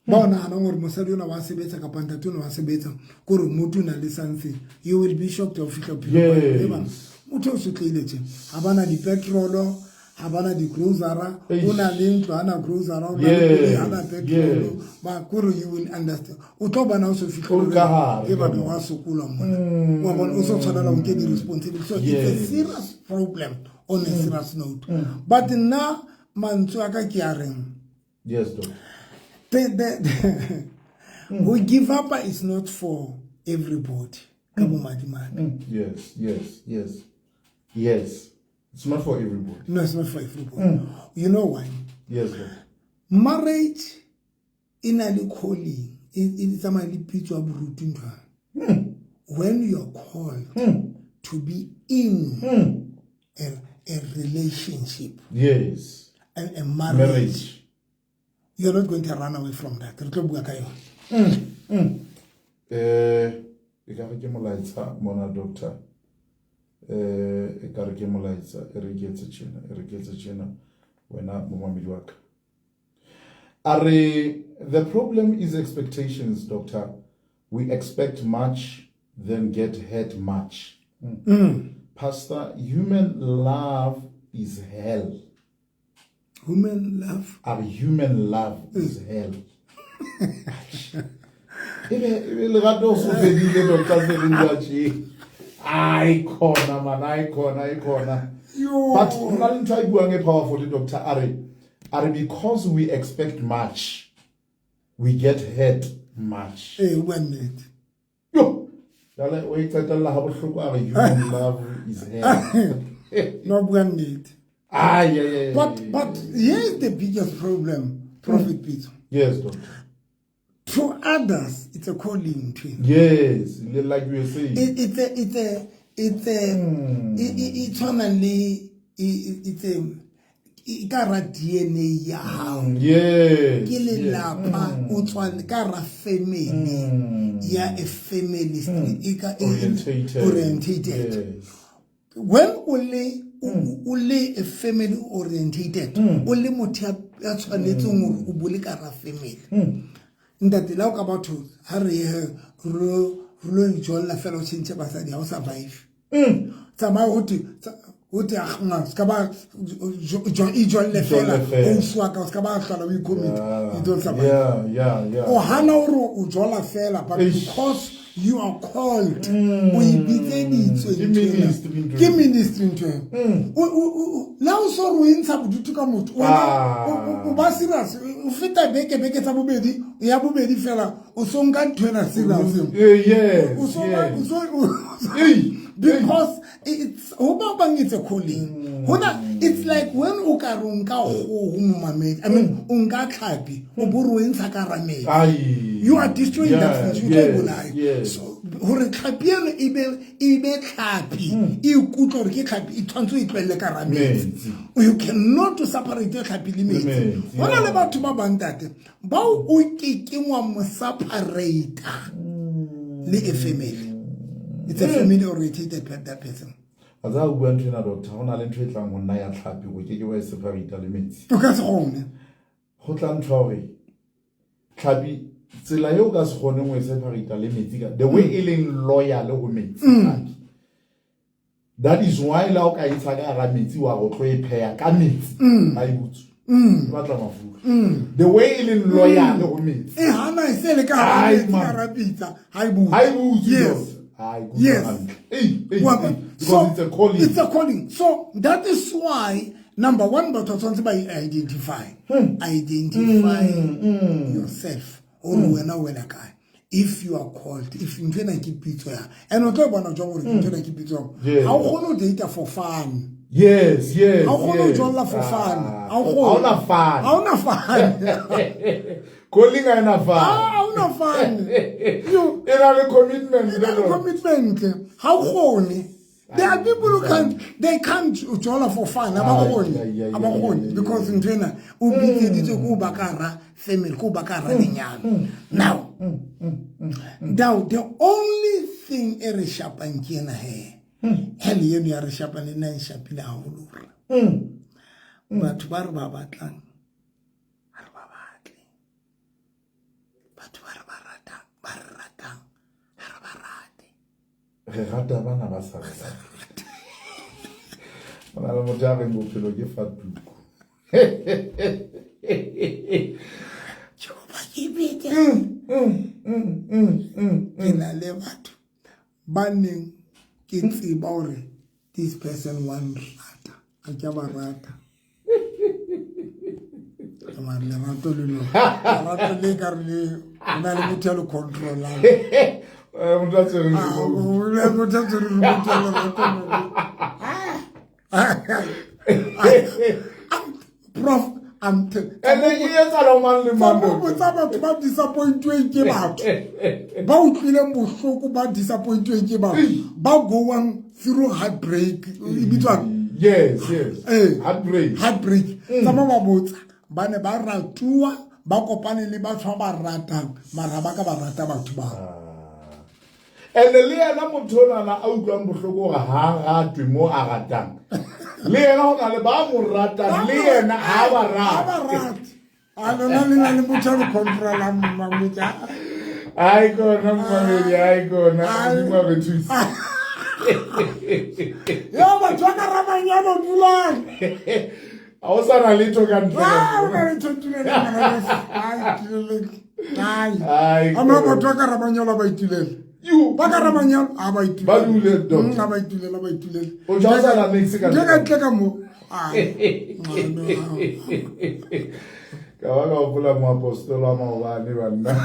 ba o nahanang hore mosadi ona wa sebetsa kapa ntate ona wa sebetsa, kore motho o na le something, you will be shocked ha o fihla bophelong ba Yes. e bana motho o sotlehile tje, ha bana di-petrolo, ha bana di-grosera, Eish. o na le ntlo, ha na grosera, o na le koloi, ha na petrolo. Yes. Ba kore you will understand, o tlo bona o so O ka hare, fitlhela e batho ka wa sokola mona, wa bona o so tshwanela ho nke di-responsibility. So it's a Yes. serious problem on a serious note. But nna mantswe a ka ke a reng, Yes, doctor. Go give up is not for everybody ka bomadimabe. Yes. It's not for everybody. No, it's not for everybody. You know why? Yes, doctor. Marriage e na le calling, e tsamaya le pitso ya boruti nthwana. When you are called to be in a relationship, Yes. a marriage, Marriage. you're not going to run away from that. Re tlo bua ka yona. E ka re ke molaetsa mona, doctor. E ka re ke molaetsa, e re ke etse tjena, e re ke etse tjena, wena momamedi wa ka. A re, the problem is expectations, doctor. We expect much, then get hurt much. Pastor, human love is hell. Human love? Our human love is hell. Ebe lerato o so fedile, doctor, se re bua tje. Ai khona man, ai khona, ai khona. Yo. But ho na le ntho a e buang e powerful, doctor, a re because we expect much, we get hurt much. Eh, o bua nnete. Yo. Jwale o e qetella ha bohloko, a re human love is hell. No, o bua nnete. Ai, ai, ai, But here's the biggest problem, Prophet Peter. Yes, doctor. To others, it's a calling to him. Yes, like you were saying. It, it's a, it's a, it's a, it, it, it's only, it, it's a, e ka ra DNA ya hao. Yes. Ke lelapa, o tswa ka ra family ya a family e ka Orientated. Orientated. Yes. When o le a family orientated, o le motho ya tshwanetseng hore o bole ka ra family. Ntate, la o ka batho ha re ye re lo ijolla fela, o tjhentjhe basadi, ha o survive. Tsamaya ho thwe, ho thwe, ah, nna, se ka ba ijolle fela, fela. o uswa ka, o se ka ba hlola o i-commit, Yeah. you don't survive. Yeah. O hana hore o jola fela, but Eish. because you are called, o ibitseditswe Ke ntho ena. ministry ntho Ke ena. ministry ntho ena. Le ha o so re o intsha bodutu ka motho, wena Ah. o ba serious, o feta beke, beke tsa bobedi, ya bobedi fela, o so nka ntho ena serious. Yes, O so ba- yes. o so- o- Ei. Because it's ho ba bang it's a calling. Hona it's like when o ka re o nka kgoho momamedi, I mean o nka tlhapi o bo re o e ntsha ka hara metsi. You are destroying that fish, o tlo e bolaya. So hore tlhapi eno e be tlhapi, e ikutlwe hore ke tlhapi, e tshwanetse o e tlohelle ka hara metsi. You cannot separate tlhapi le metsi. Hona le batho ba bang ntate bao o kekeng wa mo separate le a family. It's a family orientated that person. A tsa o bua ntho ena doctor, ho na le ntho e tlang ho nna ya tlhapi o ke ke wa e separate le metsi. O ka se kgone. Ho tla ntho ya hore tlhapi tsela eo ka se kgoneng ho e separate le metsi ka the way e leng loyal ho metsi. That is why la o ka ntsha ka hara metsi wa go tlo e pheha ka metsi. Ha e butswe. E batla mafura. The way e leng loyal ho metsi. E hana e se le ka hara metsi, ka hara pitsa, ha e butswe. Ha e butswe. Yes. Yes. Because it's a calling. It's a calling. So that is why number one, batho tshwanetse ba identify. Identify yourself. Or wena wena kae. If you are called, if ntho ena ke pitso ya, and o tlo bona jwang hore ntho ena ke pitso ya, ha o kgone ho data for fun. Yes, yes. Ha o kgone ho jolla for fun. Ha o kgone. Ha ona fun. Ha ona fun. Calling ha ena fun. Ha ona fun. E na le commitment. E na le commitment. Ha o kgone. There are people who can't, they can't jolla for fun. Ha ba kgone. Ha ba kgone because ntho ena o bitseditswe ko ba ka ra family, ko ba ka ra lenyalo. Now, the only thing e re shapang ke ena he. Hell eno ya re shapang le nna e shapile haholo. Batho ba re ba batlang ha re ba batle. Batho ba re ba ratang, ba re ratang ha re ba rate. Re rata bana ba sa re rate. Ho na le motho a reng bophelo ke fatuko. Ke na le batho ba neng ke tseba hore this person wa nrata, ha ke a ba rata. Mara lerato le lona, lerato le ka re le ho na le motho ya le control-ang. Motho a tshwereng remote. Ho na le motho a tshwereng remote ya lerato le. Prof, I'm and then e etsahala ho mang le mang. Botsa batho ba disappointweng ke batho. Ba utlwileng bohloko ba disappointweng ke batho. Ba going through heartbreak. E bitswang? Yes, yes. Heartbreak. Heartbreak. Tsamaya ba botsa. Ba ne ba ratuwa, ba kopane le batho ba ba ratang, mara ba ka ba rata batho bao. And le yena motho onana a utlwang bohloko hore ha ratwe mo a ratang. Le yena ho na le ba mo ratang, le yena ha ba rate. Ha ba rate. A lona le na le motho a le control-ang mmamedi. Ai kona mmamedi, ai kona. Modimo a re thuse. Yo batho ba ka ramanyalo dulang. Ha o sa na letho ka ntle. Ha o na letho tuleng. Ai tuleng. Ai. Ai. A batho ba ka ramanyalo ba itulele. You ba ka ramanyalo a ba itulele. Ba dule doctor. A ba itulele, ba itulele. O ja sa na next ka. Ke ka ntle ka mo. Ai. Ka ba ka hopola moapostola wa maobane banna.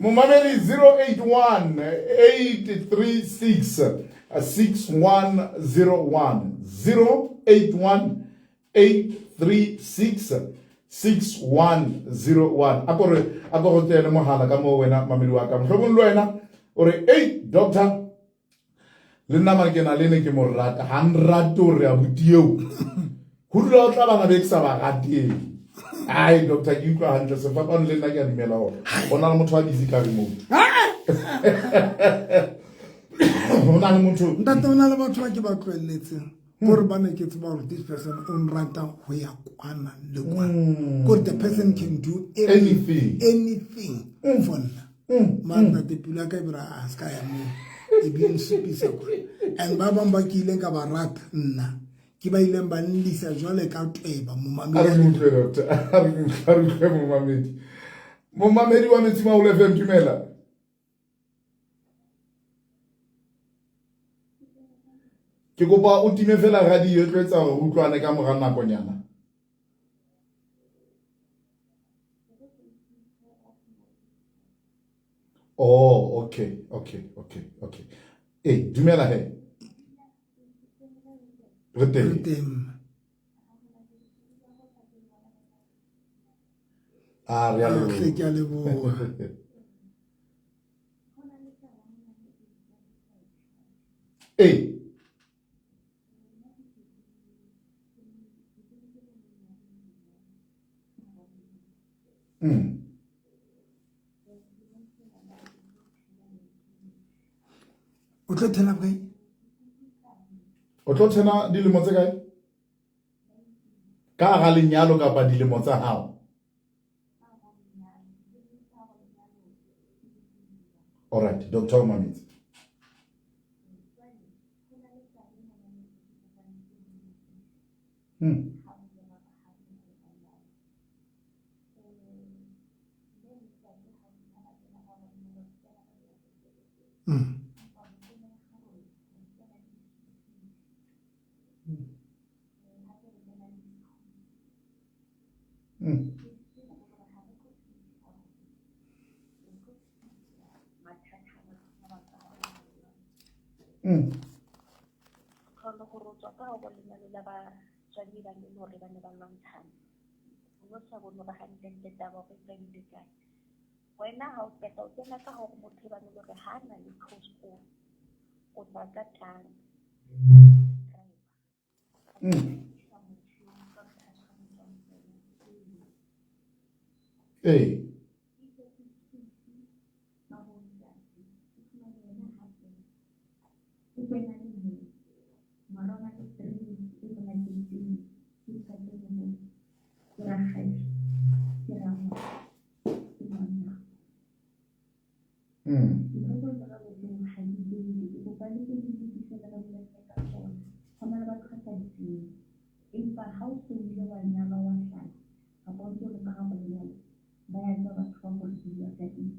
Momamedi 081 836 6101 081 836 6101. Akore akore tele mohala ka mo wena mamedi wa ka. Mohlomong le wena o re hey doctor le nna mare ke na le ne ke mo rata ha nrate hore abuti eo. Ho dula o tla bana be ke sa ba rateng. Ai doctor ke utlwa hantle sefapano le nna ke a dumela hore ho na le motho a busy ka remote. Ho na le motho ntate o na le batho ba ke ba tlohelletseng. Gore ba ne ke tseba hore this person o nrata ho ya kwana le kwana. Gore the person can do anything, anything for nna. Mara ntate pelo ya ka e bera a se ka ya moo. E be nsupisa kwa. And ba bang ba ke ileng ka ba rata nna. Ke ba ileng ba nlisa jwale ka tweba momamedi. A re utlwe doctor. A re utlwe momamedi. Momamedi wa Metsimaholo FM dumela. Ke kopa o time fela radio e tlo etsa hore utlwane ka mora nakonyana. Oh, Okay, okay, okay, okay. Ee, dumela he. Re Re teng. Teng. A re a Ah, hle, ke a leboha. leboha. Ee. O tlo thela bokae? O tlo tshena dilemo tse kae? Ka hara lenyalo kapa dilemo tsa hao? All right, Dr. o mametse. Kgone gore o tswa ka go lenyalo la batswadi ba le hore ba ne ba lwantshana, o no sa bone gore gantlentle taba go e qadile kae. Wena ha o qeta o kena ka hore motho e bane le hore ha na le phoso, o tla ka tlang. Ee. Empa ha o so ile wa nyalwa, wa hlala, kapa o ntso le ka hare ho lenyalo, ba ya tseba batho ba hore ke bua ka eng.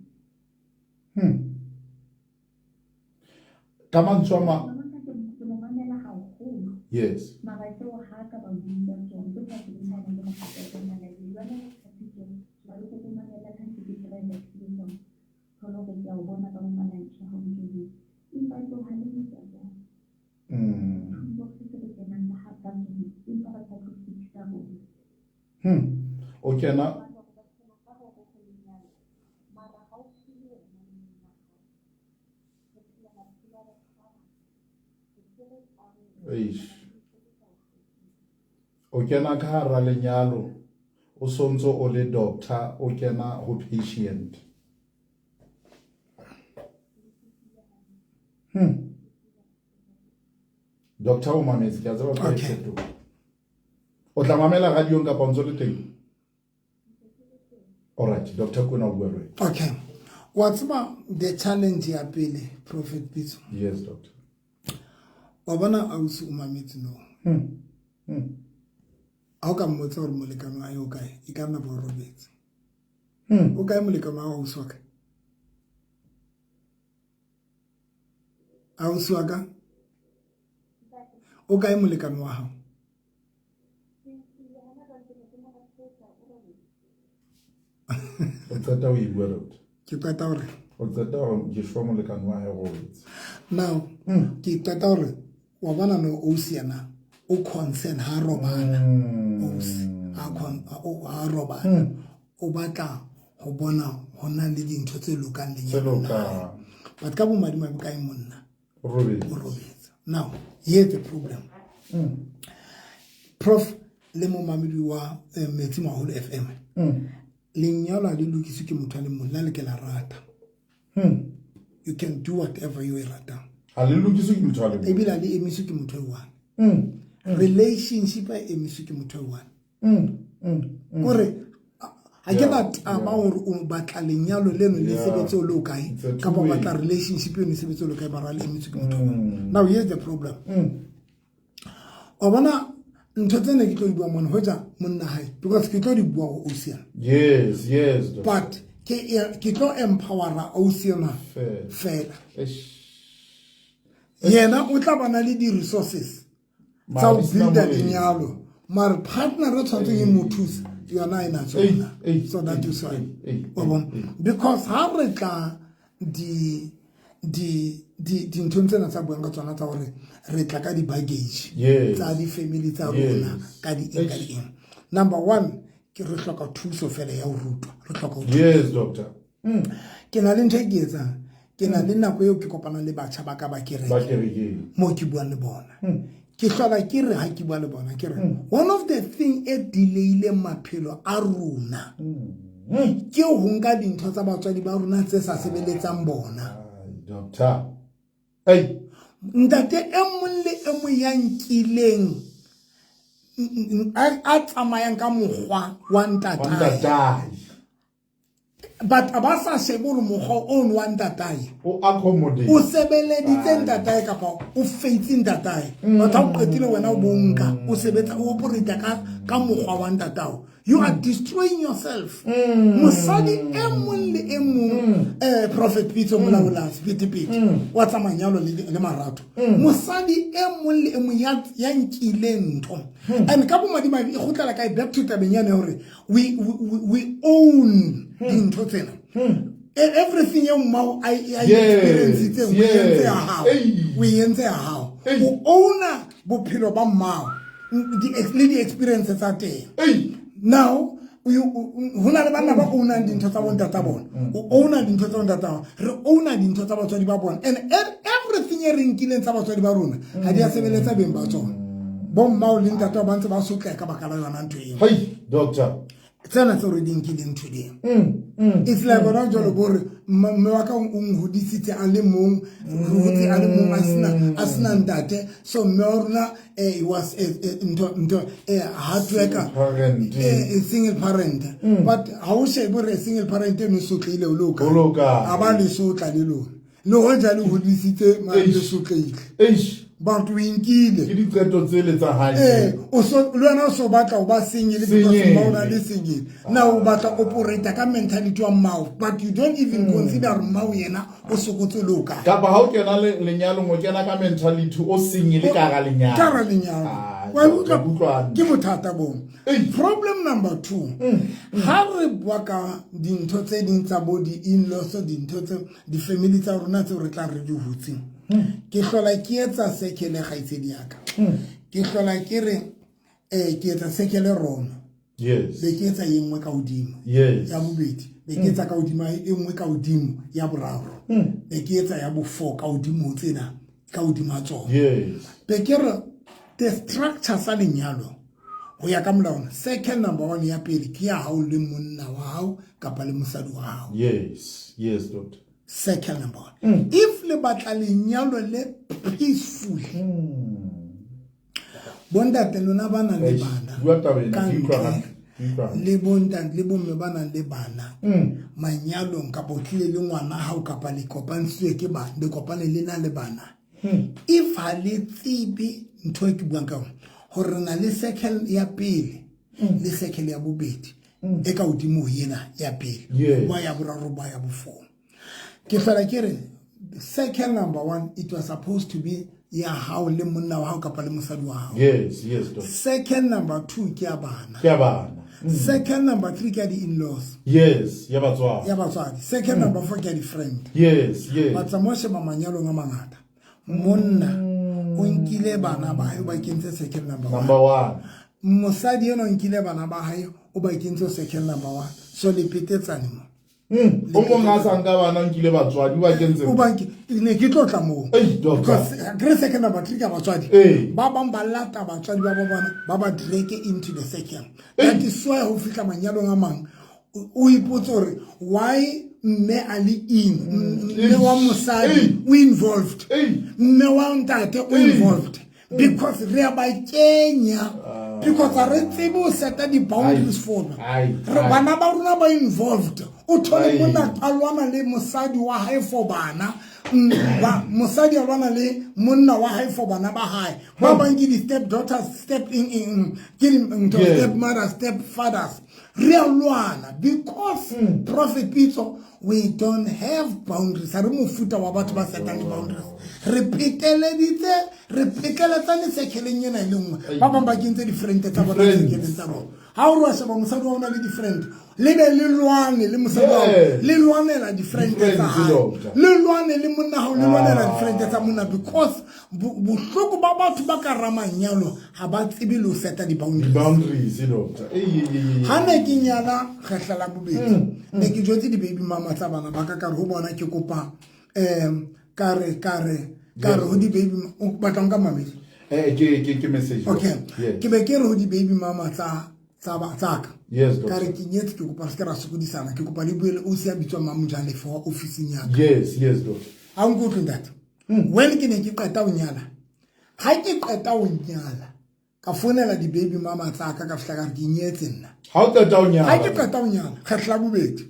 Ka mantswe a ma Mama ke mo mamela haholo. Yes. Mara tseo ha ka ba bua ka tsona, ke sa tsebe ha ba le bothata ba na le jwale ke jwale ke go mamela ka ntse ke drive ke le tsona. Thole hore ke a o bona ka bo manantshi ha o ntso bua. Empa tseo ha le tsa tsona. Toolbox tse re kenang ka ha ka tsona, empa re sa tlo fix-a rona. O kena Eish. O kena ka hara lenyalo o sontso o le doctor, o kena ho patient. Doctor o mametse, ke a tseba ka Okay. fetoha. O tla mamela radiong kapa o ntso le teng? All right, Doctor Kwena o bua le wena. Okay. Wa tseba the challenge ya pele, Prophet Pitso. Yes, doctor. Wa bona ausi o mametse no. Ha o ka mmotsa hore molekane wa hae o kae, e ka nna ba o robetse. O kae molekane wa hao, ausi wa ka? Ausi wa ka? O kae molekane wa hao? O qeta ho e bua, doctor. Ke qeta hore O qeta hore ke shwa molekane wa hae robetse. Now, ke qeta hore wa bona no ausi yena o concern ha robala. Ausi ha con ha robala. O batla ho bona ho na le dintho tse lokang Tse lenyalong la hae. lokang. But ka bomadimabe kae monna? O robetse. O robetse. Now, here's the problem. Prof le momamedi wa Metsi Maholo FM. Lenyalo ha le lokiswe ke motho a le mong, le ha le ke la rata. You can do whatever you e ratang. Ha le lokiswe ke motho a le mong. Ebile ha le emiswe ke motho a one. Relationship ha e emiswe ke motho a one. Kore ha ke na taba hore o batla lenyalo leno le sebetse o le o kae, It's a kapa o two-way. batla relationship eno e sebetse o le kae, mara ha le emiswe ke motho a one. Now here's the problem. Wa bona ntho tsena ke tlo di bua mona hoja monna hae, because ke tlo di bua ho ausi ena. Yes, yes, doctor. But ke tlo empowera ausi ena Fela. fela. Eish. Yena o tla bana le di-resources tsa ho Mara di sena builda molemo. lenyalo, mare partner e tshwanetseng e mo thuse yona e na tsona. Ei, ei, So that ei, is why. ei, ei, Wa bona? ei. Because ha re tla di Di di dinthong tsena tsa buang ka tsona tsa hore re tla ka di-baggage tsa di-family tsa rona ka di eng ka di eng. Number one, ke re hloka thuso fela ya ho rutwa, re hloka ho Yes, doctor. Ke na le ntho e ke etsang, ke na le nako eo ke kopanang le batjha ba ka ba kereke, Ba kerekeng. Moo ke buang le bona. Ke hlola ke re, ha ke bua le bona, ke re one of the thing e delayileng maphelo a rona ke ho nka dintho tsa batswadi ba rona tse sa sebeletsang bona. Ai, doctor. Hey. Ntate e mong le e mong ya nkileng a tsamayang ka mokgwa wa ntatae, Ntatae. but ba sa shebe hore mokgwa ono wa ntatae O accommodate. o sebeleditse ntatae kapa o feitse ntatae, but ha o qetile wena o bo nka o sebetsa, o operate ka mokgwa wa ntatao, you are destroying yourself. Mosadi e mong le e mong, Prophet Pitso Molaola Sepetepete wa tsa manyalo le marato, mosadi e mong le e mong ya nkileng ntho, and ka bomadimabe e kgutlela kae? Back to tabeng yane hore we own dintho tsena. Everything eo mmao a experience-itseng, o entse ya hao. O entse ya hao. O owna bophelo ba mmao le di-experience tsa teng. Now ho na le banna ba ownang dintho tsa bontata bona. O owna dintho tsa bontata bona, re owna dintho tsa batswadi ba bona, and everything e re nkileng tsa batswadi ba rona ha di a sebeletsa beng ba tsona. Bo mmao le ntate ba ntse ba sotleha ka baka la yona ntho eo. Hey, doctor. Tsena tseo re di nkileng today, it's like gona jalo bo re mme wa ka o nhodisitse a le mong, re hotse a le mong, a sena ntate. So mme wa rona he was ntho hard worker. Parent. Single parent, but ha o shebe hore single parent eno e sotlehile o le o kae. O le o kae. A ba le sotla le lona, le hoja le hodisitse mare le sotlehile, Eish. but o inkile. Ke diqeto tsele tsa hae. O so le wena o so batla ho ba single because Single. ba o na le single. Now o batla operate ka mentality wa mmao, but you don't even consider hore mmao yena o sokotse le o kae. Kapa ha o kena lenyalong, o kena ka mentality o single ka hara lenyalo. Ka hara lenyalo. Ah, Wa utlwa? ke utlwa hantle. Ke bothata boo. Ei. Problem number two, ha re bua ka dintho tse ding tsa bo di-inlaws, dintho tse di-family tsa rona tseo re tlang re di hutseng, ke hlola ke etsa circle, kgaitsedi ya ka. Ke hlola ke re ke etsa circle rona, be ke etsa e nngwe ka hodimo ya bobedi, be ke etsa ka hodimo e nngwe ka hodimo ya boraro, be ke etsa ya bo-four ka hodimo ho tsena, ka hodima tsona. Be ke re the structure sa lenyalo ho ya ka molaona, circle number one, ya pele, ke ya hao le monna wa hao kapa le mosadi wa hao. Yes. Yes, doctor. Circle number one, if le batla lenyalo le peaceful, bontate lona ba nang le Eish, bana bua taba ena, ka ke utlwa ntle, hantle, ke utlwa hantle. Le bontate le bomme ba nang le bana manyalong, kapa o tlile le ngwana hao, kapa le kopantshitswe ke bana, le kopane le na le bana, if ha le tsebe ntho e ke buang ka yona, hore re na le circle ya pele le circle ya bobedi e ka hodimo ho ena ya pele, ba ya boraro, ba ya bo-four, ke hlola ke re circle number one, it was supposed to be ya hao le monna wa hao kapa le mosadi wa hao. Yes, doctor. Circle number two ke ya bana. Ke ya bana. Circle number three ke ya di-inlaws. Yes, ya batswadi. Ya batswadi. Circle number four ke ya di-friend. Batsamao sheba manyalong a mangata, monna o nkile bana ba hae, o ba kentse circle number one. Number one. Mosadi ena o nkile bana ba hae, o ba kentse circle number one. So le petetsane mo. O mong a sa nka bana, o nkile batswadi, o ba kentse. O ba ne ke tlo tla moo. Ei, doctor. Because ke re circle number three ka batswadi. Ba bang ba lata batswadi ba bona, ba ba drag into the circle. That is why ho fihla manyalong a mang, o ipotse hore why mme a le in, mme wa mosadi o involved, mme wa ntate o involved, because re a ba kenya, because ha re tsebe ho seta di-boundaries for bona. Re bana ba rona ba involved. O thole monna a lwana le mosadi wa hae for bana, mosadi a lwana le monna wa hae for bana ba hae. Ba bang ke di-step daughters, step in, ke ntho, step mother, step fathers. Re a lwana because, Prophet Pitso, we don't have boundaries. Ha re mofuta wa batho ba setang di-boundaries. Re peteleditse, re peteletsane circle-eng ena e le nngwe. Ba bang ba kentse di-friend tsa bona Di-friends. circle-eng tsa bona. Ha o re wa sheba mosadi wa ona le di-friend, le be le lwane le mosadi wa hao, le lwanela di-friend tsa hae, le lwane le monna hao, le lwanela di-friend tsa monna, because bohloko ba batho ba ka ramanyalo ha ba tsebe le ho seta di-boundaries. Ha ne ke nyala kgehla la bobedi, ne ke jwetse di-baby mama tsa bana ba ka, ka re ho bona ke kopa ka re ho di-baby, o batla nka mamedi? Ke message. Okay. Ke be ke re ho di-baby mama tsa ka. Yes, ka re ke nyetse, ke kopa re se ke ra sokodisana, ke kopa le bue le ausi ya bitswang Mamojalefa wa ofising ya ka. Yes, yes, doctor. Ha o nkutlwe ntate. When ke ne ke qeta ho nyala, ha ke qeta ho nyala, ka founela di-baby mama tsa ka, ka fihla ka re ke nyetse nna. Ha o qeta ho nyala. Ha ke qeta ho nyala, kgetlo la bobedi.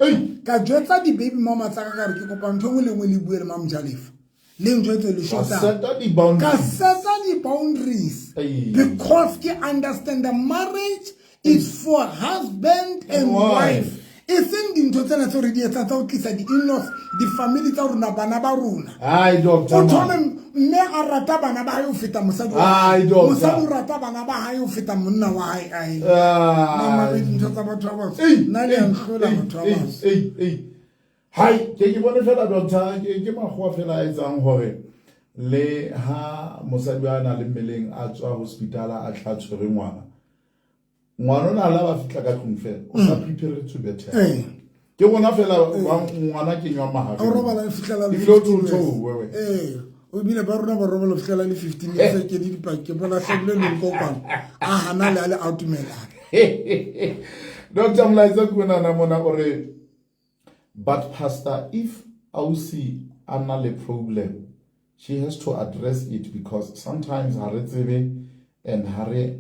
Ka jwetsa di-baby mama tsa ka, ka re ke kopa ntho e nngwe le nngwe le bue le Mamojalefa. Le njwetse le shota. Ka seta di-boundaries. Because ke understand the marriage is for husband and wife. E seng dintho tsena tseo re di etsang tsa ho tlisa di-in-laws, di-family tsa rona, bana ba rona. Ai, doctor. O thole mme a rata bana ba hae ho feta mosadi wa hae. Mosadi o rata bana ba hae ho feta monna wa hae. Ai. Mama, dintho tsa batho ba batsho. Nna di a nhlola batho ba batsho. Hai, ke bone fela doctor, ke makgowa fela a etsang hore le ha mosadi wa na le mmeleng a tswa hospital a tla tshwere ngwana. Ngwana ona la ba fitla ka tlung fela, o sa prepare to better. Ke bona fela ngwana kenywa mahareng. O robala le fihlela le 15 years. O bile ba rona ba robala fihlela le 15 years ke di dipaki bona hlabile le nkokwana. A hana le a le autumelana. Dr. Mlaetsa Kunana mona o re, but pastor, if ausi ana le problem, she has to address it, because sometimes ha re tsebe and ha re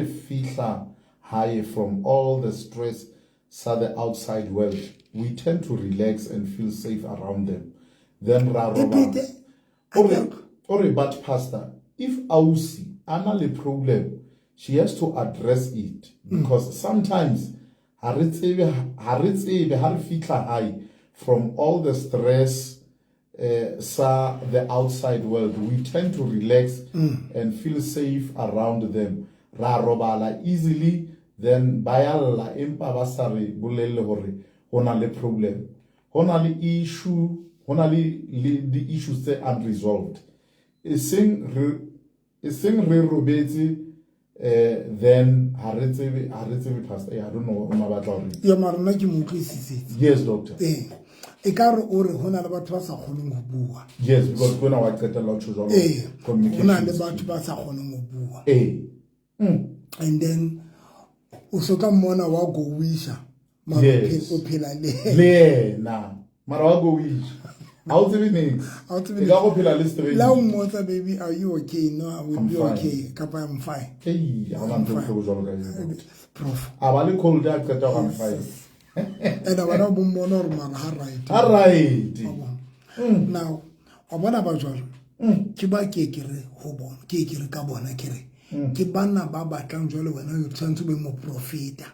fihla high from all the stress sa the outside world, we tend to relax and feel safe around them. Then ra robala. Ore, but pastor, if ausi ana le problem, she has to address it, because sometimes ha re tsebe ha re fihla high from all the stress sa the outside world, we tend to relax and feel safe around them. Ra robala easily, then ba yalla empa ba sa re bolelle hore ho na le problem, ho na le issue, ho na le di issues tse unresolved. E seng re robetse, then ha re tsebe pastor. I don't know o batla hore ya mara nna ke mo utlwisisitse. Yes, doctor. E ka re o re hona le batho ba sa kgoneng ho bua. Yes, because bona wa qetella o tjho jwalo. Communication. Hona le batho ba sa kgoneng ho bua. And then o so ka mmona wa go wisha. Mara o phela le yena. Mara wa go wisha. Ha o tsebe niks. E ka go phela le straight. La o mmotsa, baby, are you okay? No, I will be okay. Kapa I'm fine. Ei, ha ona ntho e jwalo ka eo. Prof. A ba le cold a qeta go I'm fine. And bana bo mmona hore mara ha right. Ha right. Now, wa bona ba jwalo. Ke ba ke re ho bona, ke re ka bona ke re. Ke bana ba batlang jwalo wena o tshwanetse o be moprofeta.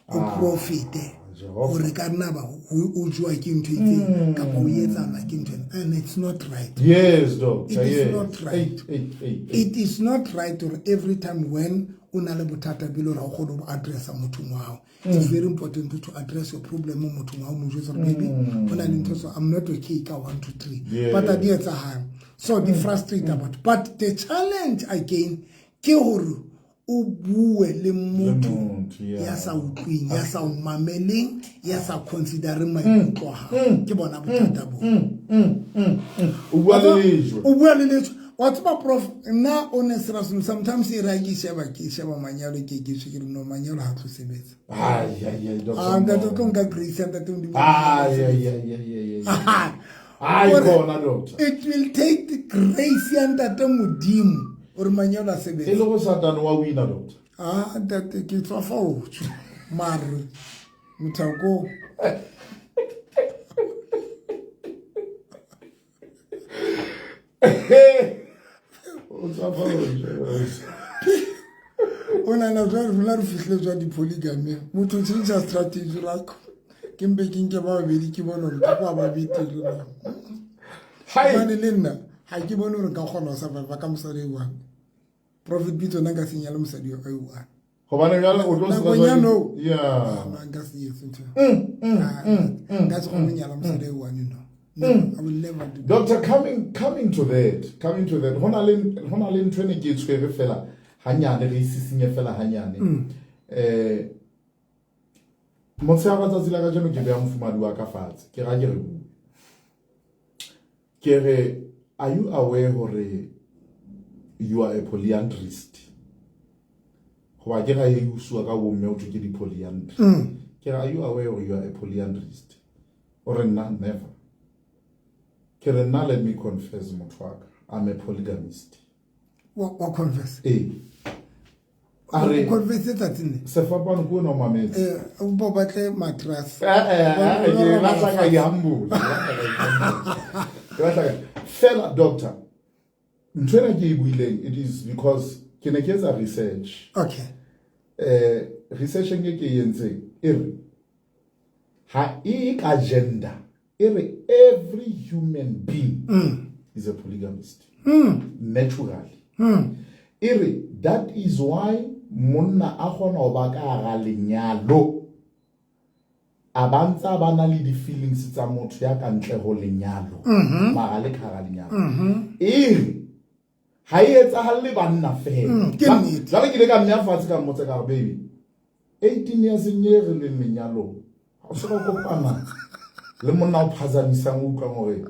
O profete. Hore ka nna ba o jwa ke ntho e itseng kapa o etsana ke ntho ena. And it's not right. Yes, doctor. It is not right. It is not right or every time when o na le bothata bile hore ha o kgone ho addressa mothong wa hao. It's very important to address your problem mo mothong wa hao, mo jwetsa hore baby ho na le ntho, so I'm not okay ka 1 2 3. But a di etsahang. So di frustrate about. But the challenge again ke hore o bue le motho ya sa utlweng, ya sa mameleng, ya sa considering maikutlo a hao. Ke bona bothata bo. O bua le lejwe. O bua le lejwe. Wa tseba prof, nna o ne seriously sometimes e ra ke sheba manyalo ke ke no manyalo ha tlo sebetsa. Ai ai ai doctor. Ah, ntate o tlo nka grace ntate Modimo. Ai ai ai ai ai. Ai bona doctor. It will take the grace ya ntate Modimo ore manyalo a sebetsa. E le go Satan wa wina doctor. Ah, ntate ke tswa fa o tsho. Mare mothako. O tswa fa o tsho. O na na jwa rona re fihle jwa di-polygamy. Motho o change strategy rako. Ke mpe ke nke ba babedi ke bone hore ke kwa ba betere na. Hobane le nna ha ke bone hore nka kgona ho survive ka mosadi e one. Prophet Pitso nna nka se nyale mosadi e one. Gobane jwale o tlo Nakong ya nou. Yeah. Ah, no, nka se etse ntho eo. Nka se kgone ho nyala mosadi e one, no. No, I will never do that. Doctor, coming to that, hona le ntho e ne ke e tshwere fela hanyane, re isisinye fela hanyane. Motshehare wa tsatsi la kajeno ke beha mofumahadi wa ka fatshe, ke ra ke re bue, ke re, "Are you aware hore you are a polyandrist?" Hoba ke ra e usuwa ka bomme ho thwe ke di-polyandry. Ke re, "Are you aware hore you are a polyandrist?" O re, "Nna, never." Ke re, "Nna, let me confess, motho wa ka, I'm a polygamist." Wa confess? Ee, a re O confess tsatsing le? Sefapano ke ona o mametse. O bo batle mattress. Ke batla ka i-humble. Ke batla fela, doctor, ntho ena ke e buileng, it is because ke ne ke etsa research. Researcheng e ke e entseng e re ha e ka gender, e re every human being is a polygamist naturally. E re that is why monna a kgona ho ba ka hara lenyalo, a ba ntsa ba na le di-feelings tsa motho ya ka ntle ho lenyalo, mara le ka hara lenyalo. E re ha e etsahalle banna fela. Ke nnete. Jwale ke ile ka mmeha fatshe, ka mmotsa ka re, "Baby, 18 years e re leng lenyalong, ha o so ka kopana le monna o phazamisang, o utlwang hore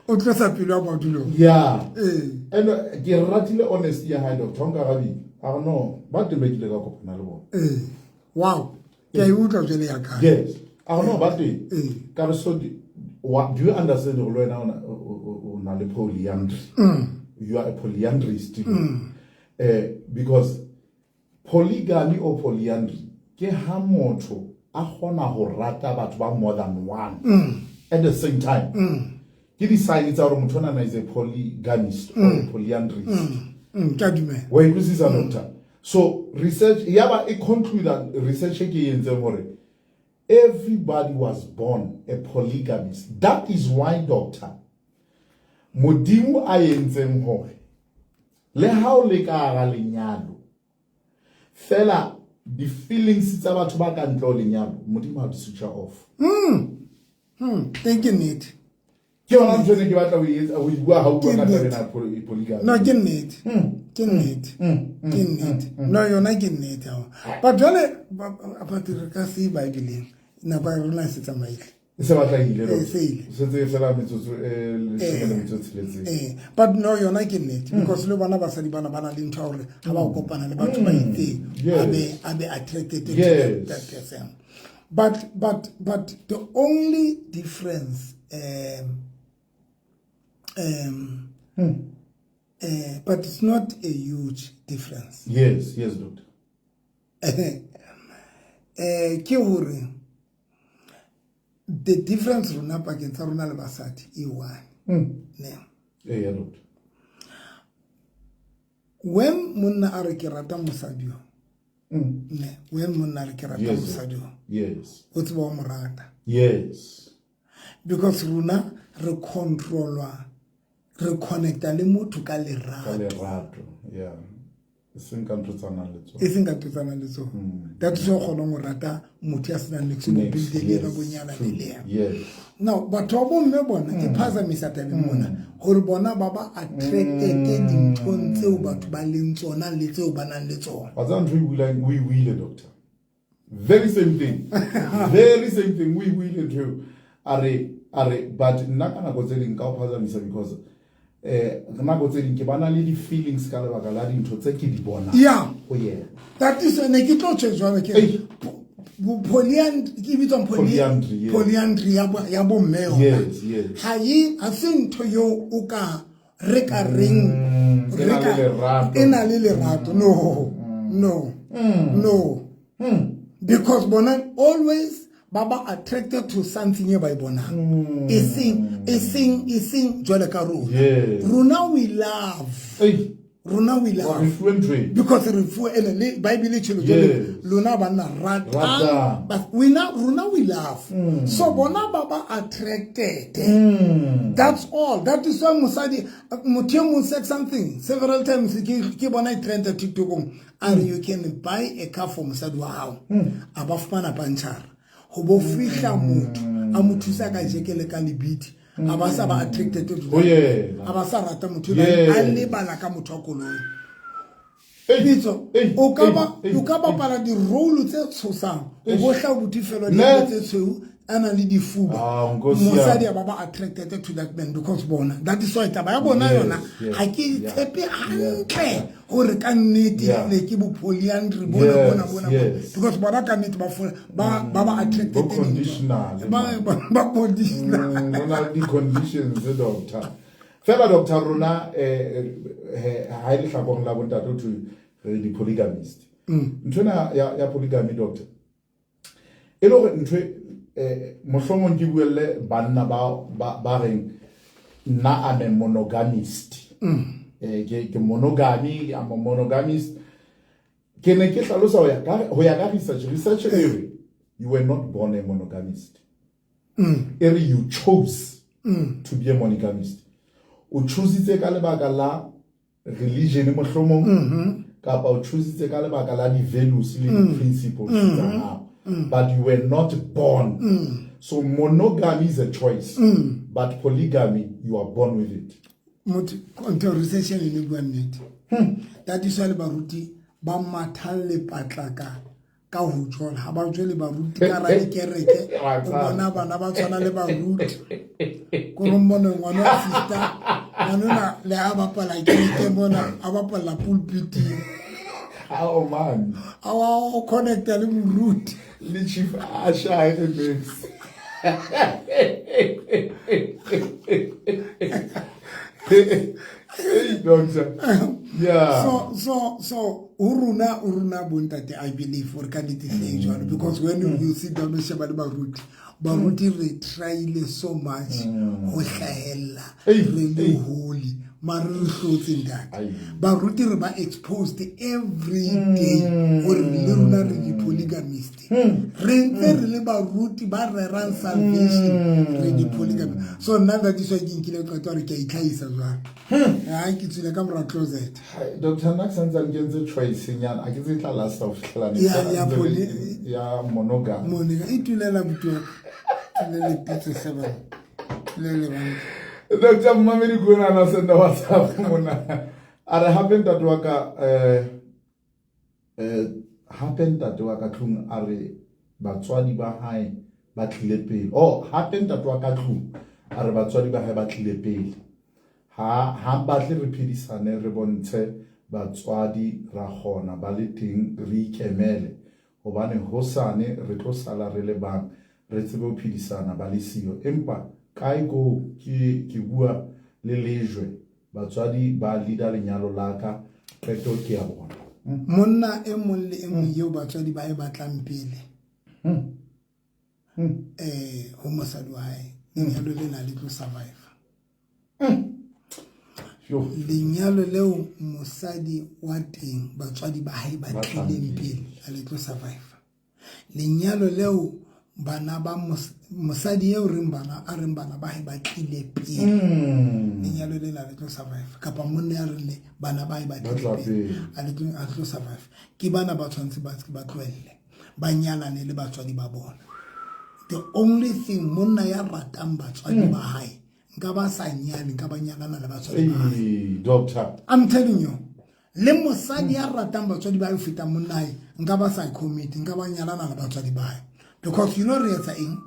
O tlosa pelo ya badulong?" Yeah. Ee. And ke ratile honesty ya hae, doctor. O nkarabile, a re, "No, ba teng ba kile ka kopana le bona." Ee, wow, ke a e utlwa jwale ya kae. Yes, a re, "No, ba teng." Ee. Ka re, "So do you understand gore le wena o na le polyandry? You are a polyandrist." Because polygamy or polyandry ke ha motho a kgona ho rata batho ba more than one at the same time. Ke di-sign tsa hore motho onana is a polygamist or a polyandrist. Ke a dumela. Wa utlwisisa, doctor? So research ya ba e conclude, research e ke e entseng, hore everybody was born a polygamist. That is why, doctor, Modimo a entseng hore le ha o le ka hara lenyalo fela, di-feelings tsa batho ba ka ntle ho lenyalo, Modimo ha di switch off. Teng ke nnete. Ke yona ntho e ne ke batla ho e etsa, ho e bua ha o bua Ke ka taba nnete. ena ya polygamy. No, ke nnete, ke nnete, ke nnete. No, yona ke nnete ao, but jwale but re ka se bibileng, nako ya rona e se tsamaile. E se batla ile. Eh, se ile. Setse fela metsotso e 16. But no, yona ke nnete, because le bona basadi bana ba na le ntho ya hore ha ba o kopana le batho ba itseng, a be attracted to that person. But the only difference, but it's not a huge difference, Yes, doctor. Ke hore the difference rona pakeng tsa rona le basadi e one, ne? Ee, doctor. When monna a re, "Ke rata mosadi yo," ne, when monna a re, "Ke rata mosadi yo," o tseba o mo rata. Because rona re controlwa, re connecta le motho ka Ka lerato. Lerato, yeah, e seng ka ntho tsa nang le tsona. E seng ka ntho tsa nang le tsona. That is why o kgonang ho rata motho ya senang niks, mo Niks, build le ena yes, bonyana true. le yena. Now batho ba bomme bona ke phazamisa tabeng mona gore bona ba ba attracted dinthong tseo batho ba leng tsona le tseo ba nang le tsona. Wa tseba ntho e builang, o e buile, doctor, very same thing, very same thing o e buile ntho eo. A re but nna ka nako tse ding ka o phazamisa, because ka nako tse ding ke bana le di-feelings ka lebaka la dintho tse ke di bonang ho yena. That is ne ke tlo tjho jwalo, ke Ei. Ke e bitswang Polyandry, yes. polyandry ya bomme yona. Yes. Ha se ntho eo o ka re ka reng E na le lerato. E na le lerato. No, no, no, because bona always ba ba attracted to something e ba e bonang, e seng jwale ka rona. Rona we love. Ei. Rona we love because re fuwe ene le Bible e tjhelo jwale lona banna ratang, but we now rona we love. So bona ba ba attracted. That's all. That is why mosadi motho e mong said something several times, ke bona e trend TikTokong, and you can buy a car for mosadi wa hao, a ba fumana pantšhara ho bo fihla motho a mo thusa ka jeke le ka lebidi, a ba sa ba attracted to a ba sa rata motho a lebala ka motho wa koloi. Bitso o ka bapala di-role tse tshosang, o bo hla o botifelo tse tshweu a nang le difuba, mosadi a ba ba attracted to that man because bona that is why taba ya bona yona ga ke tshepe hantle gore ka nnete le ke bo polyandry bona bona bona, because bona ka nnete ba ba ba attracted ba conditional bona di conditions. Doctor, fela doctor, rona ha ile hlakoreng la bontate to re di polygamist. Nthwena ya polygamy, doctor, e le hore ntho mohlomong ke buelle banna ba reng nna I'm a monogamist, ke monogamy, I'm a monogamist. Ke ne ke hlalosa ho ya ka research e re you were not born a monogamist, e re you chose to be a monogamist. O choositse ka lebaka la religion mohlomong, kapa o choositse ka lebaka la di-values le di-principles tsa hao, but you were not born. So monogamy is a choice, but polygamy, you are born with it. Motho ntho research e ne bua nnete. That is why le baruti ba mathang lepatla ka ho jola, ha ba jole baruti ka ra dikereke, o bona bana ba tshwana le baruti. Ko re mmone ngwana wa sister, ngwanona le a bapala kereke mona, a bapala pulpiting. Oh man, a o connecta le moruti le chief a shae mix. Hey doctor, yeah. So o rona bontate, I believe gore ka nnete hleng jwalo, because when you sit down o sheba le baruti re tryile so much ho hlahella re le holy, mare re hlotse ntate. Baruti re ba exposed every day gore le rona re di-polygamist, re ntse re le baruti ba rerang salvation, re di-polygamist. So nna that is why ke nkile qeto gore ke a itlhahisa jwale, ha ke tswile ka mora closet. Doctor, nna ke santsane ke entse choice nyana, a ke tse tla lasta ho fihlela ya monogamy. Monica e tulela butuwa tulele pitso hle tulele bana. Doctor, mmamedi ko na senda WhatsApp mona, a re hape ntate wa ka hape ntate wa ka tlung a re batswadi ba hae ba tlile pele. Oh, hape ntate wa ka tlung a re batswadi ba hae ba tlile pele, ha batle re phedisane, re bontshe batswadi ra kgona ba le teng, re ikemele, hobane hosane re tlo sala re le bang, re tsebe ho phedisana ba le siyo. Empa kae ko ke bua le lejwe, batswadi ba leader lenyalo la ka, qeto ke ya bona. Monna e mong le e mong eo batswadi ba e batlang pele ho mosadi wa hae, lenyalo lena le tlo survive. Lenyalo leo mosadi wa teng batswadi ba hae ba tlileng pele a le tlo survive. Lenyalo leo bana ba mosadi eo reng bana a reng bana ba hae ba tlile pele, lenyalo lena le tlo survive. Kapa monna ya reng le bana ba hae ba tlile pele a le tlo survive. Ke bana ba tshwanetse ba ba tlohelle ba nyalane le batswadi ba bona. The only thing, monna ya ratang batswadi ba hae, nka ba sa nyale, nka ba nyalana le batswadi ba hae. Doctor, I'm telling you, le mosadi ya ratang batswadi ba hae ho feta monna hae, nka ba sa commit, nka ba nyalana le batswadi ba hae. Because you know re etsa eng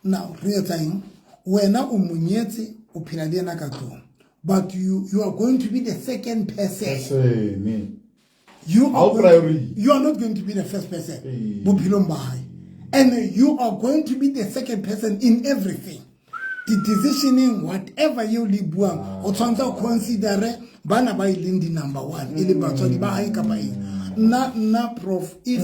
now, re etsa eng? Wena o monyetse, o phela le yena ka tlong, but you are going to be the second person. You are, you are not going to be the first person bophelong ba hae, and you are going to be the second person in everything, the decisioning, whatever you le buang, o tshwanetse o considere bana ba e leng di-number one, e leng batswadi ba hae kapa eng. Nna prof, if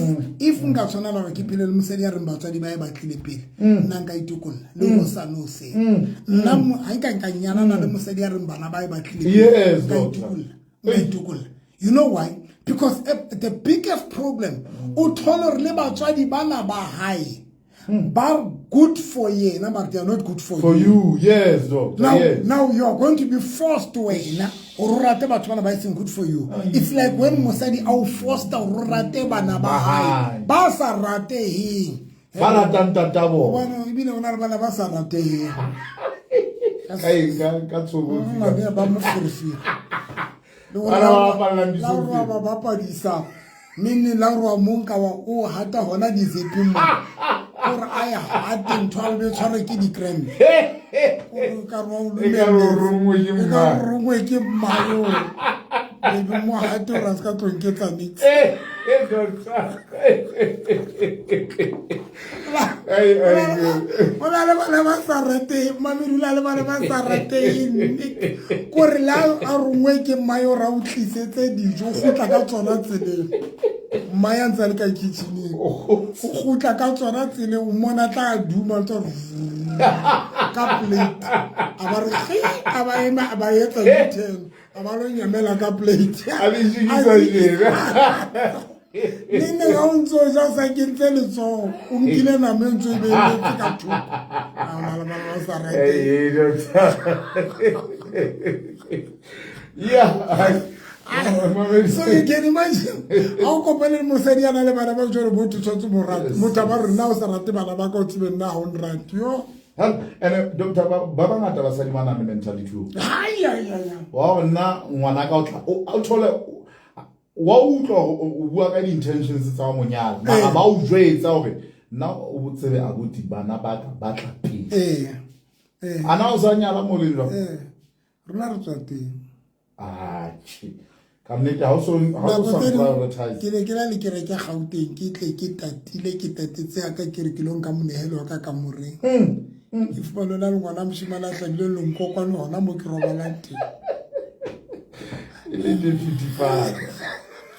nka tshwanela gore ke phele le mosadi ya reng batswadi ba e ba tlile pele, nna nka itokolla le go sa no se. Nna ga nka nyalana le mosadi ya reng bana ba e ba tlile pele, nka itokolla. Nka itokolla. You know why? Because the biggest problem, o thole hore le batswadi bana ba hae ba good for yena, but they are not good for, For you, yes, doctor. Now, yes. now you are going to be forced wena gore o rate batho bana ba e seng good for you. It's like when mosadi a o foster gore o rate bana ba hae Hae. ba sa rateheng. Ba ratang tata bona. Hobane ebile o na le bana ba sa rateheng. Ka eng, ka tshobotsi. Ngwana ba moferefere. Le hore Bana ba bapallang la hore wa disoufeng. ba bapadisa neng la hore wa monka wa o hata hona dizepeng mo. Hore a ya hate ntho a be tshwarwe ke di-cramp. Hore o ka re wa o Ekare o rongwe ke lumelletse. mma. Ekare o rongwe ke mma yo. Ebe mo hate hore a se ka tlo nketsa niks. Eh, eh, doctor. Ai, ai, ai. O na le bana ba sa rateng, mamedi, o na le bana ba sa rateng. Kore le a rongwe ke mma yo, ra o tlisetse dijo, o kgutla ka tsona tseleng. Mma ya ntse a le ka kitcheneng, o kgutla ka tsona tseleng, o mona tla duma tsa ka plate, a ba re ge a ba ema, a ba etsa U-turn, a ba lo nyamela ka plate. A le jikisa tjena. Le ne ga o ntse o ja o sa kentse letsogo, o nkile nama e ntse o e beeletse ka thoko. A o na le bana ba sa rateng. Hey, doctor. Yeah. Mamedi. So you can imagine ha o kopane le mosadi a na le bana ba jalo, botho tshwanetse mo rate. Motho a ba re nna o sa rate bana ba ka, o tsebe nna ga o nrate yo. And doctor, ba bangata basadi ba nang le mentality eo. Ai, ai, ai, ai. Wa hore nna ngwana ka o tla o thole wa utlwa hore o bua ka di-intentions tsa ho monyala, mara ba o jwetsa hore nna o tsebe abuti bana ba ka ba tla pele. Ee, ee. A na o sa nyala mo leng jwang? Ee, rona re tswa teng. Atjhe, ka nnete ha o so ha o Nako sa tse ding, prioritize. Ke ne ke na le kereke Gauteng, ke tle ke tatile, ke tatetse ya ka, ke re ke lo nka monehelo wa ka kamoreng. Ke fumane na le ngwana moshemane a hlabile lonkokwane hona mo ke robalang teng. E le deputy father.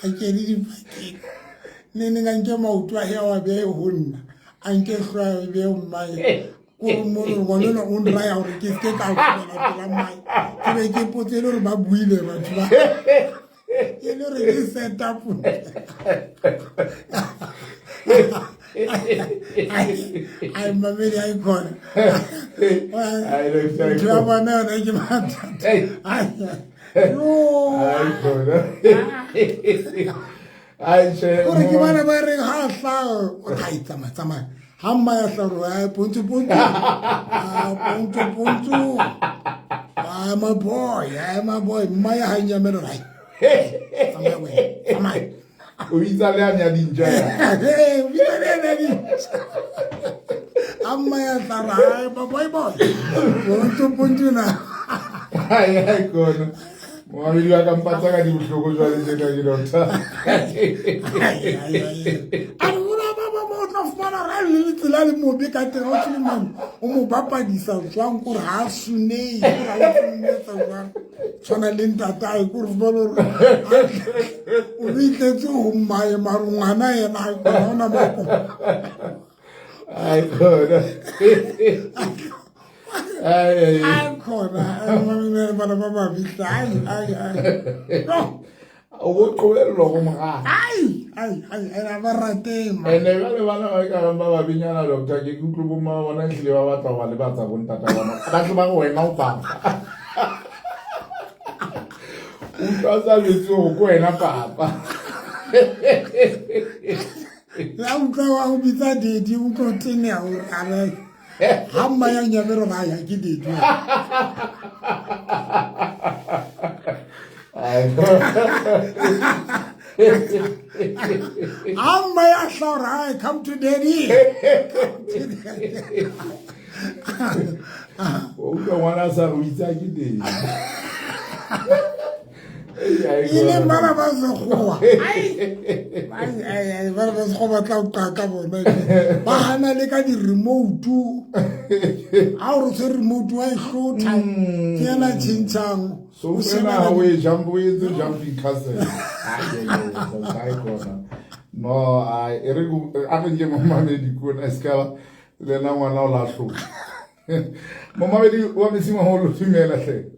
A kene dipakeng. Ne neng a nke maoto a he a wa behe ho nna, a nke hlooho ya behe ho mmae. Kore mo re ngwana enwa o nraya hore ke seke ka atomela pela mmae. Ke be ke ipotse e le hore ba buile batho ba. E le hore ke set up. Ai, mamedi, ai khona. Ai, doctor, Ntho ya bona yona ke mathata. Hey. Ai, yo. Ai, khona. Ai, tjhe, Kore ke bana ba reng ha hlaha, o re, ai, tsamaya, tsamaya. Ha mma ya hlaha, o re, ai, pontsho, pontsho. Ah, pontsho, pontsho. Ah, my boy, ah, my boy. Mma ya ha nyamela, o re, ai, tsamaya wena, tsamaya. O bitsa le a nya dintja ya. Hey, o bitsa le a nya dintja. Ha mma ya hlaha, o re, ai, my boy, boy. Pontsho, pontsho na. Ai, ai, khona. Moamedi wa ka mpatsa ka di bohloko jwale tjena ke doctor. Ai, ai, ai. A re, o la ba ba mo tla fumana ra le letsela le mobe ka teng, ha o tsebe mane, o mo bapadisa jwang, kore ha a sunehe, kore ha o sunetsa jwang. Tshwana le ntatae, kore fumane hore o bitletse ho mmae, mare ngwana yena ha kgona, ha ona mako. Ai, khona. Ai, ai, ai. Ai, khona. Ai, mamedi, bana ba babitla. Ai, ai, ai. No. O bo qobellwa ho morata. Ai, ai, ai, ai, ba rate, man. Ene jwale bana ba ka bang ba babenyana, doctor, ke utlwe bo mma ba bona ehlile ba batla ho ba lebatsa bo ntata bona. Ba tle ba re wena o papa. Utlwa sa jwetse hore ke wena papa. La utlwa wa ho bitsa daddy, o tlo teneha hore a re, ha mma ya nyamela hore a ya ke daddy. Ai, Ha mma ya hla hore, ai, come to daddy. Come to daddy. O utlwa ngwana a sa re o itse a ke daddy. E le bana ba sekgowa. Ai, ai, ai, ai, bana ba sekgowa ba tla o qaka bona. Ba hana le ka di-remote. Ha o re tshwere remote wa e hlotha. Ke yena a tjhentjhang. So O wena shebana ha o le e jump, o etse jumping castle. Ai, ai, ai, ai, khona. No, ai, e re ko, a re nke momamedi kona, e se ka ba le ena ngwana o la hlotha. Momamedi wa Metsimaholo, dumela hle.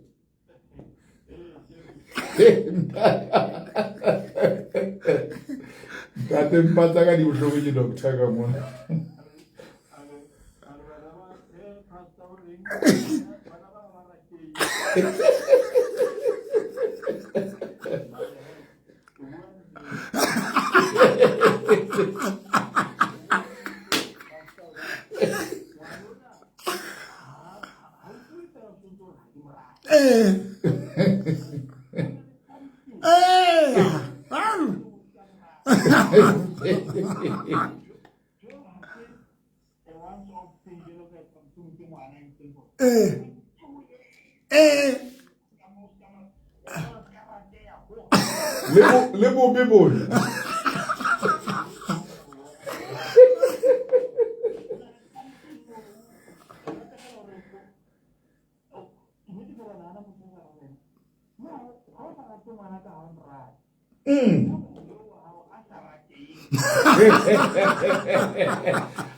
Ntate mpa tsa ka di bohloko ke doctor ka mona. Eh. Eh. Eh. Eh. Le bobe bona.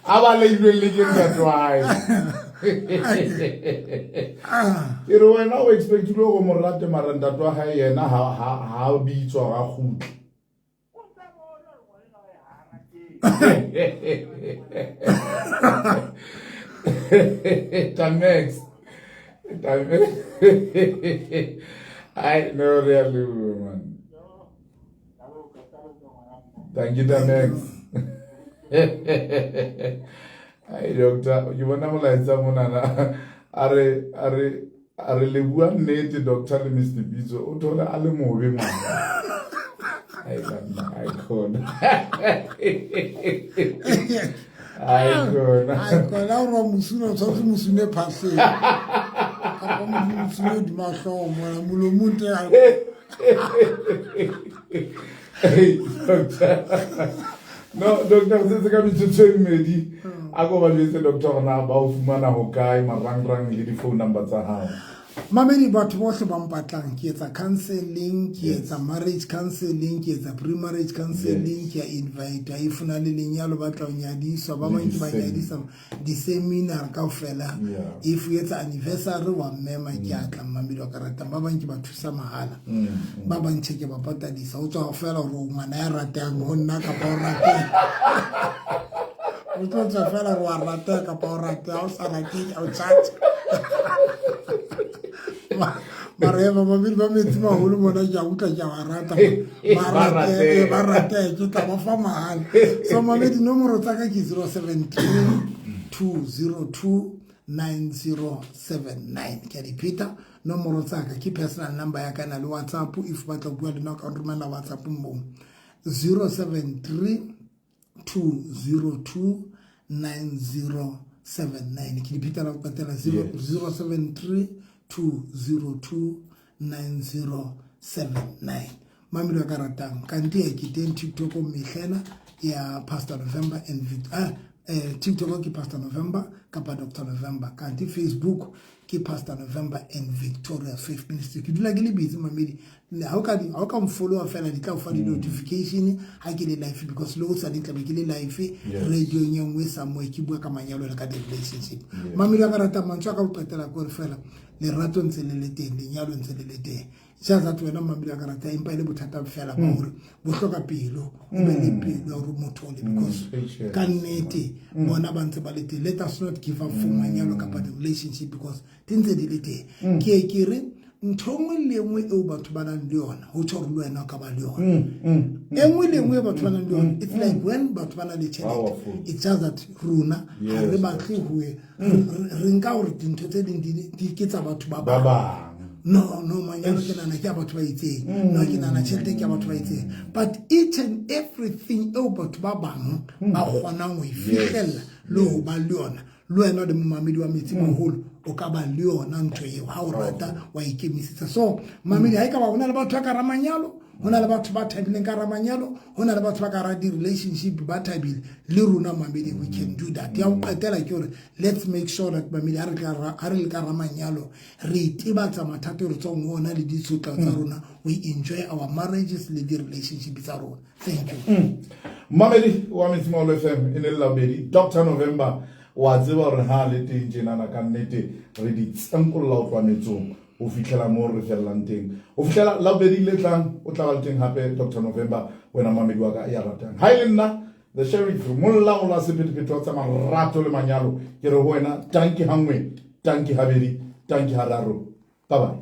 A ba leilweng le ke ntate wa hae. E re wena o expectile go mo rate mara ntate wa hae yena ha o bitswa ga kgutle. Tamex. Tamex. I know really, man. Thank you, Tamex. Ai, doctor, you bona molaetsa monana. A re le bua nnete, doctor le Mr. Pitso, o thole a le mobe ngwana. Ai banna, ai khona. Ai khona. Ai khona o re mosune o tshwanetse mosune phahleng. Kapa mosune hodima hlooho mona, molomong teng a Hey, doctor. No, doctor, se se ka metsotso e mmedi. A ko ba jwetse doctor hore na ba o fumana hokae, marangrang le di-phone number tsa hao. Mamedi, batho bohle ba mpatlang, ke etsa counseling, ke etsa marriage counseling, ke etsa pre-marriage counseling, ke a invite if na le lenyalo ba tla o nyadiswa, ba bang ke ba nyadisa di-seminar kaofela. If o etsa anniversary wa mmema, ke a tla mmamedi wa ka ratang, ba bang ke ba thusa mahala, ba bang tjhe ke ba patadisa. O tswa fela hore o ngwana ya ratang ho nna kapa o rateng. O tlo tswa fela hore wa rateha kapa o rateha, ha o sa rate o charge. Mara eba babedi ba metsi maholo mona ke a utlwa ke a ba rata. Ba rateha ke tla ba fa mahala. So mamedi, nomoro tsa ka ke 073 202 9079. Ke a di pheta nomoro tsa ka, ke personal number ya ka na le WhatsApp. If batla bua le nna o ka nromella WhatsApp moo 073 202 9079. Ke di pheta la ho qetela 073 202 9079. Mamelo ya ka ratang kante ya ke teng TikTok mehlena ya Pastor November and TikTok ke Pastor November kapa Dr. November, kante Facebook ke Pastor November and Victoria Faith Ministry. Ke dula ke le busy mamedi, ha o ka mfollowa fela di tla o fa di-notification ha ke le live, because le o sa di tlabe ke le live radio e nngwe somewhere ke bua ka manyalo le ka di-relationship. Mamedi wa ka ratang, mantswe a ka o qetela ke hore fela lerato ntse le le teng, lenyalo ntse le le teng. Just that wena mamedi wa ka ratang, empa e le bothata fela ba hore bo hloka pelo, o be le pelo ya hore motho o le, because ka nnete bona ba ntse ba le teng. Let us not give up for manyalo kapa di-relationship, because di ntse di le teng. Ke ke re ntho nngwe le nngwe eo batho ba nang le yona, ho tjho hore le wena o ka ba le yona. E nngwe le nngwe e batho ba nang le yona, it's like when batho ba na le tjhelete, it's just that rona ha re batle ho re nka hore dintho tse ding di ke tsa batho ba bang. No, manyalo ke nahana ke ya batho ba itseng. No, ke nahana tjhelete ke ya batho ba itseng. But each and everything eo batho ba bang ba kgonang ho e fihlella le ho ba le yona, le wena le momamedi wa metsi maholo o ka ba le yona ntho eo ha o rata wa ikemisetsa. So mamedi, ha e ka ba hona le batho ba ka ramanyalo, hona le batho ba thabileng ka ramanyalo, hona le batho ba ka ra di-relationship ba thabile, le rona mamedi we can do that. Ya ho qetela ke hore let's make sure that mamedi ha re le ka ramanyalo re itebatsa mathata e re tswang ho ona le ditshotla tsa rona, we enjoy our marriages le di-relationship tsa rona. Thank you. Mamedi wa Metsi Maholo FM e ne le Labobedi, Dr. November wa tseba hore ha le teng tjenana ka nnete re di tsenkolla ho tloha metsong. Ho fihlela moo re fellang teng. Ho fihlela Labobedi le tlang, o tla ba le teng hape Doctor November, wena mamedi wa ka ya ratang. Ha e le nna, The Sheriff, molaola sephethephethe wa tsa marato le manyalo, ke re ho wena, tanki hanngwe, tanki habedi, tanki hararo. Bye bye.